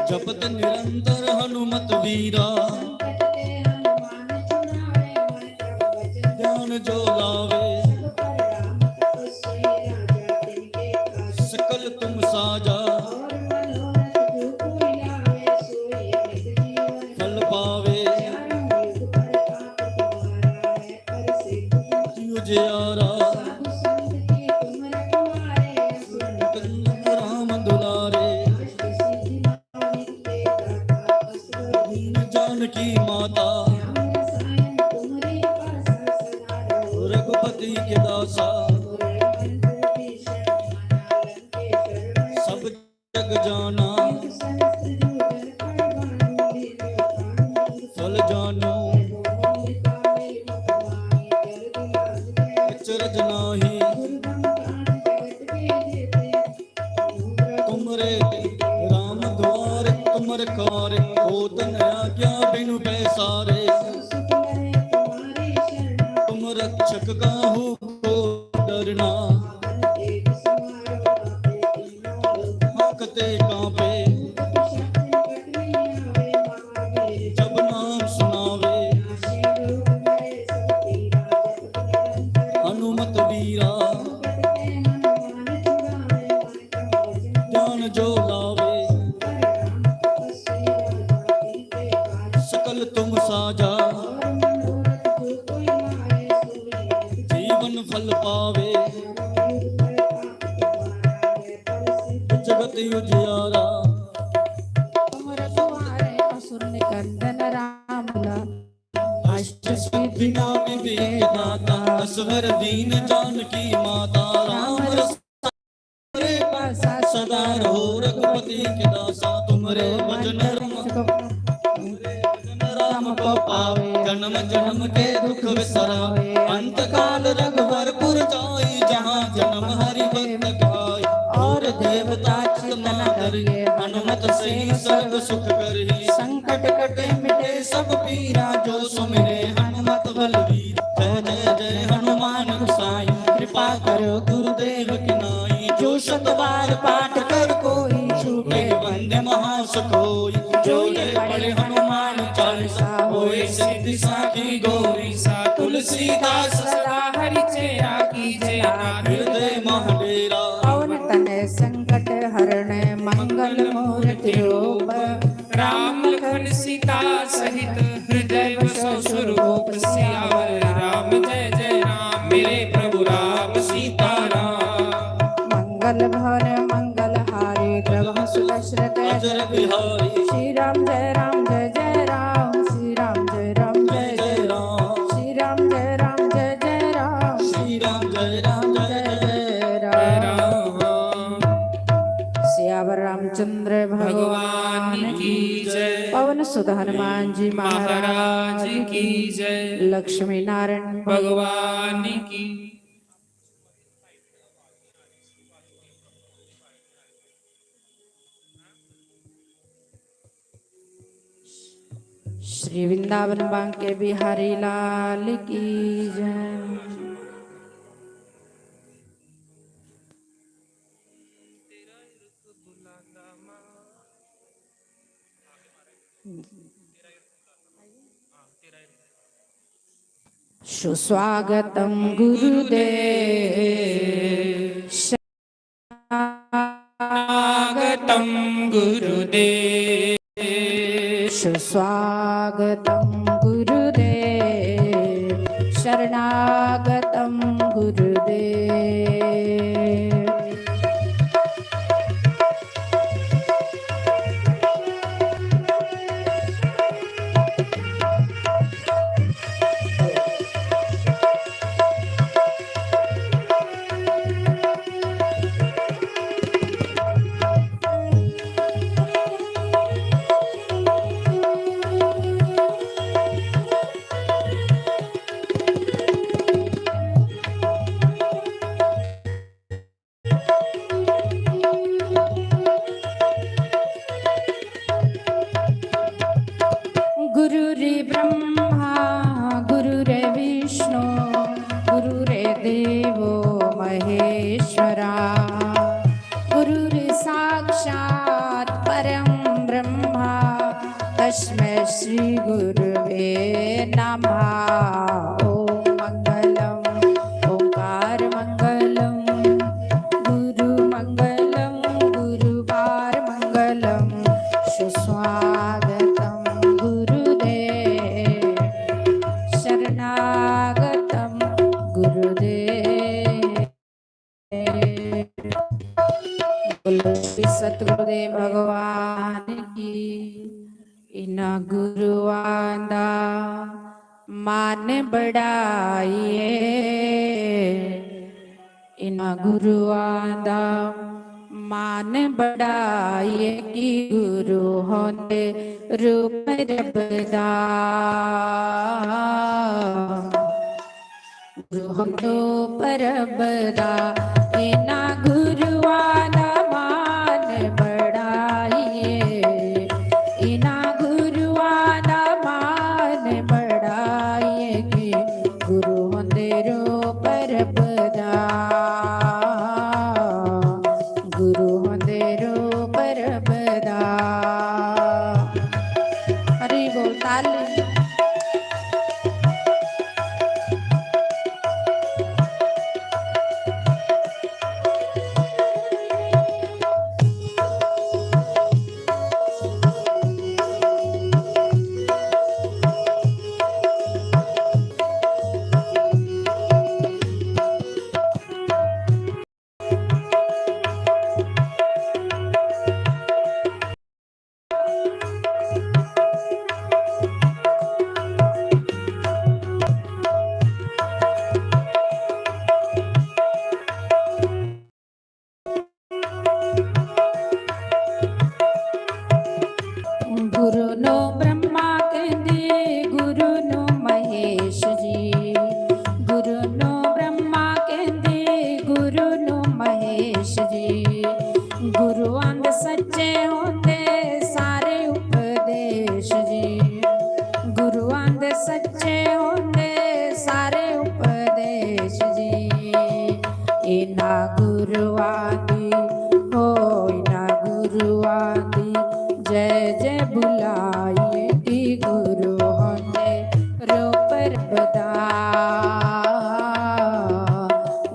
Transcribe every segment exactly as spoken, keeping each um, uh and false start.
जपत निरंतर हनुमत वीरा। ध्यान जो लावे, सकल तुम साजा। फल पावे, उजियारा। राम दुलारे। जानकी माता, रघुपति के दासा। सब जग जाना, फल जानो। अचरज नाही, तुमरे राम द्वार, तुमरे कार्य होत न आज्ञा बिनु पैसारे। तुम रक्षक काहू को डरना, हाकते कांपे जब नाम सुनावे। हनुमत वीरा, ध्यान जो लावे, सकल तुम साजा। जीवन फल पावे, जगत उजियारा। तुम रखवारे असुर निकंदन राम ला। अष्ट सिद्धि नाम विद्या दाता, असवर दीन जानकी माता। राम रस पासा सदा रहो रघुपति के दासा। तुमरे भजन राम, राम को पावे, जन्म जन्म के दुख विसरावे। अंत काल रघुवरपुर जाई, जहाँ जन्म हरि भक्त कहाई। और देवता चित न डरिए, हनुमत से सर्व सुख करही। संकट कटे मिटे सब पीरा, जो सुमिरे हनुमत बलवीर। जय जय जय हनुमान गोसाई, कृपा करो गुरुदेव की नाई। जो शत बार पाठ कर कोई, छूटे बंद महासुख होई। जो ये पढ़े हनुमान चालीसा, होए सिद्धि साखी गौरी सा। तुलसीदास सदा हरि चेरा, कीजे नाथ हृदय मह डेरा। पवन तनय संकट हरण, मंगल मूर्ति रूप। राम लखन सीता सहित, हृदय बसो सुरभूप। सियावर राम जय जय राम, मेरे प्रभु राम सीता राम। मंगल भवन मंगल हारी, प्रभु सुदशरथ अजर बिहारी। श्री राम जय राम जय जय राम, श्री राम जय राम जय जय राम, श्री राम जय राम जय जय राम, श्री राम जय राम जय जय राम। सियावर रामचंद्र भगवान की जय। पवन सुत हनुमान जी महाराज की जय। लक्ष्मी नारायण भगवान की। श्री वृंदावन बांके बिहारी लाल की जय। सुस्वागतम गुरुदेव। शरणागतम गुरुदेव। सुस्वागतम गुरुदेव। शरणागतम गुरुदेव। गुरुर्ब्रह्मा गुरुर्विष्णु गुरुर्देवो महेश्वरा। गुरुर्साक्षात् परं ब्रह्म ब्रह्मा तस्मै श्री गुरुवे नमः। ॐ मङ्गलम् ओङ्कार मङ्गलम् गुरु मङ्गलम् गुरुवार मङ्गलम् सुस्वागतं गुरुदेव शरणागतं गुरुदेव। बोलो श्री सतगुरुदेव भगवान की। इन्हां गुरुआं दा मान बढ़ाइए, इन्हां गुरुआं दा मान बढ़ाइए कि गुरु होंदे रूप रब दा। गुरु होंदे रूप रब दा, इन्हां गुरुआं दा मान बढ़ाइए, इन्हां गुरुआं दा मान बढ़ाइए कि गुरु होंदे रूप रब दा, गुरु होंदे रूप रब दा। हरि बोल, ताली। गुरु नो ब्रह्मा कहंदे, गुरु नो महेश जी। गुरु नो ब्रह्मा कहंदे, गुरु नो महेश जी। गुरुआं दे सच्चे होंदे सारे उपदेश जी। गुरुआं दे सच्चे होंदे सारे उपदेश जी। इन्हां गुरुआं दी, हो इन्हां गुरुआं दी जय जय बुलाइए कि गुरु होंदे रूप रब दा,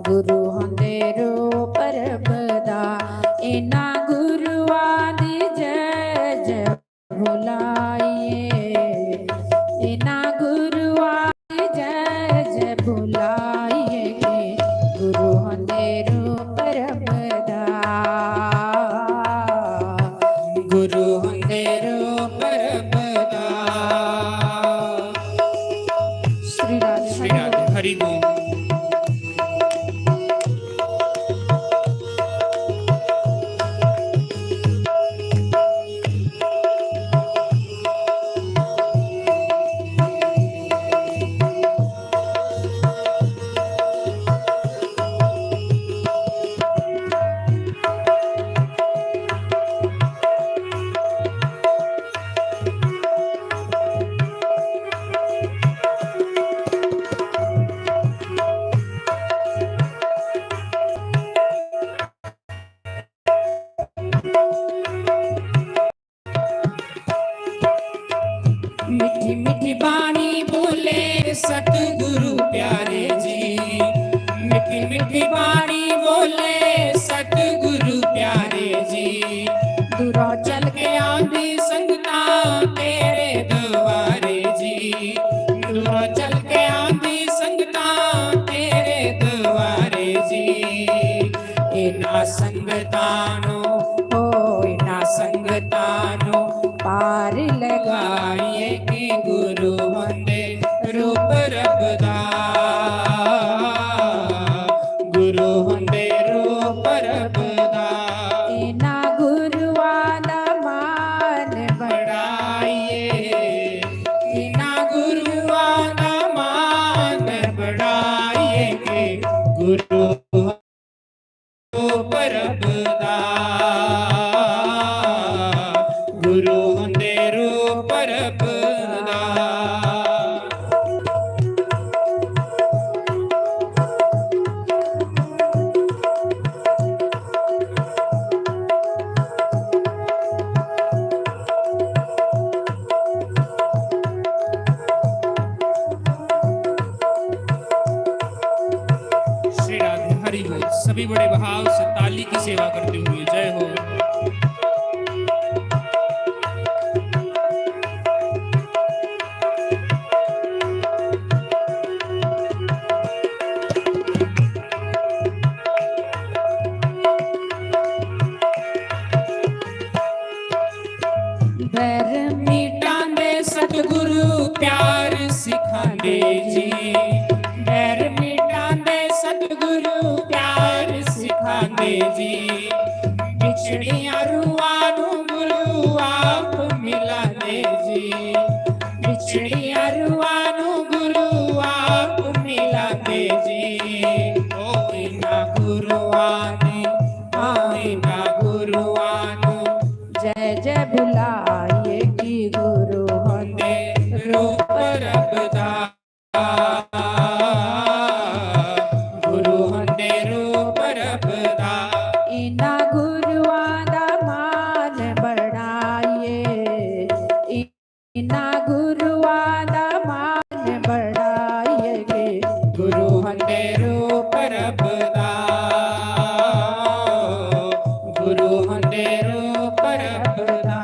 गुरु होंदे रूप रब दा। इन्हां गुरुआं दी जय जय बुलाइए, इन्हां गुरुआं दी जय जय बुलाइए कि गुरु होंदे रूप रब दा, गुरु होंदे रूप रब दा। श्री राधे श्री राधे। हरि बोल। मीठी मीठी बाणी बोले सतगुरु प्यारे जी, मीठी मीठी बाणी बोले सतगुरु प्यारे जी। दूरों चल के आंदी संगतां तेरे द्वारे जी, दूरों चल के आंदी संगतां तेरे द्वारे जी। इन्हां संगतां नू, ओ इन्हां संगतां नू पार लगाइए कि गुरु होंदे रूप रब दा, गुरु होंदे रूप रब दा। इन्हां गुरुआं दा मान बढ़ाइए, इन्हां गुरुआं दा मान बढ़ाइए कि गुरु रूप रब दा, गुरु होंदे रूप रब दा। बड़े भाव से ताली की सेवा करते हुए। जय हो। बैर मिटांदे सतगुरु प्यार सिखांदे जी। बैर मिटांदे सतगुरु प्यार सिखांदे जी। बिछड़ियां रूहां नू गुरु आप मिलांदे जी। बिछड़ियां रूहां नू गुरु आप मिलांदे जी। ओ इन्हां गुरुआं ने, ओ इन्हां गुरुआं नू जय जय बुलाइए कि गुरु होंदे रूप रब दा। गुरु होंदे रूप रब दा। इन्हां गुरुआं दा मान बढ़ाइए, इन्हां गुरुआं दा मान बढ़ाइए कि गुरु होंदे रूप रब दा। गुरु होंदे रूप रब दा।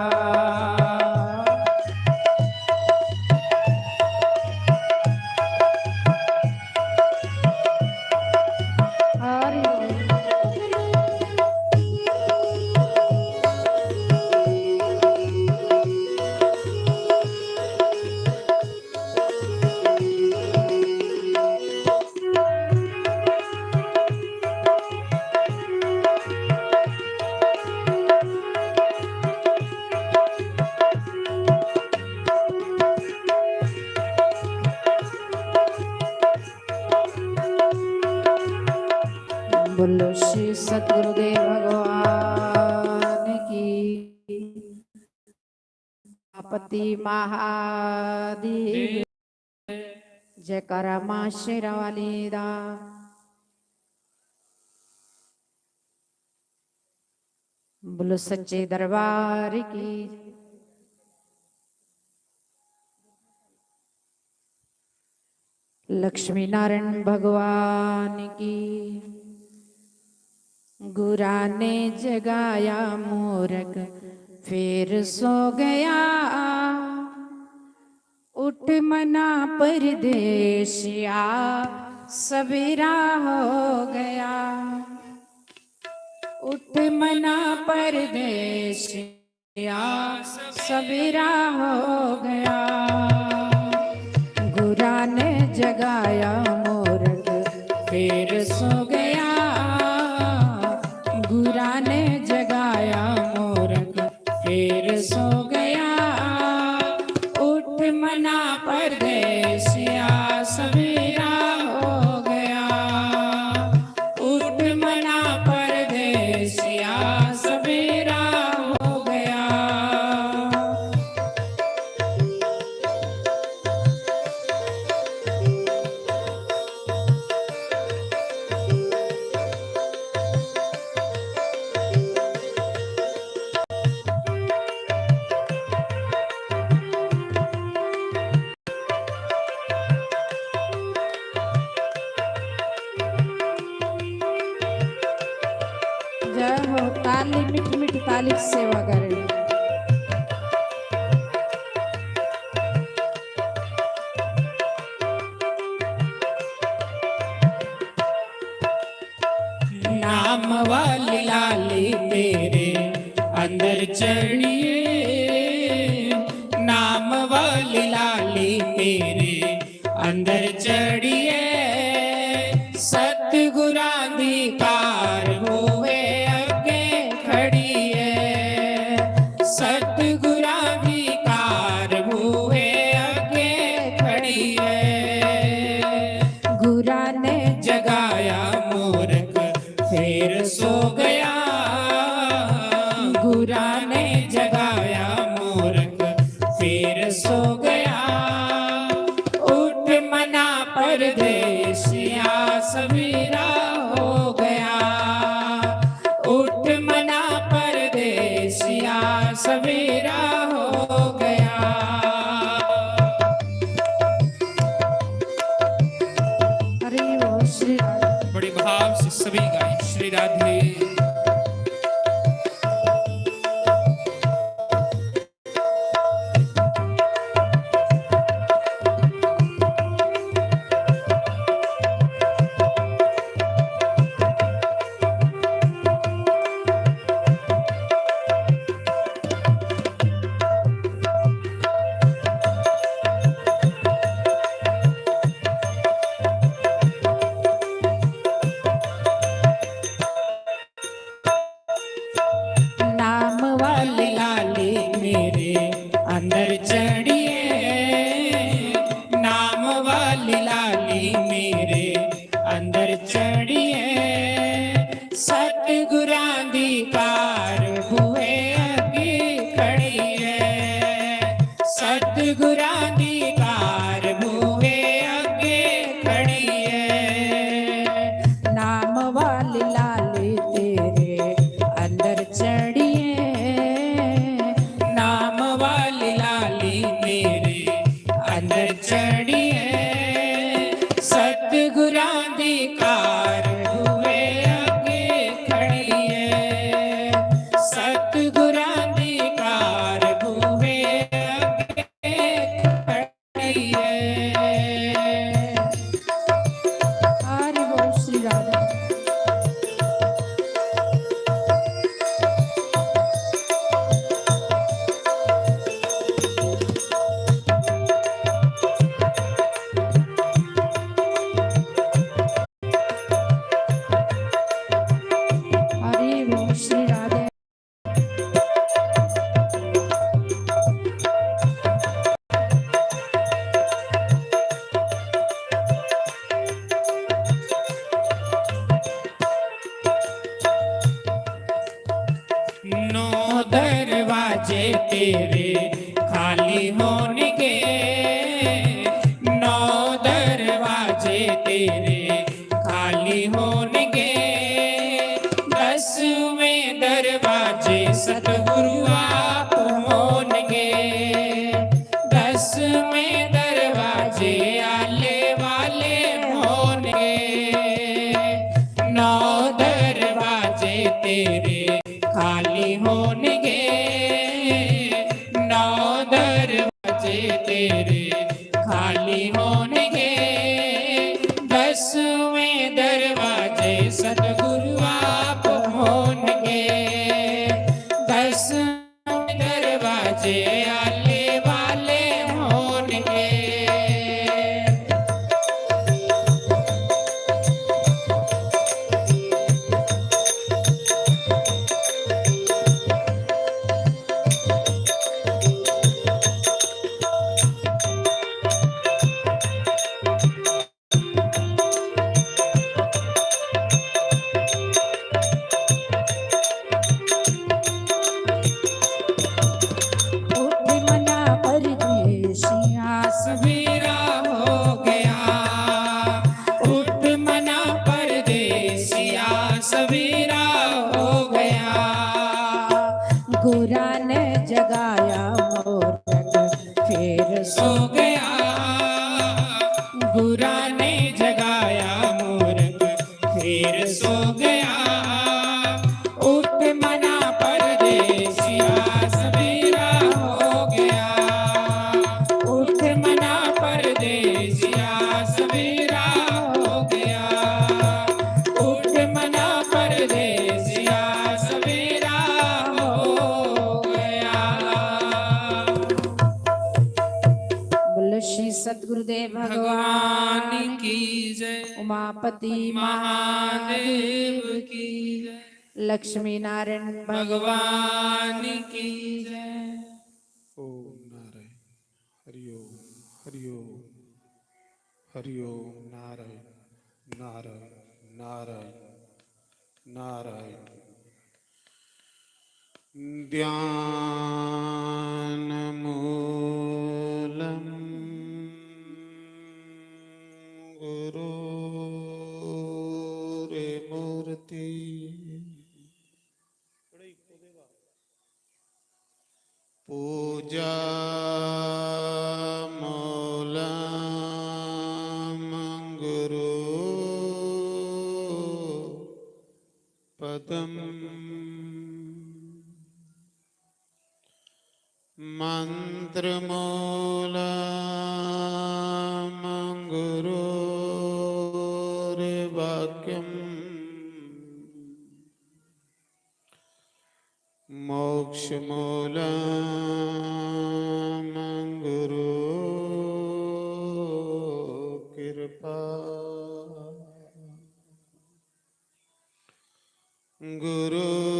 बोलो श्री सतगुरुदेव भगवान की। आपति महादेव। जयकारा मां शेरां वाली दा। बोलो सच्चे दरबार की। लक्ष्मी नारायण भगवान की। गुरा ने जगाया मूरख, फिर सो गया। उठ मना परदेसिया, सवेरा हो गया। उठ मना परदेसिया, सवेरा हो गया। गुरा ने जगाया मूरख, फिर सो गया। गुरा ने जगाया मूरख, फिर सो गया। उठ मना परदेसिया, सवेरा हो गया। उठ मना परदेसिया, सवेरा हो गया। जय हो, ताली, मीठी मीठी ताली से सेवा करें। नाम वाली लाली तेरे अंदर चढ़िए, नाम वाली लाली तेरे अंदर चढ़िए। सतगुरां दी कार होवे अगे खड़िए, सतगुरां दी कार होवे अगे खड़िए। गुरा ने जगाया मूरख, फिर सो गया। गुरा ने जगाया मूरख, फिर सो गया। उठ मना परदेसिया, सवेरा हो गया। उठ मना परदेसिया, सवेरा हो गया। हरि बोल श्री राम। बड़े भाव से सभी गाएं श्री चढ़िए, नाम वाली लाली मेरे अंदर चढ़िए, सतगुरां दी कार बूहे अगे खड़ी है, सतगुरां दी कार बूहे अगे खड़ी है। नाम वाली लाली तेरे अंदर चढ़िए, नाम वाली लाली मेरे अंदर चढ़िए, सतगुरां दी कार बूहे अगे खड़ी है, सतगुरां दी कार बूहे अगे खड़ी है। हरि बोल श्री राधे। हरि बोल श्री राधे। नौ दरवाजे तेरे खाली होणगे, नौ दरवाजे तेरे खाली होणगे, दसवें दरवाजे सतगुरु आप होणगे, दसवें दरवाजे आले वाले होणगे, नौ दरवाजे तेरे खाली होणगे, नौ दरवाजे तेरे खाली होणगे, दसवें दरवाजे सतगुरु आप होणगे, दसवें दरवाजे आले वाले होणगे। उठ मना परदेसिया सवेरा हो गया, उठ मना परदेसिया सवेरा हो गया। गुरा ने जगाया मोरक फिर सो गया, गुरा ने जगाया मोरक फिर सो गया। उठ मना परदेसिया सवेरा हो गया, उठ मना परदेसिया सवेरा हो गया, उठ मना परदेसिया सवेरा हो गया। बोलो श्री सतगुरुदेव भगवान भगवान की जय। उमापति महादेव की जय। लक्ष्मी नारायण भगवान की जय। ओम नारायण। हरि ओम, हरि ओम, हरि ओम। नारायण, नारायण, नारायण, नारायण। ध्यानमूलं गुरोर्मूर्ति। पूजा मूलं गुरु पदम्। मन्त्रमूलं गुरोर्वाक्यम्। मोक्षमूलं गुरु कृपा। गुरुर्ब्रह्मा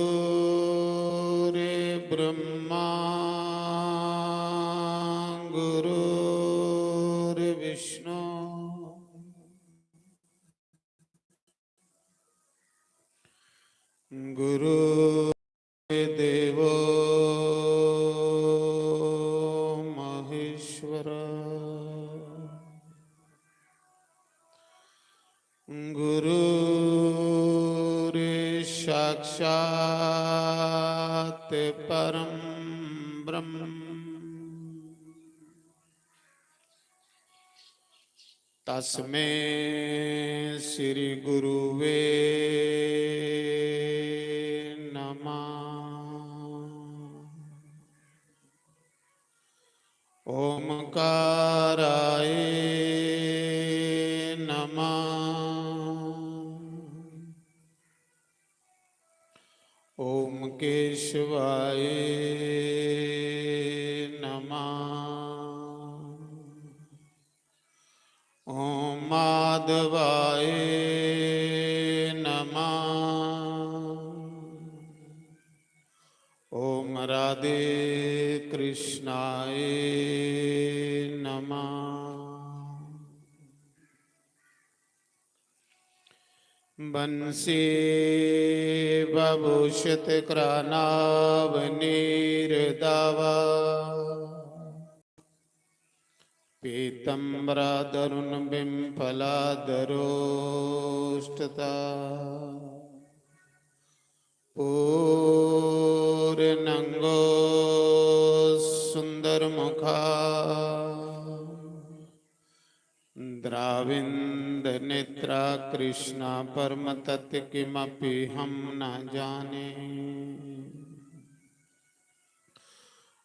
गुरुर्विष्णु गुरु देवो महेश्वर। गुरुर्साक्षात् परं ब्रह्म। तस्मै श्री गुरुवे नमः। ओमकाराय नमः। ओम केशवाय नमः। ओम माधवाय नमः। ओम राधे कृष्णाय नमः। बंसी बभूषित करानाव नीर दावा। पीतम्बरा दरुण बिम्पला दरोष्टता। पूर्णंगो सुंदर मुखा। द्राविंद नेत्रा कृष्णा परम तत्व किमपि हम न जाने।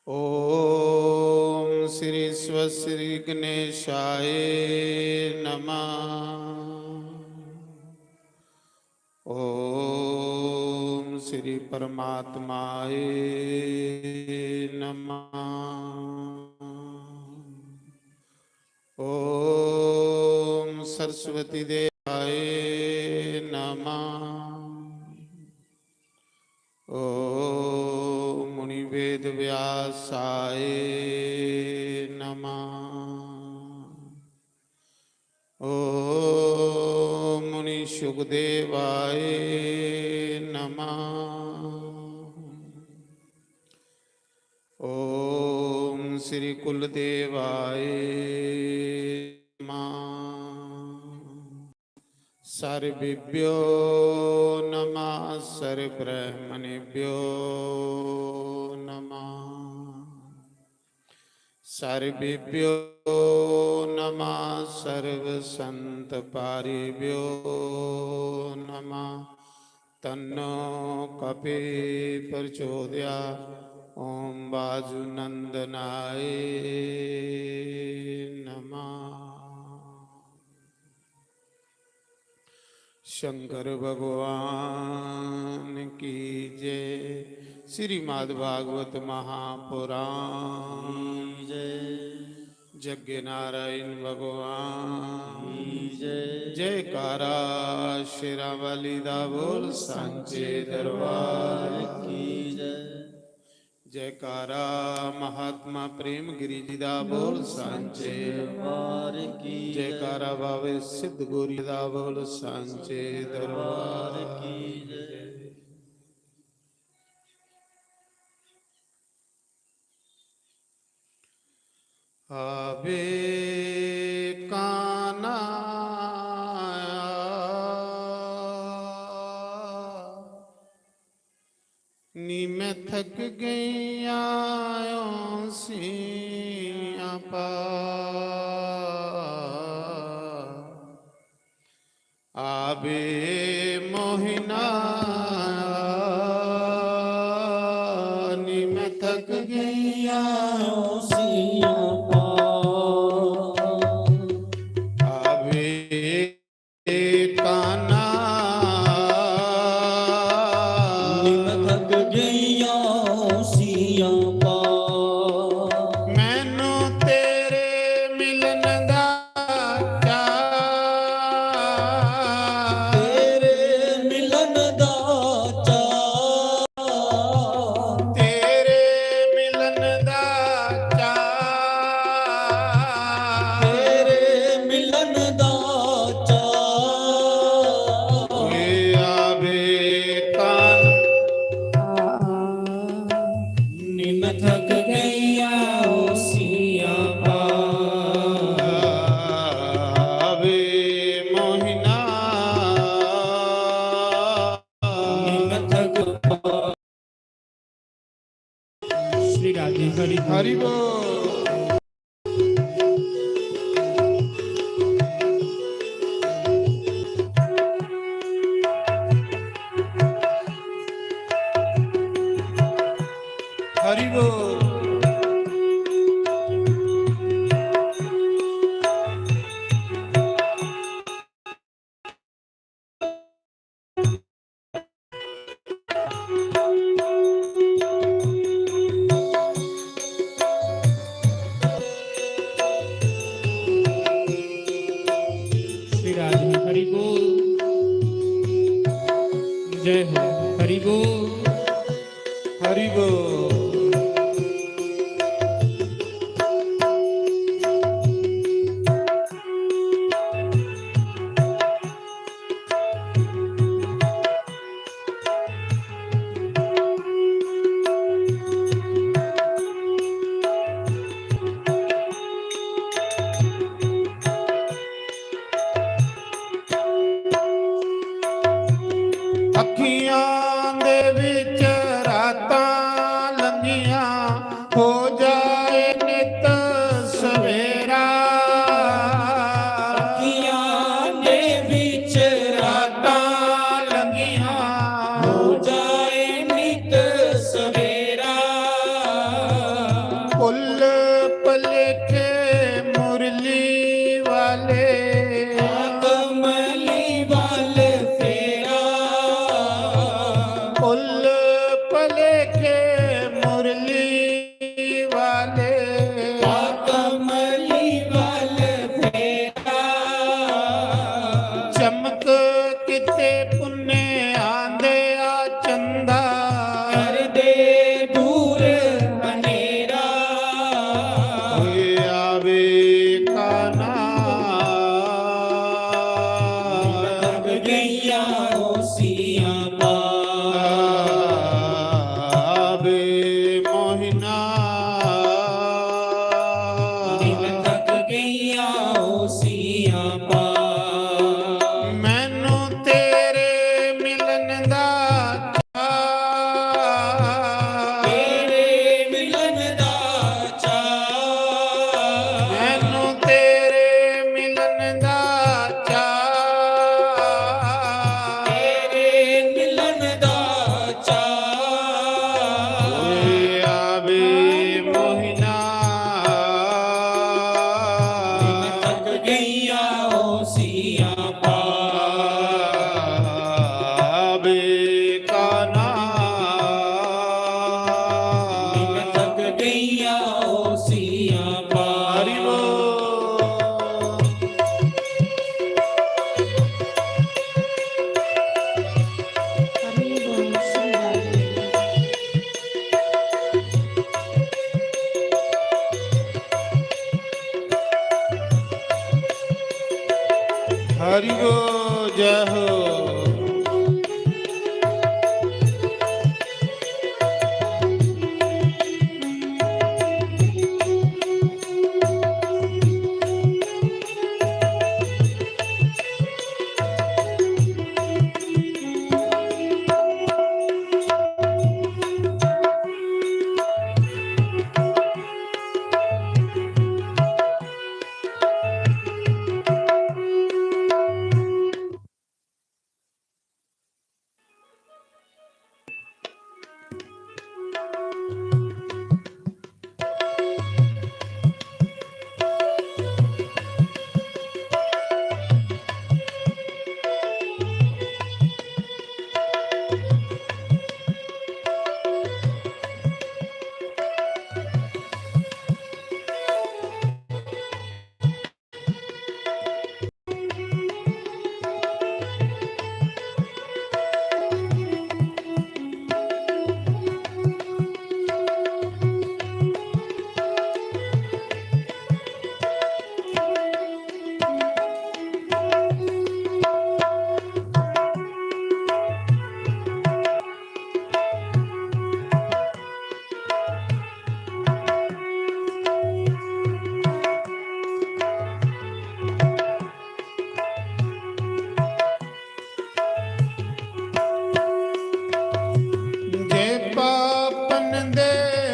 ओम श्री स्व श्री गणेशाय नमः। ओम श्री परमात्माय नमः। ओम सरस्वती देवाय नमः। ओम मुनि वेद व्यासाय नमः। ओम मुनि सुखदेवाय नमः। ओम श्री कुलदेवाय नमः। सर्वेभ्यो नमः, सर्वब्रह्मणेभ्यो नमः। सर्वेभ्यो नमः, सर्वसंतपारिभ्यो नमः। तन्नो कपि प्रचोदया। ओम वाजुनंदनाय नमः। शंकर भगवान की जय। श्रीमद् भागवत महापुराण की जय। जग्गे नारायण भगवान की जय। जयकारा शेरां वाली दा बोल सांचे दरबार की जय। जयकारा महात्मा प्रेम गिरी जी दा बोल सांचे दरबार की जय। जयकारा बाबे सिद्ध गोरी दा बोल सांचे दरबार की जय। आवे कान्हा नी मैं थक गई आयो सियापा। आवे मोहिना नी मैं थक गई आयो सियापा। आवे कान्हा नी मैं थक गई आयो सियापा। मैनू तेरे मिलन दा चाऽ। तेरे ਸਵੇਰਾ। ਅੱਖੀਆਂ ਦੇ ਵਿੱਚ ਰਾਤਾਂ ਲੰਘੀਆਂ, ਹੋ ਜਾਏ ਨਿਤ ਸਵੇਰਾ। ਭੁੱਲ ਭੁਲੇਖੇ ਮੁਰਲੀ ਵਾਲੇ, ਕਮਲੀ ਵੱਲ ਫੇਰਾ। ਭੁੱਲ ਭੁਲੇਖੇ ਮੁਰਲੀ ਵਾਲੇ, ਕਮਲੀ ਵੱਲ ਫੇਰਾ। ਚਮਕ ਕਿਤੇ ਪੁੰਨੇ ਆਂਦੇ ਆ ਚੰਦਾ, ਕਰਦੇ ਦੂਰ ਹਨੇਰਾ। ਹੋਏ ਆਵੇ ਕਾਨਾ। ਥੱਕ ਗਈਆਂ ਓਸੀਆਂ ਪਾ, ਆਵੇ ਮੋਹਿਨਾ। ਦਿਲ ਥੱਕ ਗਈਆਂ ਓਸੀਆਂ ਪਾ। ਮੈਨੂੰ ਤੇਰੇ ਮਿਲਣ ਦਾ ਚਾਅ, ਤੇਰੇ ਮਿਲਣ ਦਾ ਚਾਅ। ਮੈਨੂੰ ਤੇਰੇ ਮਿਲਣ ਦਾ ਚਾਅ, ਤੇਰੇ ਮਿਲਣ ਦਾ ਚਾਅ। ਏ ਆਵੇ ਮੋਹਿਨਾ। ਦਿਲ ਥੱਕ ਗਈਆਂ ਓਸੀਆਂ ਪਾ, ਆਵੇ ਕਾਨਾ। ਦਿਲ ਥੱਕ ਗਈਆਂ ਓਸੀਆਂ ਪਾ। ਹਰੀ ਬੋਲ। हरि बोल, जय हो। ਜੇ ਪਾਪਨ ਦੇ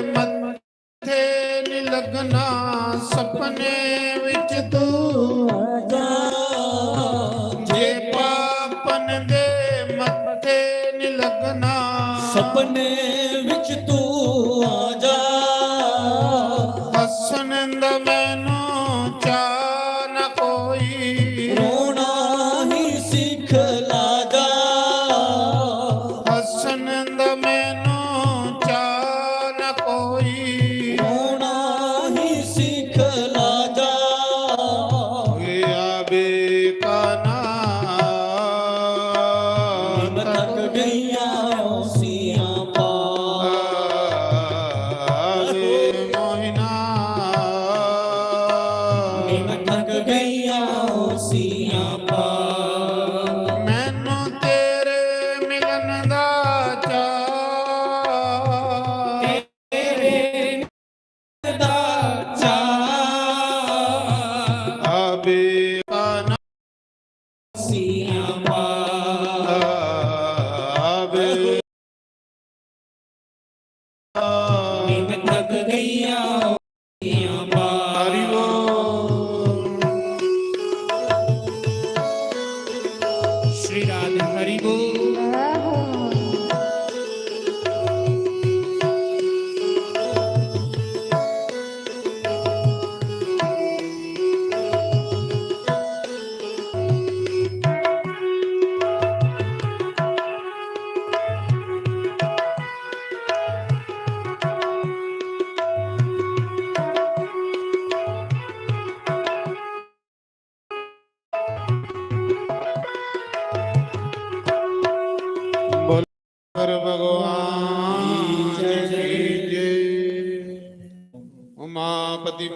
ਮੱਥੇ ਨੀ ਲੱਗਣਾ, ਸੁਪਨੇ ਵਿੱਚ ਤੂੰ ਆ ਜਾ। ਜੇ ਪਾਪਨ ਦੇ ਮੱਥੇ ਨੀ ਲੱਗਣਾ, ਸੁਪਨੇ ਵਿੱਚ ਤੂੰ ਆ ਜਾ। ਹੱਸਣ ਦਾ ਮੈਨੂੰ ਚਾਹ ਨਾ ਕੋਈ, ਰੋਣਾ ਹੀ ਸਿੱਖ ਲਾ ਜਾ। ਹੱਸਣ ਦਾ ਮੈਨੂੰ ਚਾਹ ਨਾ ਕੋਈ, ਰੋਣਾ ਹੀ ਸਿੱਖ ਲਾ ਜਾ। ਹੋਇਆ ਬੇਕਾਨਾ। ਮੈਂ ਥੱਕ ਗਈਆਂ ਓਸੀਆਂ ਪਾ। ਆਵੇ ਮੋਹਿਨਾ। ਮੈਂ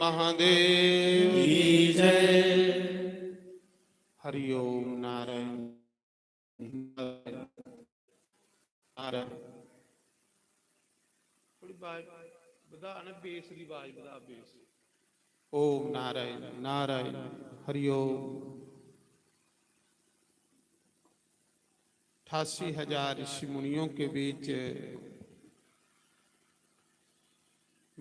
महादेव की जय। हरि ओम। नारायण, नारायण, नारायण। थोड़ी आवाज बधा ना, बेस दी आवाज बधा, बेस। ओम नारायण नारायण। हरि ओम। अठासी हजार ऋषि मुनियों के बीच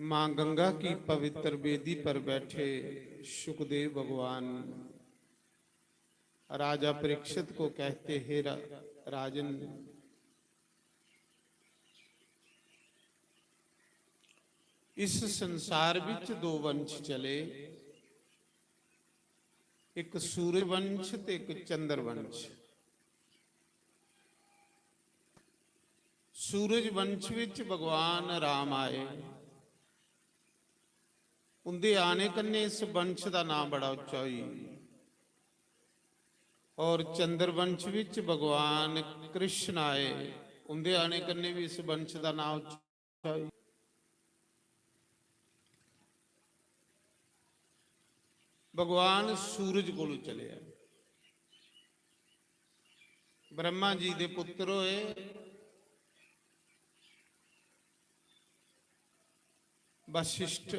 माँ गंगा की पवित्र वेदी पर बैठे शुकदेव भगवान राजा परीक्षित को कहते, हे रा-, राजन, इस संसार विच दो वंश चले, एक सूरज वंश ते एक चंद्र वंश। सूरज वंश विच भगवान राम आए, उंदे आने कन्नै इस वंश दा नाम बड़ा उच्चा होई। और चंद्र वंश विच भगवान कृष्ण आए, उंदे आने कन्नै भी इस वंश दा नाम उच्चा होई। भगवान सूरज कोलों चले आ। ब्रह्मा जी दे पुत्र होए वशिष्ठ।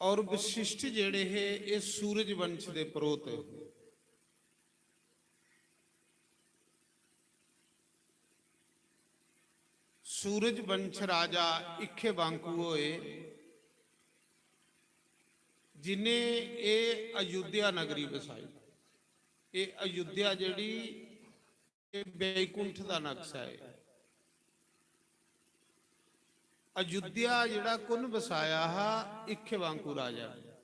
और वशिष्ठ जेड़े हे, ये सूरज वंश दे परोत हे। सूरज वंश राजा इखे बांकू होए, जिन्हें ये अयोध्या नगरी बसाई। ये अयोध्या जेड़ी, ये बैकुंठ दा नक्शा है। अयोध्या जेड़ा कुण बसाया हा? इखे बांकू राजा ने।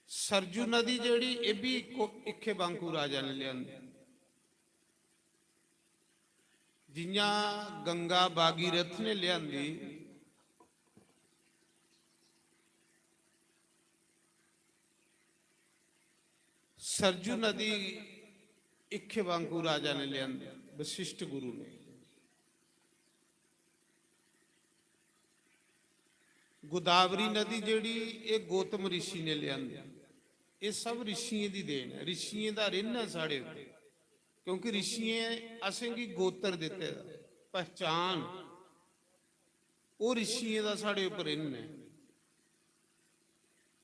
सरजू नदी जेड़ी, ये भी इको, इखे बांकू राजा ने लियांदी। जियां गंगा भागीरथ ने लियांदी, सरजू नदी इखे बांकू राजा ने लियांदी, वशिष्ठ गुरु ने। गोदावरी नदी जेड़ी, ये गौतम ऋषि ने लियांदी। ये सब ऋषियें दी देन है, ऋषियें दा रिन है साढ़े उत्ते, क्योंकि ऋषियें असेंगी गोत्र दिते दा, पहचान। ओह ऋषियें दा साढ़े उपर रिन ऐ,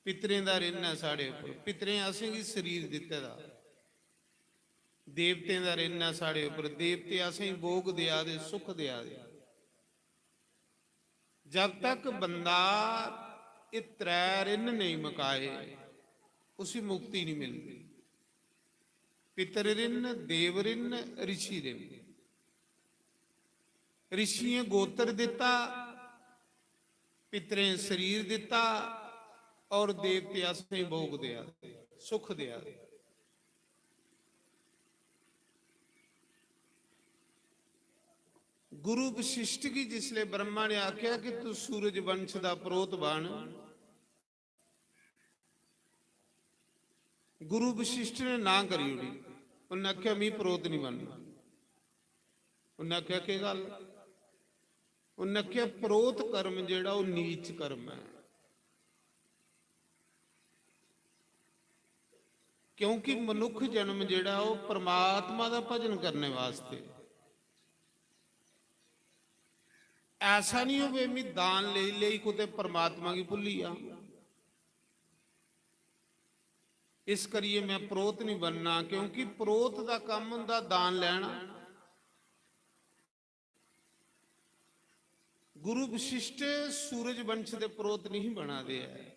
पितरें दा रिन ऐ साढ़े उपर। पितरें असेंगी शरीर दिते दा, देवतें दा रिन ऐ साढ़े उपर। देवते असेंगी भोग देआ दे, सुख देआ दे। जब तक बंदा एह त्रै रिन नेईं मकाए, उसी मुक्ति नहीं मिलदी। पितर रिन, देव रिन, ऋषि रिन। ऋषियें गोत्र दिता, पितरें शरीर दिता और देवते असें भोग देआ दे, सुख देआ दे। गुरु वशिष्ठ गी जिसले ब्रह्मा ने आख्या कि तू सूरज वंश दा परोत बन, गुरु वशिष्ठ ने ना करी ओड़ी। उन्हें आख्या, "मी परोत नहीं बनना।" उन्हें आख्या, "केह गल?" उन्हें आख्या, "परोत कर्म जेड़ा, ओह नीच कर्म है, क्योंकि मनुख जन्म जेड़ा, ओह परमात्मा दा भजन करने वास्ते।" ऐसा नहीं होवे, मी दान लेई लेई कुते परमात्मा गी भुल्ली जां। इस करिए मैं परोत नहीं बनना, क्योंकि परोत दा कम्म हुंदा दान लैना। गुरु वशिष्ठ सूरज वंश दे परोत नहीं बना दे ऐ।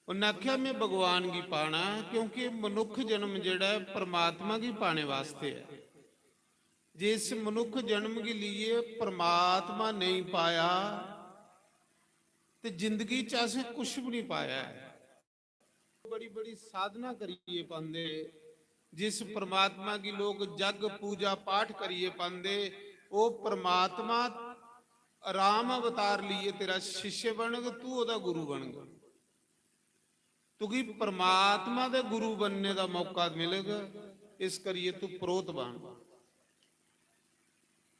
उन्हें आख्या, "मैं भगवान गी पाना है, क्योंकि मनुख जन्म जेड़ा है, परमात्मा गी पाने वास्ते है। जे इस मनुख जन्म गी लिए परमात्मा नहीं पाया, ते जिंदगी च असें कुछ भी नहीं पाया है।" बड़ी-बड़ी साधना करिए पांदे, जिस परमात्मा गी लोग जग पूजा पाठ करिए पांदे, ओह परमात्मा राम अवतार लिए तेरा शिष्य बनग, तू ओहदा गुरु बनग। तुगी परमात्मा दे गुरु बनने दा मौका मिलग, इस करियै तू परोह्त बन।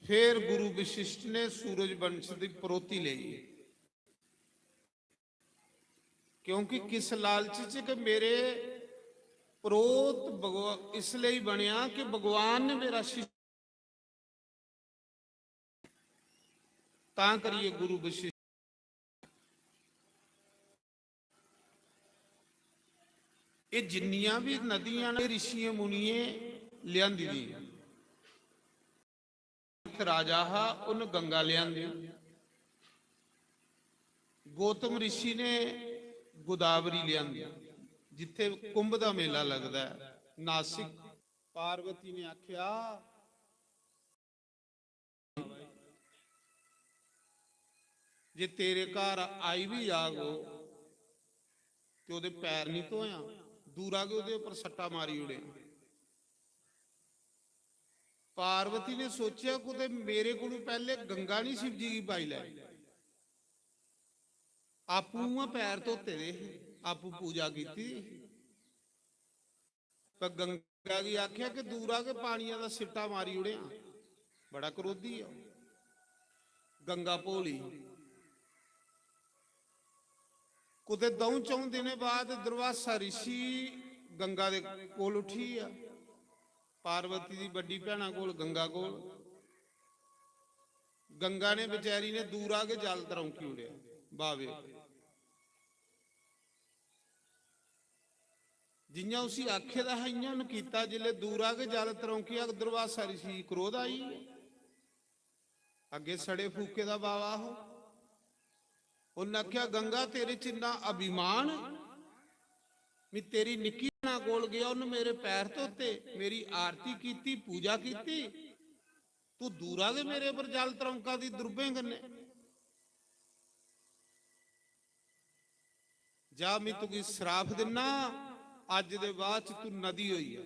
फिर गुरु वशिष्ठ ने सूरज वंश दी परोह्ती लेई, क्योंकि किस लालच च कि मेरे परोह्त भगव-, इसलेई बनेआ कि भगवान ने मेरा शिष्य, तां करियै गुरु वशिष्ठ। एह् जिन्नियां बी नदियां न, एह् रिशियें मुनियें लेआंदी दियां। इक राजा हा, उन्न गंगा लेआंदी। गौतम रिशी ने गोदावरी लेआंदी, जित्थे कुंभ दा मेला लगदा ऐ, नासिक। पार्वती ने आखेआ, "जे तेरे घर आई बी जाग ओह्, ते ओह्दे पैर निं धोयां, दूरा गै ओह्दे उप्पर सट्टा मारी ओड़ेआं।" पार्वती ने सोचेआ, "कुतै मेरे कोलू पैह्ले गंगा निं शिव जी गी पाई लै।" आपूं उ'आं पैर धोते दे हे, आपूं पूजा कीती दी ही। पर गंगा गी आखेआ कि दूरा गै पानिया दा सिट्टा मारी ओड़ेआं। बड़ा क्रोधी ऐ ओह्। गंगा भोली। कुतै द'ऊं च'ऊं दिनें बाद दुर्वासा रिशी गंगा दे कोल उठी गेआ, पार्वती दी बड्डी भैना कोल, गंगा कोल। गंगा ने बेचारी ने दूरा गै जल तरौंकी ओड़ेआ बावे। जि'यां उसी आखे दा हा, इ'यां उन्न कीता। जिसलै दूरा गै जल तरौंकेआ, दुर्वासा रिशी गी क्रोध आई गेआ। अग्गें सड़े फूके दा बावा हो। उन्न आखेआ, "गंगा, तेरे च इन्ना अभिमान, मैं तेरी निक्की भैना कोल गेआ, उन्न मेरे पैर धोते, मेरी आरती कीती, पूजा कीती, तू दूरा गै मेरे पर जल तरौंका दी दुर्बें कन्नै। जा, मैं तुगी श्राप दिन्ना, अज्ज दे बाद च तू नदी होई जा।"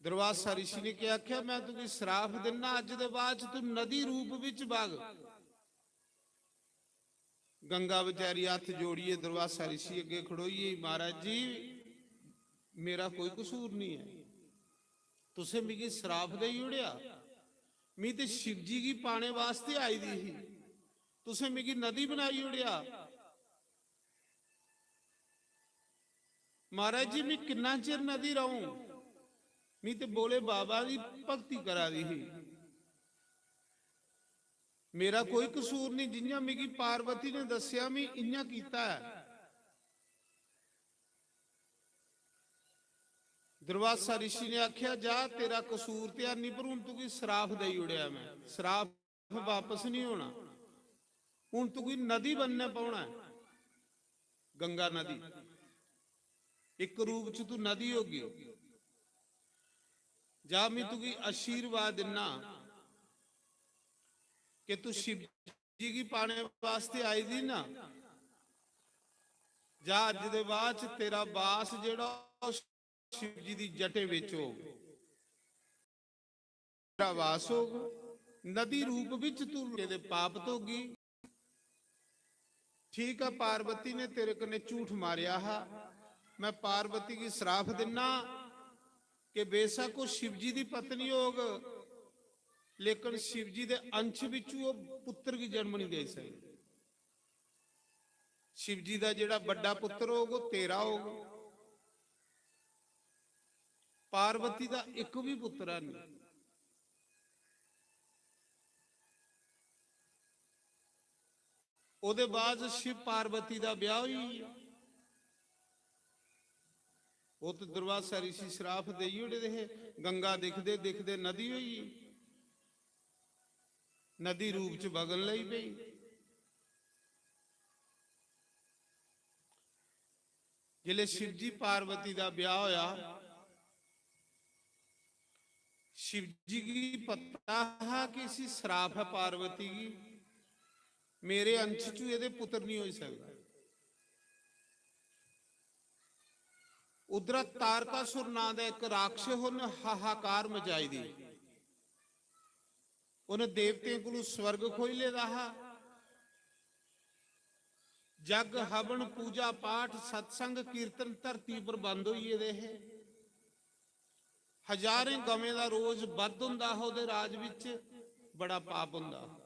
दुर्वासा रिशी ने केह् आखेआ, "मैं तुगी श्राप दिन्ना, अज्ज दे बाद च तू नदी रूप बिच बग।" गंगा बेचारी हत्थ जोड़ियै दुर्वासा रिशी अग्गें खड़ोई गेई, "महाराज जी, मेरा कोई कसूर नहीं ऐ, तुसें मिगी श्राप देई ओड़ेआ। मी ते शिव जी गी पाने वास्ते आई दी ही, तुसें मिगी नदी बनाई ओड़ेआ। महाराज जी, मैं किन्ना चिर नदी रहूं? मैं ते भोले बाबा दी भक्ति करा दी ही। मेरा कोई कसूर नहीं, जियां मिगी पार्वती ने दस्सेआ, मैं इयां कीता है।" दुर्वासा ऋषि ने आख्या, "जा, तेरा कसूर ते है नहीं, पर हुन तुगी श्राप देई ओड़ेआ मैं, श्राप वापस नहीं होना। हुन तुगी नदी बनना पौना है, गंगा नदी। इक रूप च तू नदी होगी। जा, मैं तुगी आशीर्वाद दिन्ना कि तू शिव जी गी पाने वास्ते आई दी ना, जा, अज्ज दे बाद च तेरा वास जेड़ा, ओह शिव जी दी जटें विच होग।" तेरा वास होग, नदी रूप विच तू लोकें दे पाप धोगी। ठीक है, पार्वती ने तेरे कन्नै झूठ मारेआ हा, मैं पार्वती गी श्राप दिन्ना कि बेशक ओह शिव जी दी पत्नी होग, लेकिन शिव जी दे अंश बिचू ओह पुत्र गी जन्म नहीं दे सकदी। शिव जी दा जेड़ा बड्डा पुत्र होग, ओह तेरा होग। पार्वती दा इक भी पुत्र है नहीं। ओदे बाद शिव पार्वती दा ब्याह होई गेआ। ओह ते दुर्वासा ऋषि श्राप देई ओड़े दे हे। गंगा दिखदे दिखदे नदी होई गेई, नदी रूप च बगन लगी पेई। जिसले शिव जी पार्वती दा ब्याह होया, शिव जी गी पता हा कि इसी श्राप है पार्वती गी, मेरे अंश चू एदे पुत्र नहीं होई सकदा। उधरा तारकासुर नां दा इक राक्षस, उन्न हाहाकार मचाई दी। उन्न देवतें कोलू स्वर्ग खोई लेदा हा। जग, हवन, पूजा पाठ, सत्संग, कीर्तन धरती पर बंद होई गेदे हे। हजारें गवें दा रोज बध होंदा हा ओह्दे राज बिच, बड़ा पाप होंदा हा।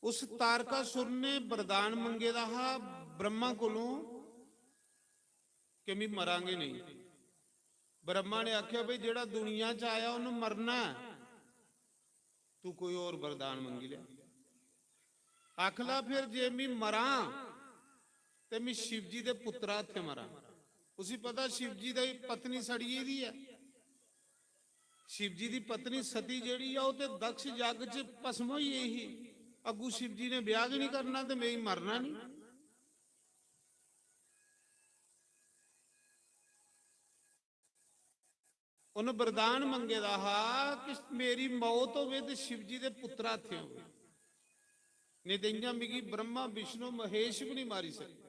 उस तारकासुर ने वरदान मंगे दा हा ब्रह्मा कोलों कि मी मरांगे नहीं। ब्रह्मा ने आख्या, "भाई, जेड़ा दुनिया च आया, उन्हें मरना है, तू कोई और वरदान मंगी ले।" आखला, "फिर जे मी मरां, ते मी शिव जी दे पुत्रा हत्थे मरां।" उसी पता शिव जी दी पत्नी सड़ी गेदी है। शिव जी दी पत्नी सती जेड़ी ऐ, ओह् ते दक्ष यज्ञ च भस्म होई गेई ही। अग्गू शिव जी ने ब्याह गै नहीं करना ते में मरना नहीं। उन्हें वरदान मंगे दा हा कि मेरी मौत होवे ते शिव जी दे पुत्रा हत्थे होवे, नहीं ते इयां मिगी ब्रह्मा, विष्णु, महेश भी नहीं मारी सकदे।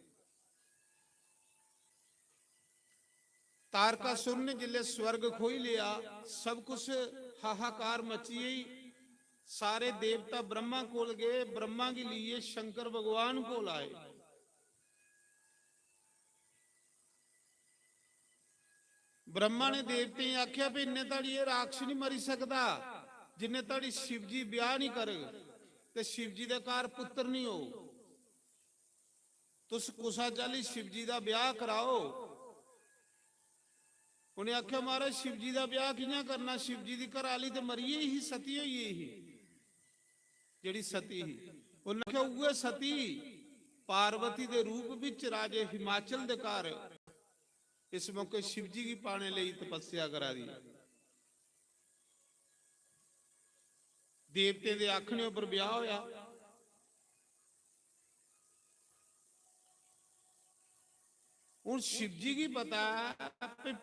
तारकासुर ने जिसले स्वर्ग खोई लिया, सब कुछ हाहाकार मची गई। सारे देवता ब्रह्मा कोल गए, ब्रह्मा गी लिए शंकर भगवान कोल आए। ब्रह्मा ने देवतें गी आख्या, "भी इन्ने धड़ी एह् राक्षस नहीं मरी सकदा, जिन्ने धड़ी शिव जी ब्याह नहीं करग ते शिव जी दे घर पुत्र नहीं होग। तुस कुसा चाल्ली शिव जी दा ब्याह कराओ।" उन्हें आख्या, "महाराज, शिव जी दा ब्याह कियां करना? शिव जी दी घर आली ते मरी गेई ही, सती होई गेई ही, जेड़ी सती ही।" उन्हें आख्या, "उ'ऐ सती पार्वती दे रूप विच राजे हिमाचल दे घर इस मौके शिव जी गी पाने लेई तपस्या करा दी है।" देवतें दे आखने उपर ब्याह होया। हुन शिव जी गी पता है कि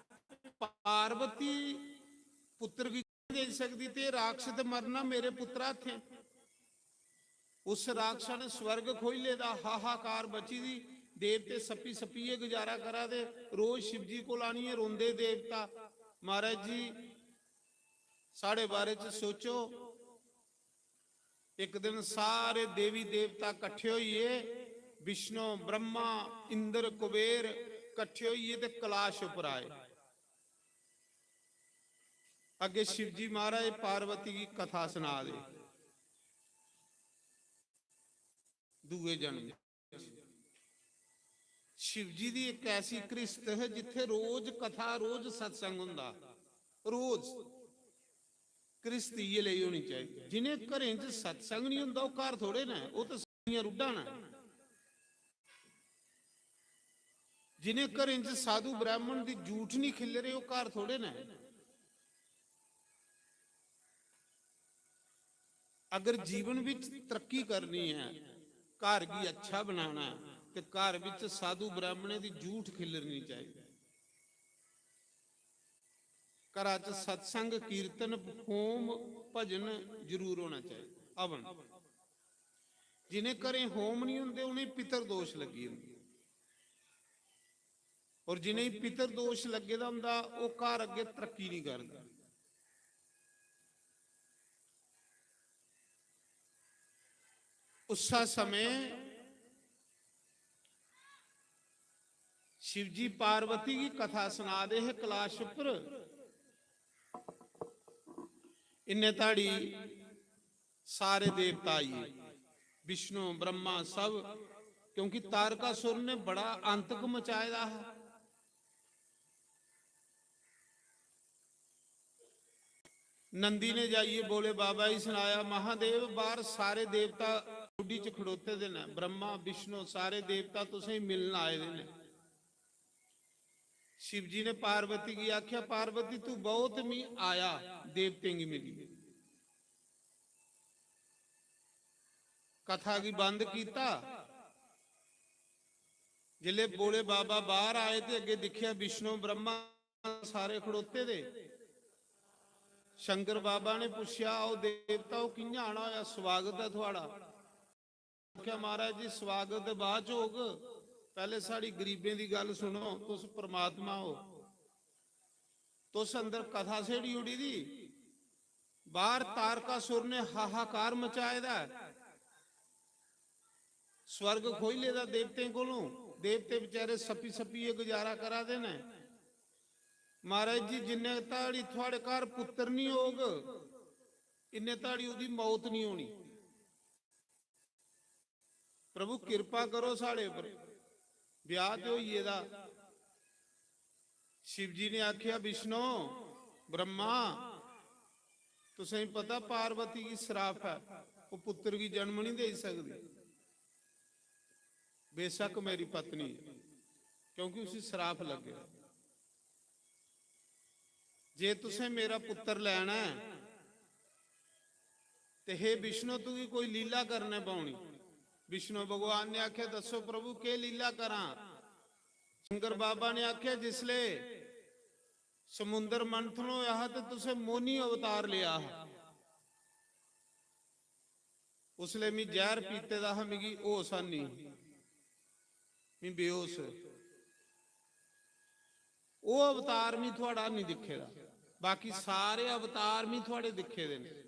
पार्वती पुत्र गी नहीं दे सकदी, ते राक्षस ते मरना मेरे पुत्रा हत्थें। उस राक्षस ने स्वर्ग खोई लेदा, हाहाकार मची दी, देवते सप्पी सप्पियै गुजारा करा दे, रोज शिव जी कोल आनियै रोंदे देवता, "महाराज जी, साढ़े बारे च सोचो।" एक दिन सारे देवी देवता कट्ठे होइए, विष्णु, ब्रह्मा, इंद्र, कुबेर कट्ठे होइए ते कैलाश उप्पर आए। अग्गे शिव जी महाराज पार्वती गी कथा सना दे। दूए जन्म शिव जी दी एक ऐसी गृहस्थ है जिथे रोज कथा, रोज सत्संग हुंदा, रोज। गृहस्थ इयै लेई होनी चाहिदी। जिन्हें घरें च सत्संग नहीं हुंदा, ओह घर थोड़े ना, ओह तो सारियां रुड्डां ना। जिन्हें घरें च साधु ब्राह्मण दी जूठ नहीं खिल्लरे, ओह घर थोड़े ना। अगर जीवन विच तरक्की करनी है, घर गी अच्छा बनाना है, ते घर विच साधु ब्राह्मणें दी जूठ खिल्लरनी चाहिदी। घरा च सत्संग, कीर्तन, होम, भजन जरूर होना चाहिए। हवन, जिन्हें घरें होम नहीं होंदे, उन्हें पितर दोष लग्गी जंदे। और जिन्हें पितर दोष लग्गे दा होंदा, ओह घर अग्गे तरक्की नहीं करदा। उस्सा समय शिव जी पार्वती की कथा सुना दे हे कैलाश उप्पर। इन्ने धाड़ी सारे देवता आइए, विष्णु, ब्रह्मा, सब, क्योंकि तारकासुर ने बड़ा आंतक मचाए दा हा। नंदी ने जाइए भोले बाबा जी सनाया, "महादेव, बाहर सारे देवता खुड्डी च खड़ोते दे न, ब्रह्मा, विष्णु, सारे देवता तुसें मिलन आए दे न।" शिव जी ने पार्वती गी आख्या, "पार्वती, तू बहुत मी आया देवतें गी मिली।" कथा गी बंद कीता। जिसले भोले बाबा बाहर आए ते अग्गे दिखेआ विष्णु ब्रह्मा सारे खड़ोते दे। शंकर बाबा ने पुच्छेआ, "आओ देवता, ओह् कि'यां आना होया? स्वागत ऐ थुआड़ा।" आखेआ, "महाराज जी, स्वागत ते बाद च होग, पैह्ले साढ़ी गरीबें दी गल्ल सुनो, तुस परमात्मा हो, तुस अंदर कथा सेड़ी ओड़ी दी, बाहर तारकासुर ने हाहाकार मचाए दा ऐ। स्वर्ग खोई लेदा देवतें कोलों। देवते बेचारे सप्पी सप्पियै गुजारा करा दे न। महाराज जी, जिन्ने ताड़ी थुआड़े घर पुत्र नहीं होग, इन्ने ताड़ी ओदी मौत नहीं होनी। प्रभु, किरपा करो साढ़े पर। ब्याह ते होई गेदा। शिव जी ने आखेआ, "विष्णु, ब्रह्मा, तुसें पता पार्वती गी श्राप है, वो पुत्र गी जन्म नहीं दे सकदी। बेशक मेरी पत्नी है, क्योंकि उसी श्राप लग्गे। जे तुसें मेरा पुत्र लैना है, ते हे विष्णु, तुगी कोई लीला करने पौनी।" विष्णु भगवान ने आखेआ, "दस्सो प्रभु, केह् लीला करां?" शंकर बाबा ने आखेआ, "जिसले समुंदर मंथन होया हा ते तुसें मोहनी अवतार लिया हा, उसले मी जहर पीते दा हा, मिगी होश आनी, मी बेहोश। ओह अवतार मी थुआड़ा नहीं दिखे दा, बाकी सारे अवतार मी थुआड़े दिखे दे न।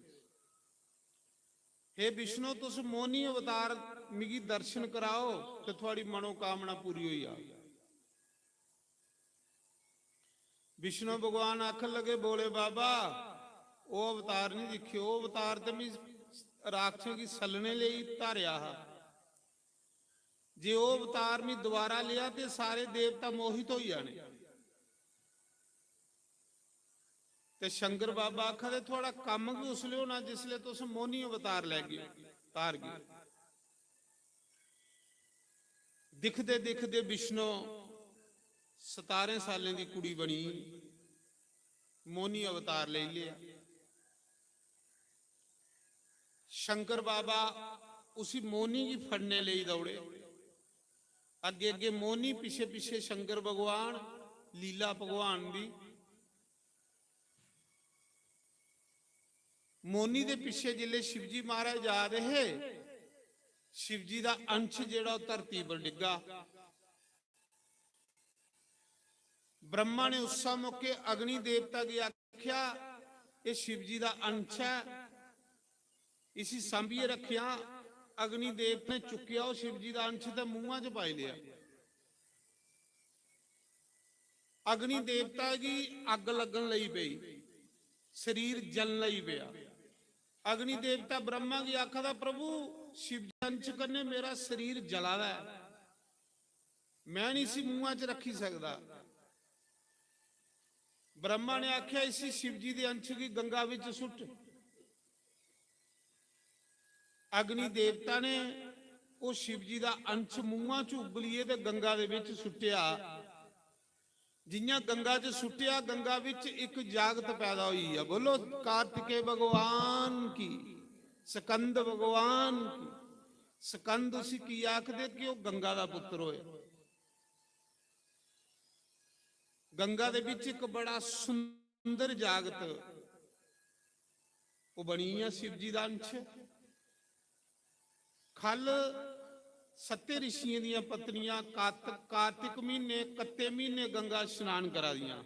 हे विष्णु, तुस मोहनी अवतार मिगी दर्शन कराओ ते थुआड़ी मनोकामना पूरी होई जाग।" विष्णु भगवान आखन लगे, "भोले बाबा, ओह अवतार नहीं दिखे, ओह अवतार ते मी राक्षसें गी सलने लेई धारेआ हा। जे ओह अवतार मी दोबारा लिया ते सारे देवता मोहित होई जाने।" ते शंकर बाबा आखा दे, "थुआड़ा कम्म गै उसले होना जिसले तुस मोहनी अवतार लैगे, धारगे।" दिखदे दिखदे विष्णु सतारें सालें दी कुड़ी बनी, मोहनी अवतार लेई लेआ। शंकर बाबा उसी मोहनी गी फड़ने लेई दौड़े। अग्गे अग्गे मोहनी, पिछे पिछे शंकर भगवान, लीला भगवान दी। मोहनी दे पिछे जिसले शिवजी महाराज जा दे हे, शिवजी दा अंश जेड़ा ओह धरती पर डिग्गा। ब्रह्मा ने उस मौके अग्नि देवता गी आख्या, "एह शिवजी दा अंश ऐ, इसी सांभियै रखेआं।" अग्नि देवता ने चुक्केआ ओह शिवजी दा अंश ते मुंहा च पाई लेआ। अग्नि देवता गी अग्ग लगन लगी पेई, शरीर जलन लगी पेआ। अग्नि देवता ब्रह्मा गी आखा दा, "प्रभु, शिव जी अंश कन्नै मेरा शरीर जला दा ऐ, मैं नहीं इसी मुंहा च रखी सकदा।" ब्रह्मा ने आख्या, "इसी शिव जी दे अंश गी गंगा विच सुट्ट।" अग्नि देवता ने ओह शिव जी दा अंश मुंहा च उगलिए ते गंगा दे विच सुट्टेआ। जियां गंगा च सुट्टेआ, गंगा विच इक जागत पैदा होई गेआ। बोलो, कार्तिकेय भगवान की, स्कंद भगवान की। स्कंद उसी की आखदे कि ओह गंगा दा पुत्र होया। गंगा दे विच इक बड़ा सुंदर जागत, ओह बनी गेआ शिव जी दा अंश। खल सत्ते ऋषियें दियां पत्नियां कात-, कार्तिक म्हीने, कत्ते म्हीने गंगा स्नान करा दियां।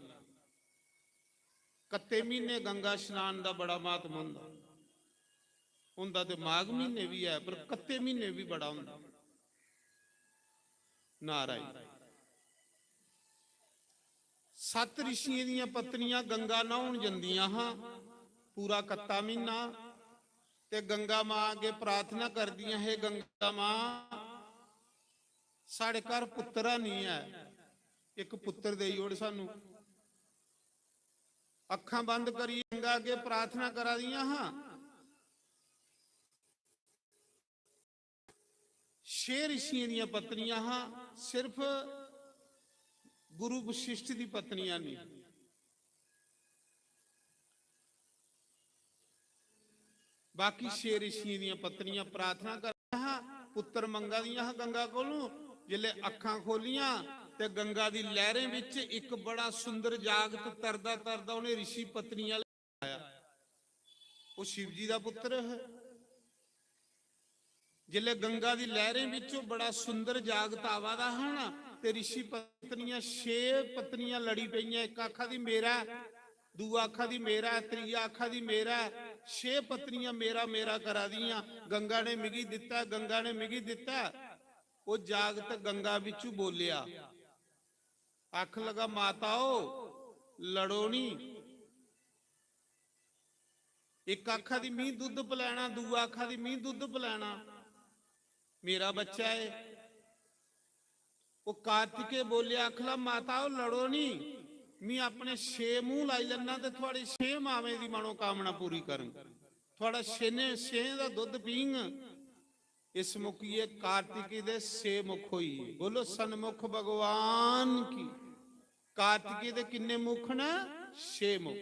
कत्ते म्हीने गंगा स्नान दा बड़ा महात्म होंदा। होंदा ते माघ म्हीने भी ऐ, पर कत्ते म्हीने भी बड़ा होंदा। नारायण। सत्त ऋषियें दियां पत्नियां गंगा न्हौन जंदियां हां, पूरा कत्ता म्हीना, ते गंगा मां अग्गे प्रार्थना करदियां, "हे गंगा मां, साढ़े घर पुत्तर है नहीं ऐ, इक पुत्तर देई ओड़ सानू।" अक्खां बंद करियै गंगा अग्गे प्रार्थना करा दियां हां। छे ऋषियें दियां पत्नियां हां, सिर्फ गुरु वशिष्ठ दी पत्नियां नहीं। बाकी छे ऋषियें दियां पत्नियां प्रार्थना कर रहियां हां, पुत्तर मंगा दियां हां गंगा कोलों। जिसले अक्खां खोलियां ते गंगा दी लैह्रें विच इक बड़ा सुंदर जागत तरदा तरदा उन्हें ऋषि पत्नियां आया। ओह शिव जी दा पुत्र है। जिसले गंगा दी लैह्रें विच ओह बड़ा सुंदर जागत आवा दा हा ना, ते ऋषि पत्नियां, छे पत्नियां लड़ी पेइयां, इक आखा दी मेरा ऐ, दूआ आखा दी मेरा ऐ, त्रीया आखा दी मेरा ऐ। छे पत्नियां मेरा मेरा करा दियां, गंगा ने मिगी दित्ता, गंगा ने मिगी दित्ता। ओह् जागत गंगा बिच्चू बोलेआ, आखन लगा, "माता ओ, लड़ो नी।" इक आखा दी, "मी दुद्ध पलैना", दूआ आखा दी, "मी दुद्ध पलैना, मेरा बच्चा ऐ।" ओह् कार्तिकेय बोलेआ, आखला, "माता ओ, लड़ो नी, मी अपने छे मूंह लाई लैना ते थुआड़ी छे मावें दी मनोकामना पूरी करङ, थुआड़ा छेने, छें दा दुद्ध पीङ।" इस मुक्कियै कार्तिकेय दे छे मुख होई गे। बोलो, सन्मुख भगवान की। कार्तिकेय दे किन्ने मुख न? छे मुख।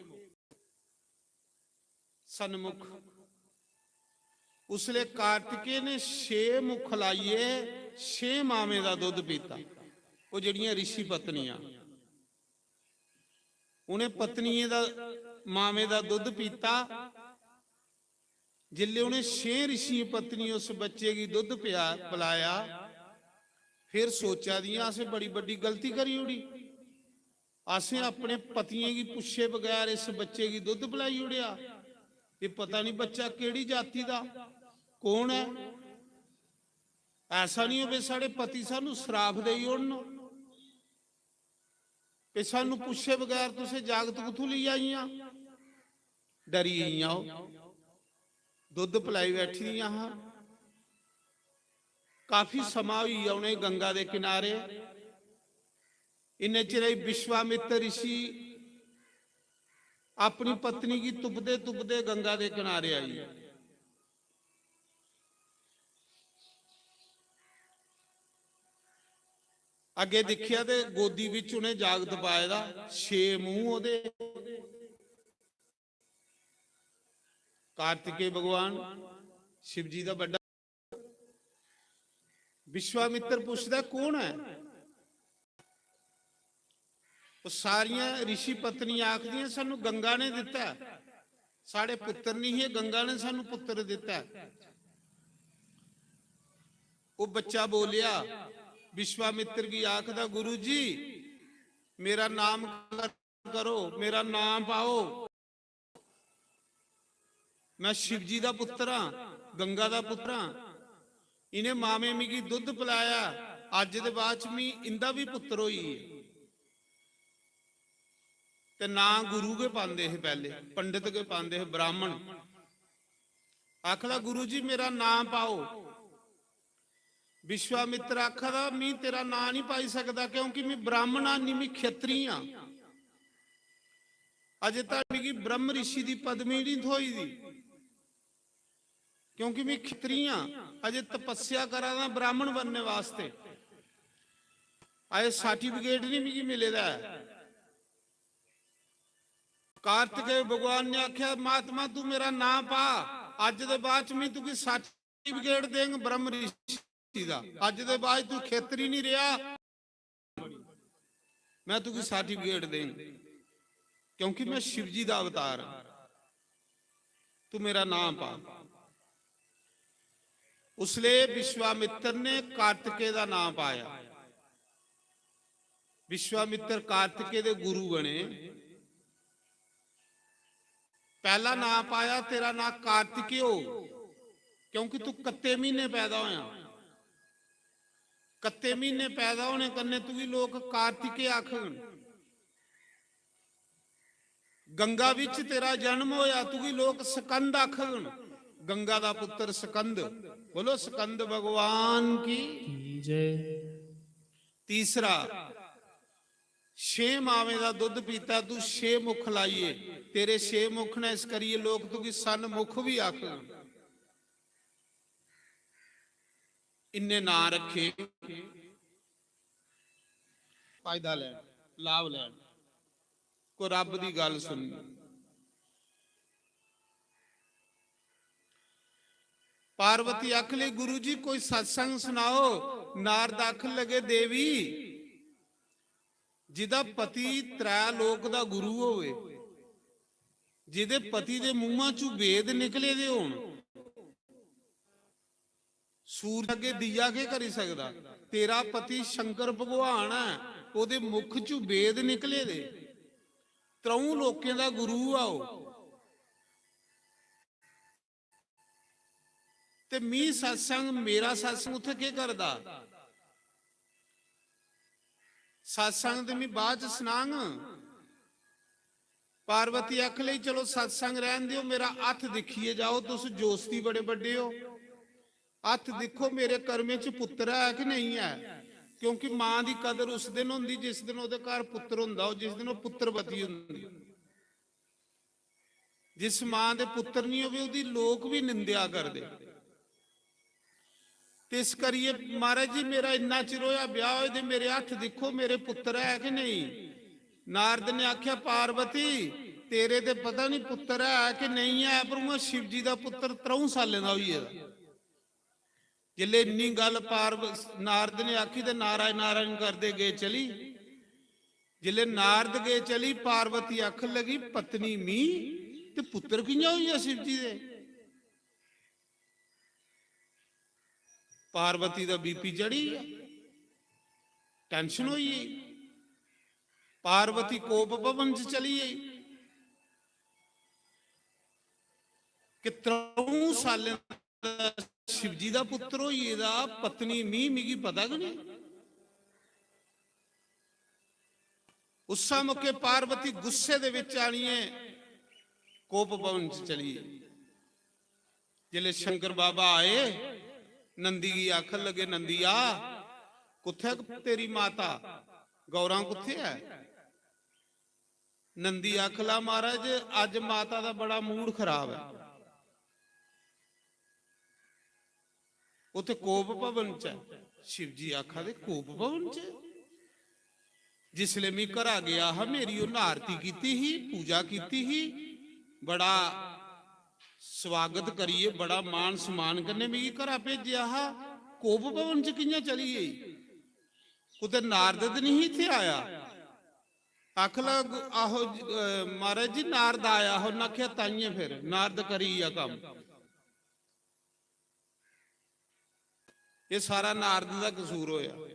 सन्मुख। उसले कार्तिकेय ने छे मुख लाइयै छे मावें दा दुद्ध पीता। ओह् जेह्ड़ियां रिशी पत्नियां, उ'नें पत्नियें दा, मावें दा दुद्ध पीता। जिसले उ'नें छे रिशियें पत्नियें उस बच्चे गी दुद्ध पिया-, पलाया, फिर सोचा दियां, "असें बड़ी बड्डी गलती करी ओड़ी, असें अपने पतियें गी पुच्छे बगैर इस बच्चे गी दुद्ध पलाई ओड़ेआ। एह् पता नहीं बच्चा केह्ड़ी जाति दा, कौन ऐ। ऐसा नहीं होवे साढ़े पति सानू श्राप देई ओड़न।" ते सानू पुच्छे बगैर तुसें जागत कुत्थूं लेई आइयां? डरी गेइयां ओह्। दुद्ध पलाई बैठी दियां हां। काफी समां होई गेआ उ'नें गंगा दे किनारे। इन्ने चिरे च विश्वामित्र ऋषि अपनी पत्नी गी तुपदे तुपदे गंगा दे किनारे आई। अग्गे दिक्खेआ ते गोदी बिच उ'नें जागत पाए दा, छे मूंह ओह्दे। कार्तिकेय भगवान शिव जी दा बड्डा। विश्वामित्र पुछदा, "कौन ऐ?" ओह् सारियां ऋषि पत्नियां आखदियां, "सानू गंगा ने दित्ता ऐ, साढ़े पुत्तर नहीं हे, गंगा ने सानू पुत्तर दित्ता ऐ।" ओह् बच्चा बोलेआ, विश्वामित्र गी आखदा, "गुरु जी, मेरा नाम करो, मेरा नाम पाओ। मैं शिव जी दा पुत्तर हां, गंगा दा पुत्तर हां। इ'नें मावें मिगी दुद्ध पलाया, अज्ज दे बाद च मी इंदा बी पुत्तर होई गे।" ते नां गुरु गै पांदे हे, पैह्ले पंडित गै पांदे हे, ब्राह्मण। आखदा, "गुरु जी, मेरा नां पाओ।" विश्वामित्र आखदा, "मी तेरा नां नहीं पाई सकदा, क्योंकि मी ब्राह्मण आं, नहीं मी क्षत्री आं। अजे तक मिगी ब्रह्म ऋषि दी पदवी नहीं थ्होई दी, क्योंकि मी क्षत्री आं, अजे तपस्या करा दा ब्राह्मण बनने वास्ते। अजे सर्टिफिकेट नहीं मिगी मिले दा ऐ।" कार्तिकेय भगवान ने आख्या, "महात्मा, तू मेरा नां पा, अज्ज दे बाद च मैं तुगी सर्टिफिकेट देंग ब्रह्म ऋषि दा। अज्ज दे बाद तू खेतरी नहीं रहा, मैं तुगी सर्टिफिकेट देंग, क्योंकि मैं शिव जी दा अवतार हां। तू मेरा नां पा।" उसले विश्वामित्र ने कार्तिकेय दा नां पाया। विश्वामित्र कार्तिकेय दे गुरु बने। पहला नां पाया, "तेरा नां कार्तिकेय हो, क्योंकि तू कत्ते महीने पैदा होया। कत्ते महीने पैदा होने कन्ने तुगी लोक कार्तिकेय आखगन। गंगा बिच तेरा जन्म होया, तुगी लोक स्कंद आखगन, गंगा दा पुत्र स्कंद।" बोलो, स्कंद भगवान की। की जय। तीसरा, छे मावें दा दुद्ध पीता तू, छे मुख लाइए, तेरे छे मुख ने, इस करिए लोक तुगी सन्मुख भी आखगन। इन्ने नां रखे, फायदा लैन, लाभ लैन, कोई रब दी गल सुननी। पार्वती आखन लगी, "गुरु जी, कोई सत्संग सुनाओ।" नारद आखन लगे, "देवी, जिदा पति त्रै लोक दा गुरु होवे, जिदे पति दे मुंहा चू वेद निकले दे होन, सूरज अग्गे दीया केह् करी सकदा? तेरा पति शंकर भगवान ऐ, ओदे मुख चू वेद निकले दे, त्र'ऊं लोकें दा गुरु आओ।" ते मी सत्संग, मेरा सत्संग उत्थै केह् करदा? सत्संग ते मी बाद च सनांग। पार्वती आख लगी, "चलो, सत्संग रैह्न देओ, मेरा हत्थ दिक्खियै जाओ, तुस जोस्ती बड़े बड्डे ओ। हत्थ दिक्खो, मेरे कर्में च पुत्तर है कि नेईं है?" क्योंकि मां दी कदर उस दिन होंदी जिस दिन ओह्दे घर पुत्तर होंदा, ओह् जिस दिन ओह् पुत्तरवती होंदी। जिस मां दे पुत्तर निं होवे, ओह्दी लोक बी निंदेआ करदे। ते इस करियै, "महाराज जी, मेरा इन्ना चिर होया ब्याह होए दे, मेरे हत्थ दिक्खो, मेरे पुत्तर है कि नेईं?" नारद ने आखेआ, "पार्वती, तेरे ते पता निं पुत्तर है कि नेईं है, पर उ'आं शिव जी दा पुत्तर त्र'ऊं सालें दा होई गेदा।" जिसलै इन्नी गल्ल पार्व-, नारद ने आखी ते नारायण नारायण करदे गे चली। जिसलै नारद गे चली, पार्वती आखन लगी, "पत्नी मी ते पुत्तर कि'यां होई गेआ शिव जी दे?" पार्वती दा बीपी चढ़ी गेआ, टेंशन होई गेई। पार्वती कोप भवन च चली गेई कि त्र'ऊं सालें दा शिवजी दा पुत्तर होई गेदा, पत्नी मी, मिगी पता गै नेईं। उस्सै मौके पार्वती गुस्से दे बिच आनियै कोप भवन च चली गेई। जिसलै शंकर बाबा आए, नंदी गी आखन लगे, "नंदिया, कुत्थै तेरी माता? गौरां कुत्थै ऐ?" नंदी आखला, "महाराज, अज्ज माता दा बड़ा मूड खराब ऐ।" उत्थै कोप भवन च ऐ। शिवजी आखा दे, "कोप भवन च?" जिसलै में घरा गेआ हा, मेरी उन्न आरती कीती ही, पूजा कीती ही, बड़ा स्वागत करियै, बड़ा मान सम्मान कन्नै मिगी घरा भेजेआ हा। कोप भवन च कि'यां चली गेई? कुतै नारद ते निं इत्थै आया? आखला, "आहो जी, अ, महाराज जी, नारद आया हा।" उन्न आखेआ, "ताइयें फिर नारद करी गेआ कम्म।" एह् सारा नारद दा कसूर होया।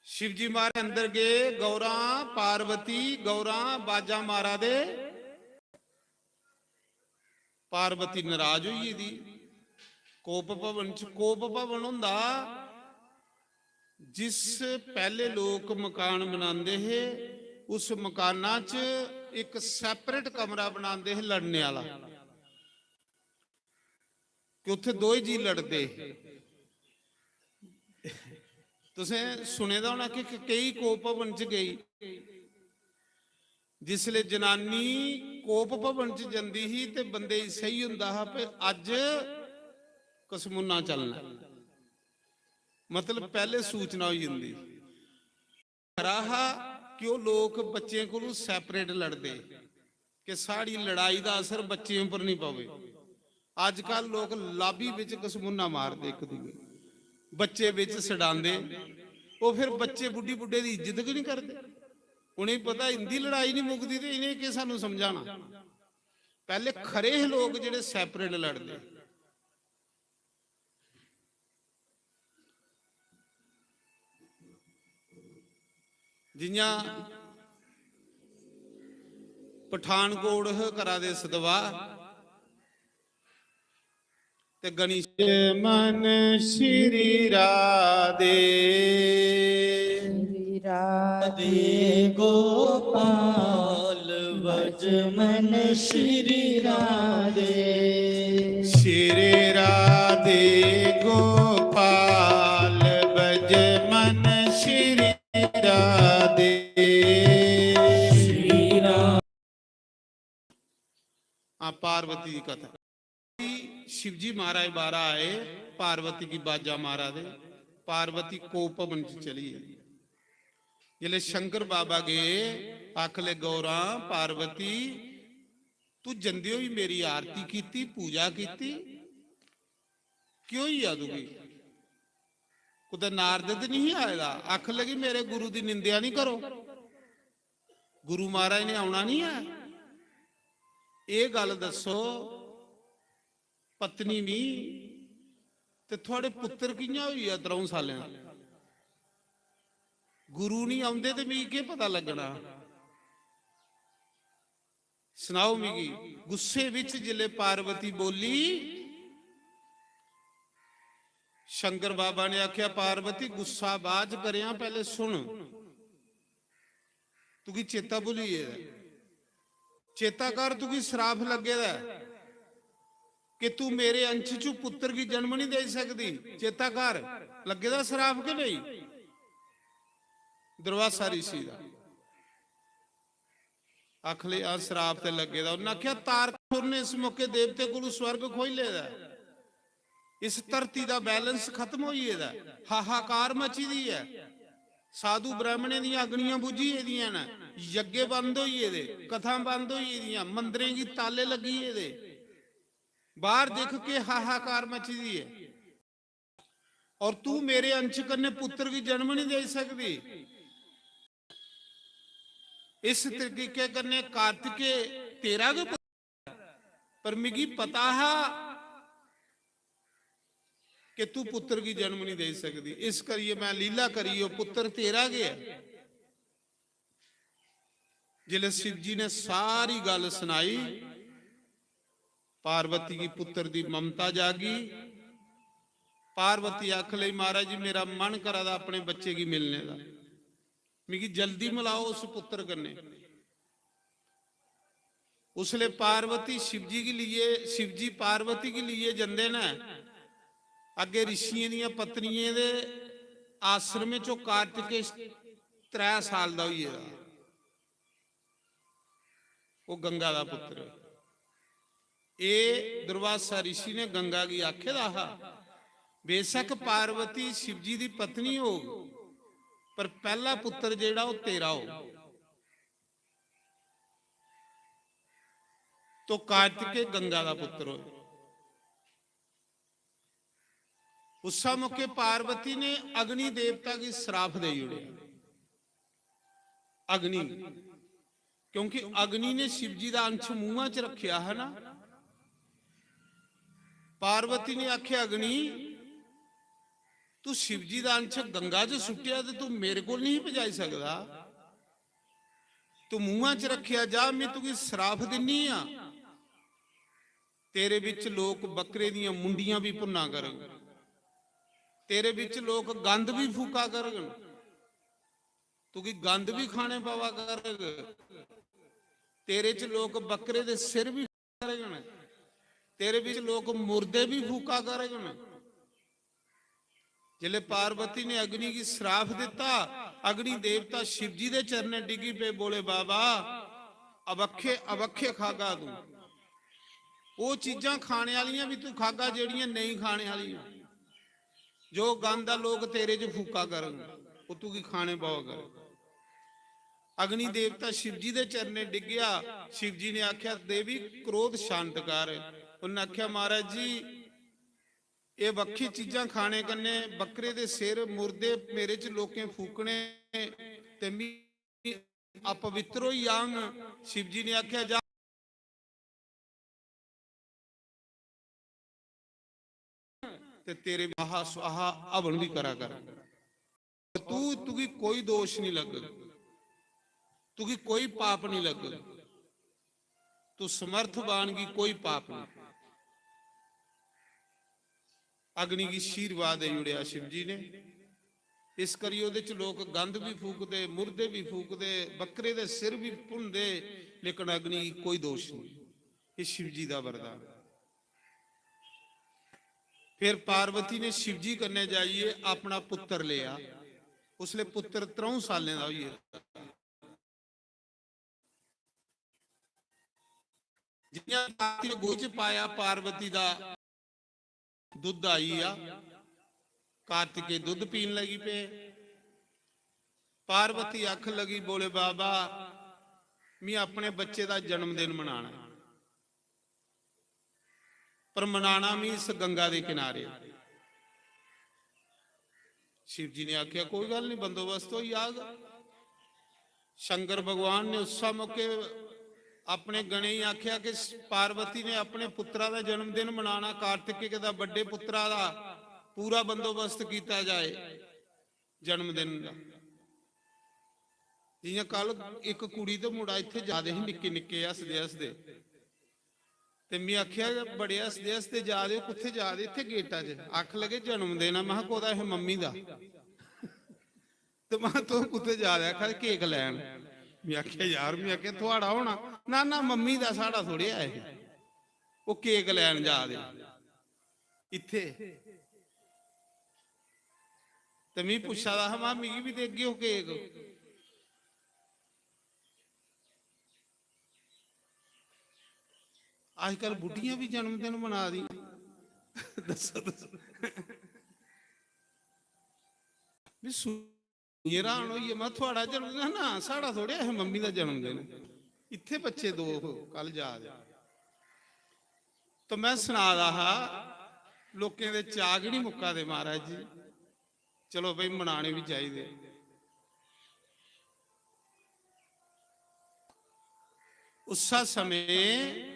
शिवजी महाराज अंदर गे, गौरां, पार्वती, गौरां, बाजां मारा दे। पार्वती नाराज होई गेदी। कोप भवन च, कोप भवन होंदा, जिस पैह्ले लोक मकान बनांदे हे, उस मकाना च इक separate कमरा बनांदे हे लड़ने आह्ला, कि उत्थै दोए जी लड़दे हे। तुसें सुने दा होना कि केई कोप भवन च गेई, जिसलै जनानी कोप भवन च जंदी ही ते बंदे गी सेही होंदा हा कि अज्ज कसमुन्ना चलना, मतलब पैह्ले सूचना होई जंदी। खरा हा कि ओह् लोक बच्चें कोलू separate लड़दे कि साढ़ी लड़ाई दा असर बच्चें उप्पर निं पवे। अजकल लोक lobby बिच कसमुन्ना मारदे इक दूए, बच्चे बिच सडांदे। ओह् फिर बच्चे बुड्ढी बुड्ढे दी इज्जत गै निं करदे। उ'नेंगी पता इंदी लड़ाई निं मुकदी ते इ'नें केह् सानूं समझाना। पैह्ले खरे हे लोक जेह्ड़े separate लड़दे। जि'यां पठानकोट ह करा दे सदवा ते गणेश मन श्री राधे। श्री राधे गोपाल बजमन श्री राधे। श्री राधे गोपाल बजमन श्री राधे। श्री राधे। हाँ, पार्वती दी कथा। शिवजी महाराज बारा आए, पार्वती गी बाजा मारा दे, पार्वती कोप भवन च चली गेई। जिसलै शंकर बाबा गे, आखले, "गौरां, पार्वती, तू जंदे होई मेरी आरती कीती, पूजा कीती, केह् होई गेआ तुगी? कुतै नारद ते निं आए दा?" आखन लगी, "मेरे गुरु दी निंदेआ निं करो, गुरु महाराज ने औना निं ऐ। एह् गल्ल दस्सो, पत्नी निं ते थुआढ़े पुत्तर कि'यां होई गेआ त्र'ऊं सालें दा? गुरु निं औंदे ते मिगी केह् पता लग्गना? सनाओ मिगी।" गुस्से बिच जिसलै पार्वती बोली, शंकर बाबा ने आख्या, "पार्वती, गुस्सा बाद च करेआं, पैह्ले सुन। तुगी चेता भुल्ली गेदा ऐ। चेता कर, तुगी श्राप लग्गे दा ऐ कि तू मेरे अंश चू पुत्तर गी जन्म नहीं देई सकदी। चेता कर, लग्गे दा श्राप के नेईं?" दुर्वासा ऋषि दा। आखले, "आ, श्राप ते लग्गे दा।" उन्नै आखेआ, "तारकासुर ने इस मौके देवते कोलू स्वर्ग खोई लेदा ऐ। इस धरती दा बैलेंस खत्म होई गेदा ऐ, हाहाकार मची दी ऐ। साधु ब्राह्मणें दियां अग्नियां बुझी गेदियां न, यज्ञ बंद होई गेदे, कथां बंद होई गेदियां, मंदरें गी ताले लग्गी गेदे। बाहर दिक्ख के हाहाकार मची दी ऐ।" और तू मेरे अंश कन्नै पुत्र गी जन्म नहीं देई सकदी। इस तरीके कन्नै कार्तिकेय तेरा गै पुत्र, पर मिगी पता हा कि तू पुत्र गी जन्म नहीं देई सकदी, इस करियै मैं लीला करी, ओह् पुत्र तेरा गै ऐ। जिसलै शिव जी ने सारी गल्ल सनाई, पार्वती गी पुत्र दी ममता जागी। पार्वती आख लगी, "महाराज जी, मेरा मन करा दा अपने बच्चे गी मिलने दा, मिगी जल्दी मिलाओ उस पुत्र कन्नै।" उसले पार्वती शिव जी गी लिए, शिव जी पार्वती गी लिए जंदे न। अग्गे ऋषियें दियां पत्नियें दे आश्रम च ओह् कार्तिकेय त्रै साल दा होई गेदा। ओह् गंगा दा पुत्र। एह् दुर्वासा ऋषि ने गंगा गी आखे दा हा, "बेशक पार्वती शिव जी दी पत्नी होग, पर पैह्ला पुत्र जेह्ड़ा ओह् तेरा होग।" तो कार्तिकेय गंगा दा पुत्र होए। उस मौके पार्वती ने अग्नि देवता गी श्राप देई ओड़ेआ। अग्नि, क्योंकि अग्नि ने शिव जी दा अंश मुंहा च रखेआ है ना। पार्वती ने आखेआ, "अग्नि, तू शिव जी दा अंश गंगा च सुट्टेआ ते तू मेरे कोल नहीं पजाई सकदा। तू मुंहा च रखेआ जा, मैं तुगी श्राप दिन्नी आं।" तेरे बिच लोक बकरे दियां मुंडियां भी भुन्ना करग, तेरे बिच लोक गंद भी फूका करगन, तुगी गंद भी खाने पवा करग, तेरे च लोक बकरे दे सिर भी करगन, तेरे बिच लोक मुर्दे भी फूका करगन। जिसले पार्वती ने अग्नि गी श्राप दिता, अग्नि देवता शिव जी दे चरणें डिग्गी पे, बोले, "बाबा, अबक्खे अबक्खे खागा तू, ओह् चीजां खाने आह्लियां भी तू खागा जेह्ड़ियां नेईं खाने आह्लियां। जो गंद आ लोक तेरे च फूका करन, ओह् तुगी खाने पवा करन।" अग्नि देवता शिव जी दे चरणें डिग्गेआ। शिव जी ने आखेआ, "देवी, क्रोध शांत कर।" उन्नै आखेआ, "महाराज जी, एह् बक्खी चीजां खाने कन्नै बकरे दे सिर, मुर्दे मेरे च लोकें फूकने ते मी अपवित्र होई जाङ।" शिव जी ने आखेआ, "जा ते तेरे आहा स्वाहा हवन भी करा कर। तू, तुगी कोई दोष नहीं लगग, तुगी कोई पाप नहीं लगग, तू समर्थवान गी कोई पाप नहीं।" अग्नि गी आशीर्वाद देई ओड़ेआ शिव जी ने। इस करी ओह्दे च लोक गंद भी फूकदे, मुर्दे भी फूकदे, बकरे दे सिर भी भुनदे, लेकिन अग्नि गी कोई दोष नहीं। ये शिव जी दा वरदान। फिर पार्वती ने शिव जी कन्नै जाइयै अपना पुत्र लेआ। उसले पुत्र त्र'ऊं सालें दा होई गेदा। जियां कार्तिक गोद च पाया पार्वती दा दुद्ध आई गेआ, कार्तिकेय दुद्ध पीन लगी पे। पार्वती आखन लगी, "बोले बाबा, मी अपने बच्चे दा जन्मदिन मनाना ऐ, पर मनाना मी इस गंगा दे किनारे।" शिव जी ने आखेआ, "कोई गल्ल नहीं, बंदोबस्त होई जाग।" शंकर भगवान ने उस मौके अपने गणें गी आखेआ कि पार्वती ने अपने पुत्रा दा जन्मदिन मनाना, कार्तिकेय दा बड्डे पुत्रा दा, पूरा बंदोबस्त कीता जाए जन्मदिन दा। जियां कल इक कुड़ी ते मुड़ा इत्थे जा दे हे निक्के निक्के हसदे हसदे, ते में आखेआ, "बड़े हसदे हसदे जा दे ओ, कुत्थै जा दे?" "इत्थै गेटा च।" आखन लगे, "जन्मदिन ऐ।" महां, "कोह्दा ऐ?" "मम्मी दा।" ते महां, "तूं कुत्थै जा दे?" आखा दे, "केक लैन।" में आखेआ, "यार," में आखेआ, "थुआढ़ा होना।" "ना ना, मम्मी दा, साढ़ा थोड़े ऐ।" ओह् केक लैन जा दे इत्थै। ते मी पुच्छा दा हा, "मां, मिगी बी देगे ओ केक?" अजकल बुड्ढियां बी जन्मदिन मना दियां। दस्सो, दस्सो। में सुनियै हैरान होई गेआ। में, "थुआढ़ा जन्मदिन?" "ना, साढ़ा थोड़े ऐ, मम्मी दा जन्मदिन।" इत्थै बच्चे दो कल जा दे। तो में सना दा हा, लोकें दे चाऽ गै निं मुक्का दे, महाराज जी। चलो भाई, मनाने बी चाहिदे। उस्सै समें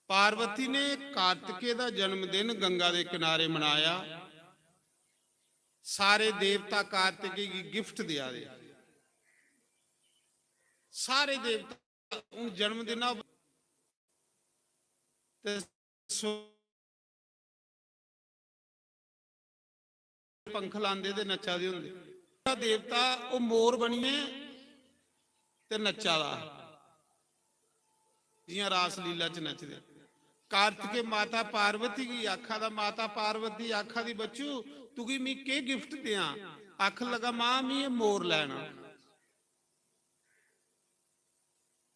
पार्वती ने कार्तिकेय दा जन्मदिन गंगा दे किनारे मनाया। सारे देवता कार्तिकेय गी गिफ्ट देआ दे। सारे देवता हून जन्मदिन ते सो पंख लांदे ते नच्चा दे होंदे। देवता ओह् मोर बनियै ते नच्चा दा हा, जियां रासलीला च नचदे। कार्तिकेय माता पार्वती गी आखा दा, माता पार्वती आखा दी, "बच्चू, तुगी मी केह् गिफ्ट देआं?" आखन लगा, "मां, मी एह् मोर लैना।"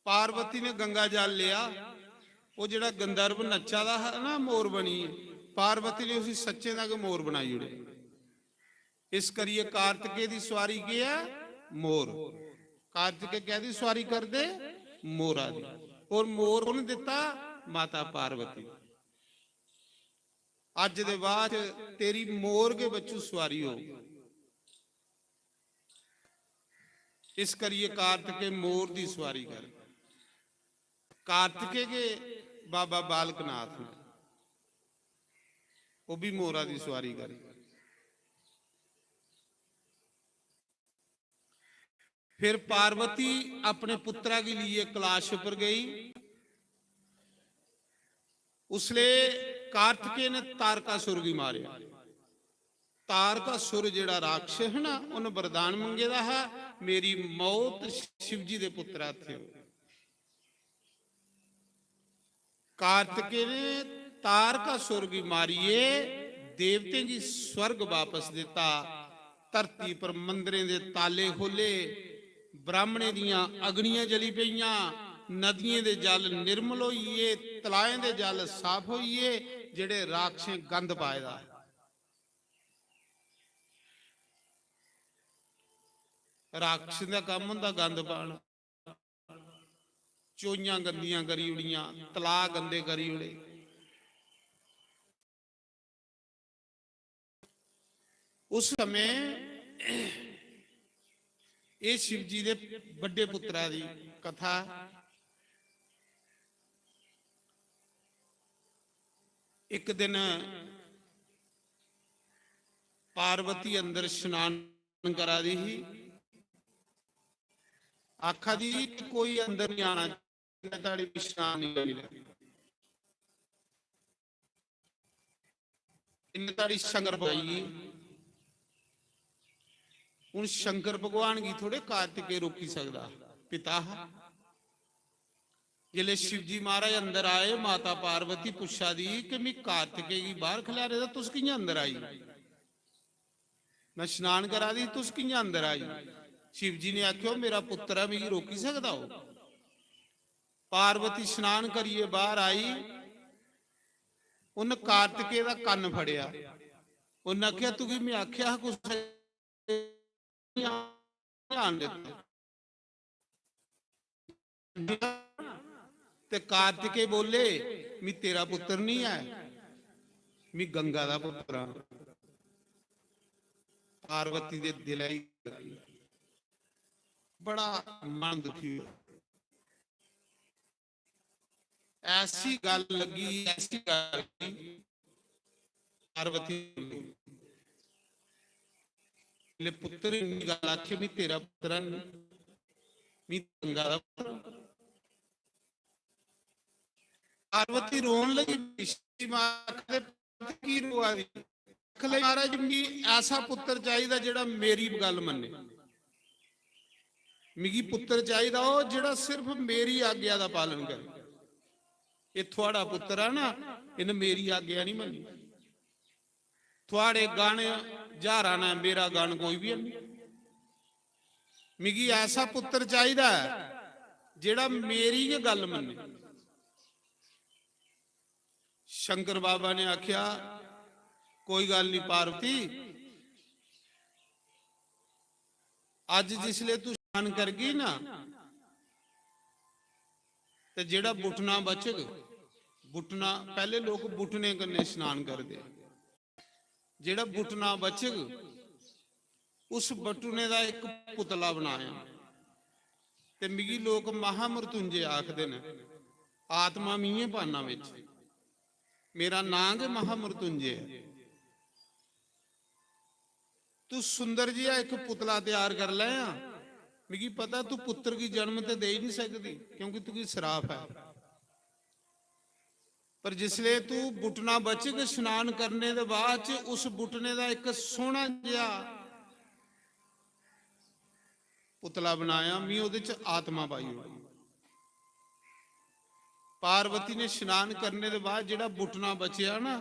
पार्वती ने गंगा जल लेआ, ओह् जेह्ड़ा गंधर्व नच्चा दा हा ना मोर बनियै, पार्वती ने उसी सच्चें दा गै मोर बनाई ओड़ेआ। इस करियै कार्तिकेय दी सुआरी केह् ऐ? मोर। कार्तिकेय कैह्दी सुआरी करदे? मोरा दी। और मोर कु'न दित्ता? माता पार्वती। अज्ज दे बाद च तेरी मोर गै बच्चू सुआरी होग। इस करियै कार्तिकेय मोर दी सुआरी कर। कार्तिकेय गै बाबा बालकनाथ न, ओह् बी मोरा दी सुआरी कर। फिर पार्वती अपने पुत्रा गी लेइयै कैलाश उप्पर गई। उसले कार्तिकेय ने तारकासुर गी मारेआ। तारकासुर जेह्ड़ा राक्षस है ना, उन्हें वरदान मंगे दा हा, "मेरी मौत शिवजी दे पुत्रा हत्थे हो।" कार्तिकेय ने तारकासुर गी मारियै देवतें गी स्वर्ग वापस दित्ता। धरती पर मंदरें दे ताले खोले, ब्राह्मणें दियां अग्नियां जली पेइयां, नदियें दे जल निर्मल होई गे, तलाएं दे जल साफ होई गे, जेह्ड़े राक्षसें गंद पाए दा। राक्षसें दा कम्म होंदा गंद पाना। चोइयां गंदियां करी ओड़ियां, तलाऽ गंदे करी ओड़े। उस समें एह् शिव जी दे बड्डे पुत्तरा दी कथा। इक दिन पार्वती अंदर स्नान करा दी ही, आखा दी ही कि कोई अंदर नहीं आना, जिन्ने धोड़ी विश्राम नहीं करी लैंदी। इन्ने धोड़ी शंकर भगवान गी, हून शंकर भगवान गी थोड़े कार्तिकेय रोकी सकदा, पिता हा। जिसले शिवजी महाराज अंदर आए, माता पार्वती पुच्छा दी कि "मी कार्तिकेय गी बाहर खलारे दा, तुस कियां अंदर आई?" "मैं स्नान करा दी, तुस कियां अंदर आई?" शिव जी ने आखेआ, "मेरा पुत्तर ऐ, मिगी रोकी सकदा ओ?" पार्वती स्नान करियै बाहर आई, उन्न कार्तिकेय दा कन्न फड़ेआ। उन्न आखेआ, "तुगी मैं आखेआ हा कुसै ध्यान दित्ता।" ते कार्तिकेय बोले, "मी तेरा पुत्र नहीं है, मी गंगा दा पुत्र हां।" पार्वती दे दिला गी बड़ा मन दुखी हुआ। ऐसी गल्ल लगी, ऐसी गल्ल लगी, पार्वती ने पुत्र इन्नी गल्ल आखी, "मी तेरा पुत्र है नहीं, मी गंगा दा पुत्र।" पार्वती रोन लगी, भीष्म आखदे, "पुत्र की रोआ दी?" आखन लगे, "महाराज, मिगी ऐसा पुत्र चाहिदा जेह्ड़ा मेरी गल्ल मन्ने। मिगी पुत्र चाहिदा ओह् जेह्ड़ा सिर्फ मेरी आज्ञा दा पालन करे। एह् थुआढ़ा पुत्र ऐ ना, इन्न मेरी आज्ञा नहीं मन्नी। थुआढ़े गण ज्हारां न, मेरा गण कोई बी नहीं। मिगी ऐसा पुत्र चाहिदा ऐ जेह्ड़ा मेरी गै गल्ल मन्ने।" शंकर बाबा ने आख्या, "कोई गल्ल नहीं पार्वती, अज्ज जिसले तू स्नान करगी ना, ते जेह्ड़ा बुटना बचग, बुटना, पैह्ले लोक बुटने कन्नै स्नान करदे, जेह्ड़ा बुटना बचग, उस बुटने दा इक पुतला बनाया।" ते मिगी लोक महामृत्युंजय आखदे न, आत्मा मियें पाना बिच, मेरा नां गै महामृत्युंजय ऐ। तू सुंदर जिहा इक पुतला त्यार कर लै, मिगी पता तू पुत्र गी जन्म ते देई नहीं सकदी, क्योंकि तुगी श्राप ऐ। पर जिसले तू बुटना बचग, स्नान करने दे बाद च उस बुटने दा इक सोहना जिहा पुतला बनाया, मी ओहदे च आत्मा पाई ओड़ी। पार्वती ने स्नान करने दे बाद जेह्ड़ा बुटना बचेआ ना,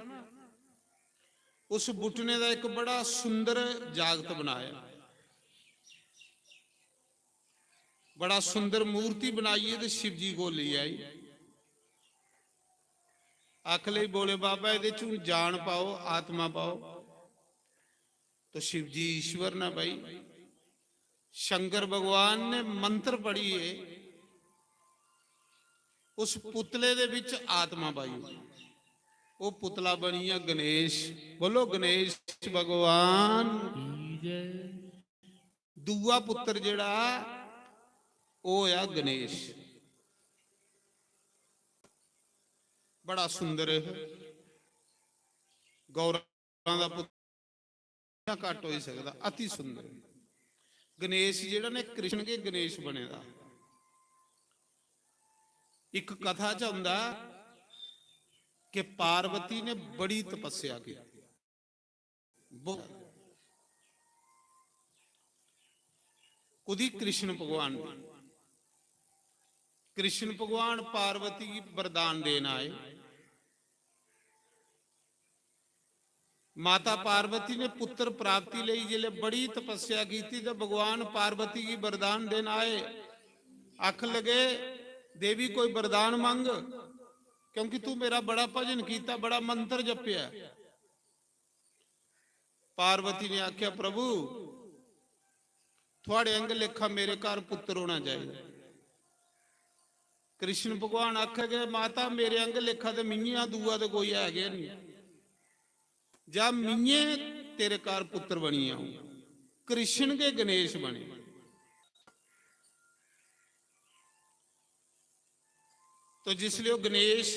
उस बुटने दा इक बड़ा सुंदर जागत बनाया, बड़ा सुंदर मूर्ति बनाइयै ते शिव जी कोल लेई आई। आख लगी, "भोले बाबा, एह्दे च हून जान पाओ, आत्मा पाओ।" तो शिव जी ईश्वर ने भाई, शंकर भगवान ने मंत्र पढ़िए उस पुतले दे विच आत्मा पाई ओड़ी। वो पुतला बनी गया गणेश। बोलो गणेश भगवान की जय। दूआ पुत्र जेड़ा वो होया गणेश, बड़ा सुंदर गौरा दा पुत्र। घट होई सकदा, अति सुंदर। गणेश जेड़ा ने कृष्ण के गणेश बने दा। एक कथा च आंदा कि पार्वती ने बड़ी तपस्या की, कुदी? कृष्ण भगवान ने। कृष्ण भगवान पार्वती की वरदान देन आए। माता पार्वती ने पुत्र प्राप्ति लई जिसलै बड़ी तपस्या की तो भगवान पार्वती की वरदान देन आए। आख लगे, "देवी, कोई वरदान मंग, क्योंकि तू मेरा बड़ा भजन किया, बड़ा मंत्र जपया।" पार्वती ने आख्या, "प्रभु, थुआड़े अंग लेखा मेरे घर पुत्र होना चाहिए।" कृष्ण भगवान आखे गए, "माता, मेरे अंग लेखा ते मियें दूआ ते कोई है गै नहीं। जा मियें तेरे घर पुत्र बनी आऊं।" कृष्ण के गणेश बने। तो जिसले ओह गणेश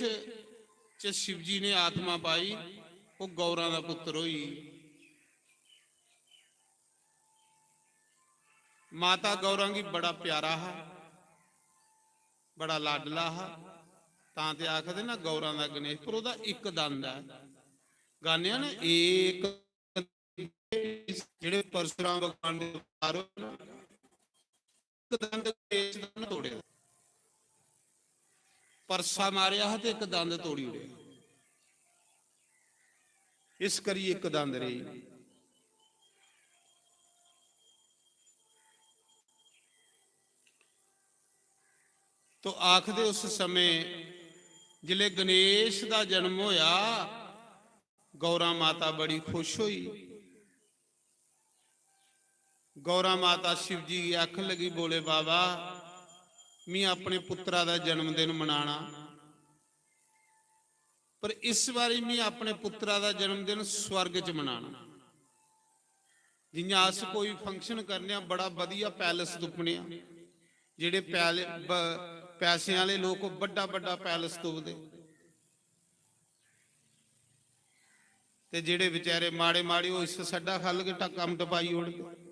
च शिव जी ने आत्मा पाई, ओह गौरा दा पुत्र होई। माता गौरा गी बड़ा प्यारा हा, बड़ा लाडला हा, तां ते आखदे ना गौरा दा गणेश, पर ओहदा इक दंद ऐ। गाने ना, एक जेह्ड़े परशुराम भगवान दे अवतार होए ना, इक दंद गणेश दा ना तोड़ेआ। परसा मारेआ हा ते इक दंद तोड़ी ओड़ेआ। इस करी इक दंद रेही। तो आखदे उस समय जिसलै गणेश दा जन्म होया, गौरा माता बड़ी खुश होई। गौरा माता शिव जी गी आखन लगी, "भोले बाबा, मी अपने पुत्तरा दा जन्मदिन मनाना, पर इस बारी मी अपने पुत्तरा दा जन्मदिन स्वर्ग च मनाना।" जियां अस कोई function करने आं, बड़ा बधिया palace तुप्पने आं, जेह्ड़े पैले-, ब-, पैसें आह्ले लोक बड्डा बड्डा palace तुपदे, ते जेह्ड़े बेचारे माड़े माड़े, ओह् इस सड्डा खल्ल गै ट-, कम्म टपाई ओड़दे।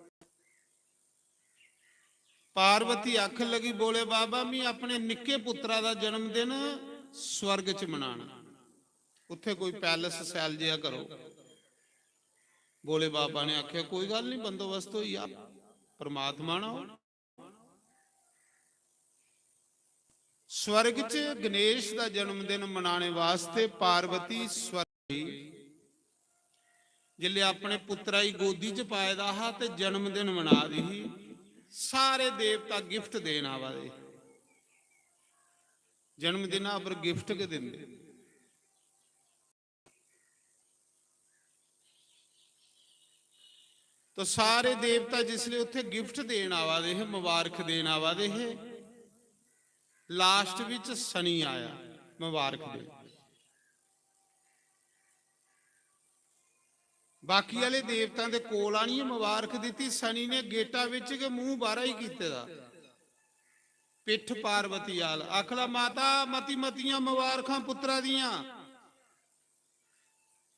पार्वती आखन लगी, "भोले बाबा, मी अपने निक्के पुत्तरा दा जन्मदिन स्वर्ग च मनाना, उत्थे कोई पैलेस सैल जेहा करो। भोले बाबा ने आखेआ, "कोई गल्ल नहीं, बंदोबस्त होई जा, परमात्मा ना हो।" स्वर्ग च गणेश दा जन्मदिन मनाने वास्ते पार्वती स्वर्ग गई। जिसलै अपने पुत्तरा गी गोदी च पाए दा हा ते जन्मदिन मना दी ही, सारे देवता गिफ्ट देन आवा दे, जन्मदिना पर गिफ्ट गै दिंदे। तो सारे देवता जिसले उत्थे गिफ्ट देन आवा दे हे, मुबारक देन आवा दे हे, लास्ट विच शनि आया मुबारक देन। बाकी आले देवतां दे कोल आनियै मुबारक दित्ती, शनि ने गेटा विच गै मूंह बाहरा ही कीते दा। पिट्ठ पार्वती आल आखला, "माता, मती मतियां मुबारखां पुत्तरा दियां।"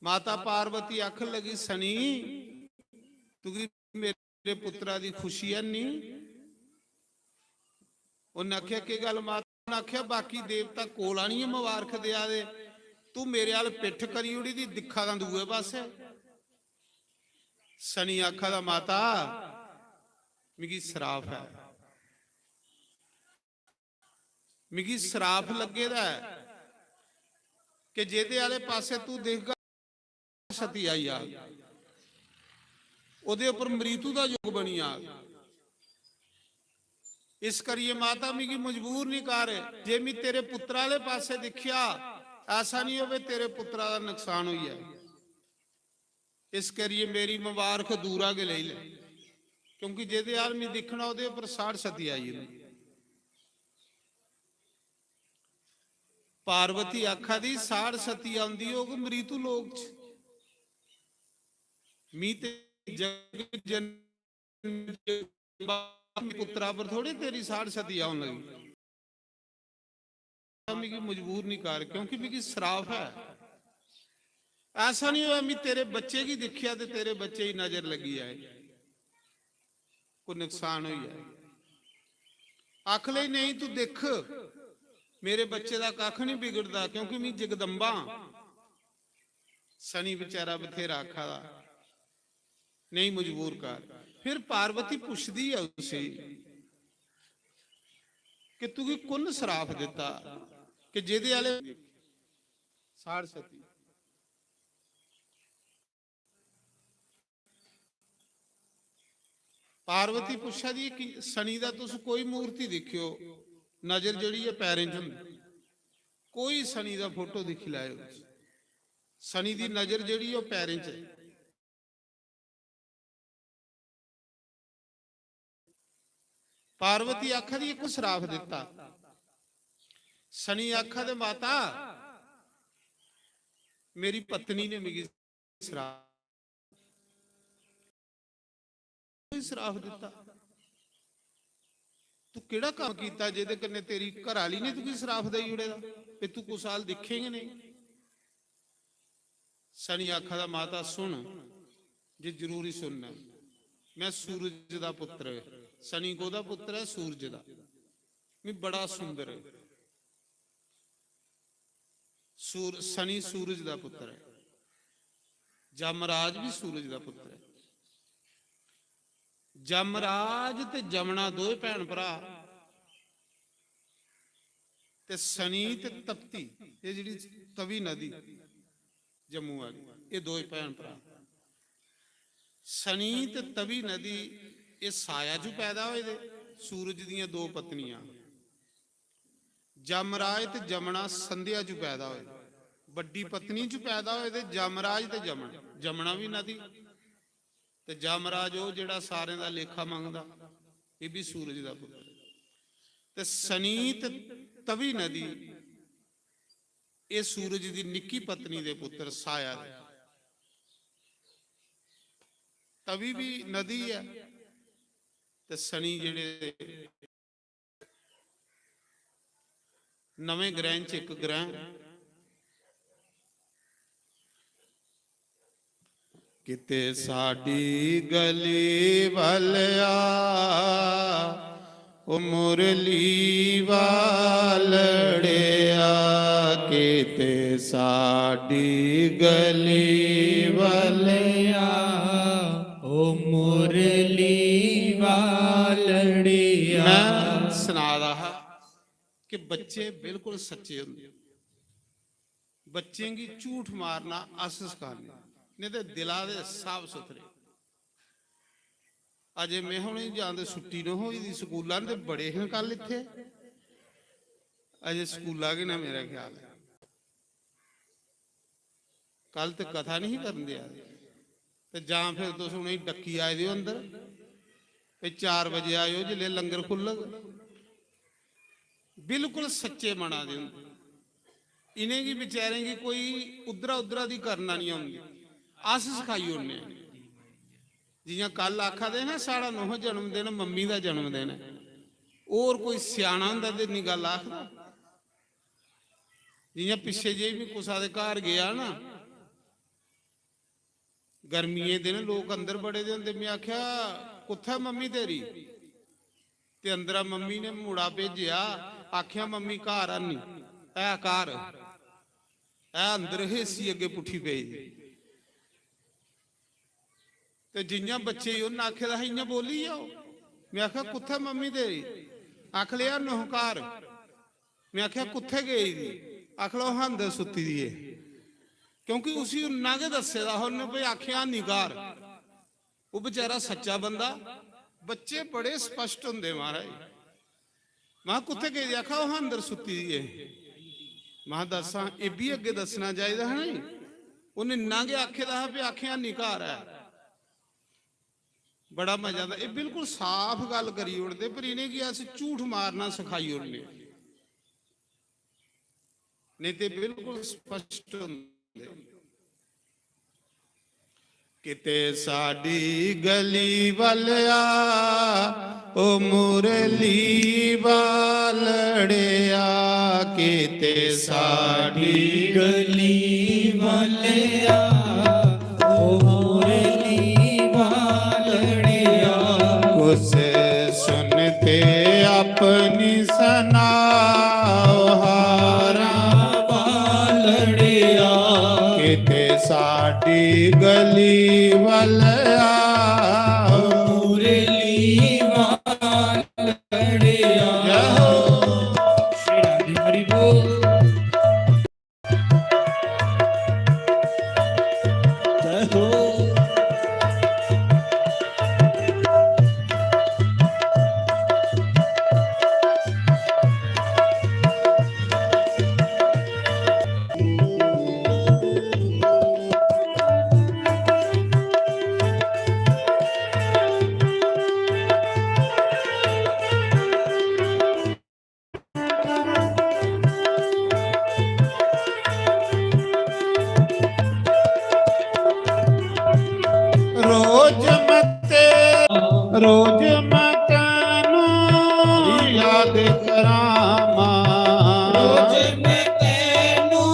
माता पार्वती आखन लगी, "शनि, तुगी मेरे पुत्तरा दी खुशी है नी?" उन्नै आखेआ, "केह् गल्ल माता?" उन्नै आखेआ, "बाकी देवता कोल आनियै मुबारक देआ दे, तू मेरे अल पिट्ठ करी ओड़ी दी, दिक्खा दा दूए पासै।" शनि आखा दा, "माता, मिगी श्राप ऐ, मिगी श्राप लग्गे दा ऐ कि जेह्दे आले पासै तू दिखगा, सती आई जाग, ओह्दे उप्पर मृत्यु दा योग बनी जाग। इस करियै माता, मिगी मजबूर नहीं कर, जे मी तेरे पुत्तरा आले पासै दिक्खेआ, ऐसा नहीं होवे तेरे पुत्तरा दा नुकसान होई जाए। इस करियै मेरी मुबारक दूरा गै लेई ले, क्योंकि जेह्दे हाल मी दिक्खना, ओह्दे उप्पर साढ़ सती आई जंदी।" पार्वती आखा दी, "साढ़ सती औंदी होग मृत्यु लोक च, मी ते जग जन पुत्तरा पर थोड़े तेरी साढ़ सती औन लगी। मिगी मजबूर नहीं कर, क्योंकि मिगी श्राप है। ऐसा नहीं होया, मी तेरे बच्चे की दिखिया ते तेरे बच्चे की नजर लगी आए, कोई नुकसान हो जाए।" आख ले, "नहीं, तू दिख, मेरे बच्चे दा कख नहीं बिगड़दा, क्योंकि मी जगदम्बा हां।" शनि बेचारा बथेरा आखा दा, "नहीं मजबूर कर।" फिर पार्वती पुछदी ऐ उसी कि तुगी कुन श्राप दिता कि जेदे आले साढ़ सती। पार्वती पुछा दी कि शनि दा तुस कोई मूर्ति दिक्खियो, नजर जेह्ड़ी ऐ पैरें च होंदी, कोई शनि दा फोटो दिक्खी लैओ, शनि दी नजर जेह्ड़ी ऐ ओह् पैरें च ऐ। पार्वती आखा दी, "कुस श्राप दिता?" शनि आखा दे, "माता, मेरी पत्नी ने मिगी श्राप, श्राप दिता। तू केड़ा काम कीता जेदे कन्नै तेरी घराली ने तुगी श्राप देई ओड़े दा, ते तू कुसै अल दिक्खें गै नहीं?" शनि आखा दा, "माता सुन, जे जरूरी सुनना, मैं सूरज दा पुत्र।" शनि कोदा पुत्र है? सूरज दा। "मैं बड़ा सुंदर है।" सूर-, शनि सूरज दा पुत्र है, जमराज भी सूरज दा पुत्र है। जमराज ते जमना दोए भैन भरा, ते शनि ते तपती, एह् जेह्ड़ी तवी नदी जम्मू आह्ली, एह् दोए भैन भरा। शनि ते तवी नदी एह् साया चू पैदा होए दे, सूरज दियां दो पत्नियां। जमराज ते जमना संध्या चू पैदा होए, बड्डी पत्नी चू पैदा होए दे जमराज ते जमन, जमना भी नदी। ते जमराज ओह् जेह्ड़ा सारें दा लेखा मंगदा, एह् बी सूरज दा पुत्र। ते शनि ते तवी नदी, एह् सूरज दी निक्की पत्नी दे पुत्र साया दे। तवी भी नदी ऐ ते शनि जेह्ड़े नमें ग्रैं च इक ग्रैं। किते साडी गली वालेआ, ओ मुरली वालड़ेआ, साडी गली वालिया, ओ मुरली वालड़िया। मैं सना दा हा कि बच्चे बिल्कुल सच्चे होंदे। बच्चें गी झूठ मारना अस सखाने, नेईं ते दिला दे साफ सुथरे। अजे में हुन जां ते छुट्टी न होई दी, स्कूला न ते बड़े हे कल इत्थे। अजे स्कूला गै ना, मेरा ख्याल ऐ। कल ते कथा नहीं करन देआ दे। ते जां फिर तुस उ'नेंगी डक्की आए दे ओ अंदर, ते चार बजे आएओ जिसलै लंगर खु'ल्लग। बिल्कुल सच्चे मना दे होंदे। इ'नेंगी बेचारें गी कोई उद्धरा उद्धरा दी करना नहीं औंदी। अस सखाई ओड़ने आं। जि'यां कल आखा दे ना, साढ़ा नोह जन्मदिन, मम्मी दा जन्मदिन ऐ। होर कोई स्याना होंदा ते इन्नी गल्ल आखदा? जि'यां पिच्छे जेही में कुसा दे घर गेआ ना, गर्मियें दे दिन लोक अंदर बड़े दे होंदे, में आखेआ, "कुत्थै मम्मी तेरी?" ते अंदरा मम्मी ने मुड़ा भेजेआ, आखेआ, "मम्मी घर हैनी, ऐ घर, ऐ अंदर हे, इसी अग्गें पुट्ठी पेई दी।" ते जि'यां बच्चे गी उन्न आखे दा हा, इ'यां बोली गेआ ओह्। में आखेआ, "कुत्थै मम्मी तेरी?" आख लेआ, "नोह घर।" में आखेआ, "कुत्थै गेई दी?" आख लो, "ओह् अंदर सुत्ती दी ऐ।" क्योंकि उसी उन्ना गै दस्से दा हा उन्नै, भाई, आखेआ, "निं घर।" ओह् बेचारा सच्चा बंदा, बच्चे बड़े स्पष्ट होंदे, महाराज। महां, "कुत्थै गेदी?" आखा, "ओह् अंदर सुत्ती दी ऐ।" महां, "दस्सां, एह् बी अग्गें दस्सना चाहिदा हा नी।" उन्नै इन्ना गै आखे दा हा, "भाई, आखेआ निं घर ऐ।" बड़ा मजा आंदा। एह् बिल्कुल साफ गल्ल करी ओड़दे, पर इ'नेंगी अस झूठ मारना सखाई ओड़ने, नेईं ते बिल्कुल स्पष्ट होंदे। किते साडी गली वालिया, ओ मुरली वालड़िया, किते साडी गली वालिया, ओ मुरली वालड़िया। कुस सुनते अपनी सनाओ हारा वालड़िया। किते साडी गली वालिया, ओ मुरली वालड़िया। जय हो। हरि बोल। जय हो। रोज मैं ते-, रोज मैं तैनू याद करावां। रोज मैं तैनू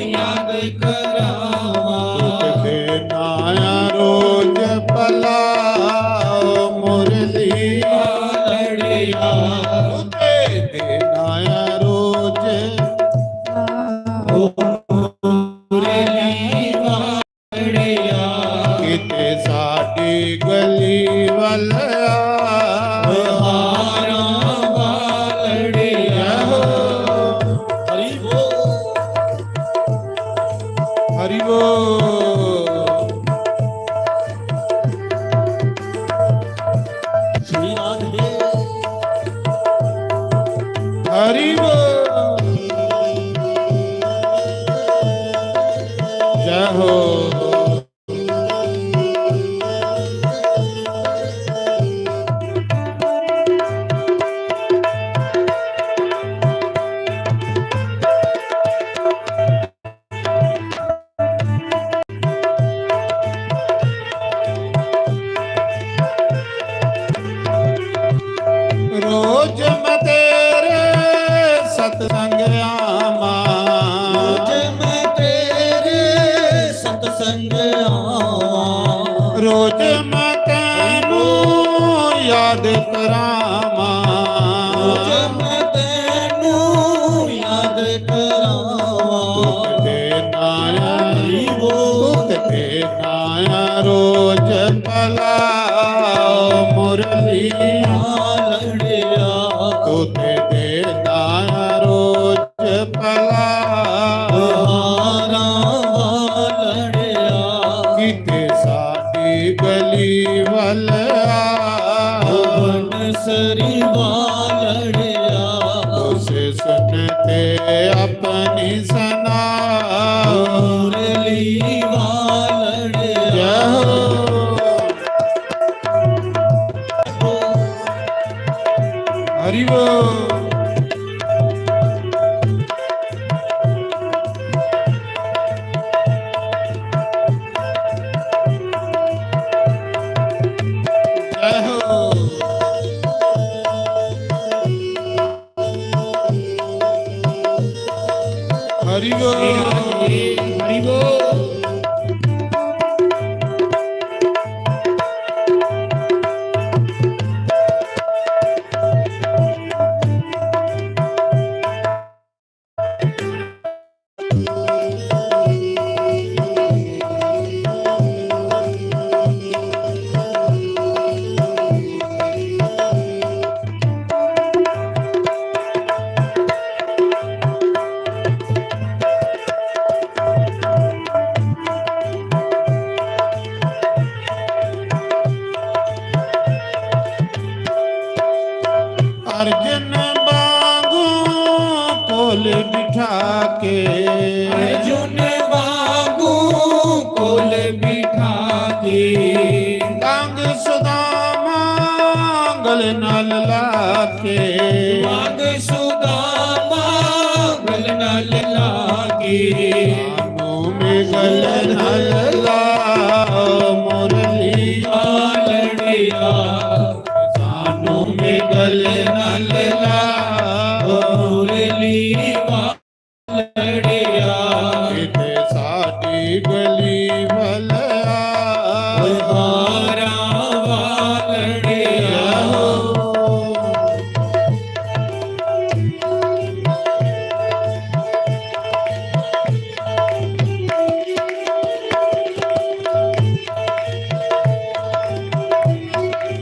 याद करावां। दुख देना आ रोज भला, ओ मुरली वालड़िया। दुख देना आ रोज, ओ मुरली वालड़िया। किते साडी गली वालिया, हारा वालड़िया। हरि बोल। हरि बोल। श्री राधे। हरि बोल। जय हो। रोज मैं तेरे सत्संग आवां। रोज मैं तेरे सत्संग आवां। रोज मैं तैनू याद करावां। रोज मैं तैनू याद करावां। दुख दे रोज भला, ओ मुरली वालड़िया। तू ते देना रोज भला, ओ हारा वालड़िया। किते साडी गली वल आ, ओ बनसरी वालड़िया। उसे सुन ते अपनी सना, ओ मुरली वालड़िया। जय हो। हरि बोल। जय हो। हरि बोल। हरि बोल। अर्जुन वांगू कोल बिठा के, अर्जुन वांगू कोल बिठा के, वांग सुदामा गल नाल लाके, वांग सुदामा गल नाल लाके। मुँह में गल नाल ला, मुरली वालड़िया। सानू में गल नाल ला, मुरली वालड़िया। किते साडी गली वल आ, हारा वालड़िया।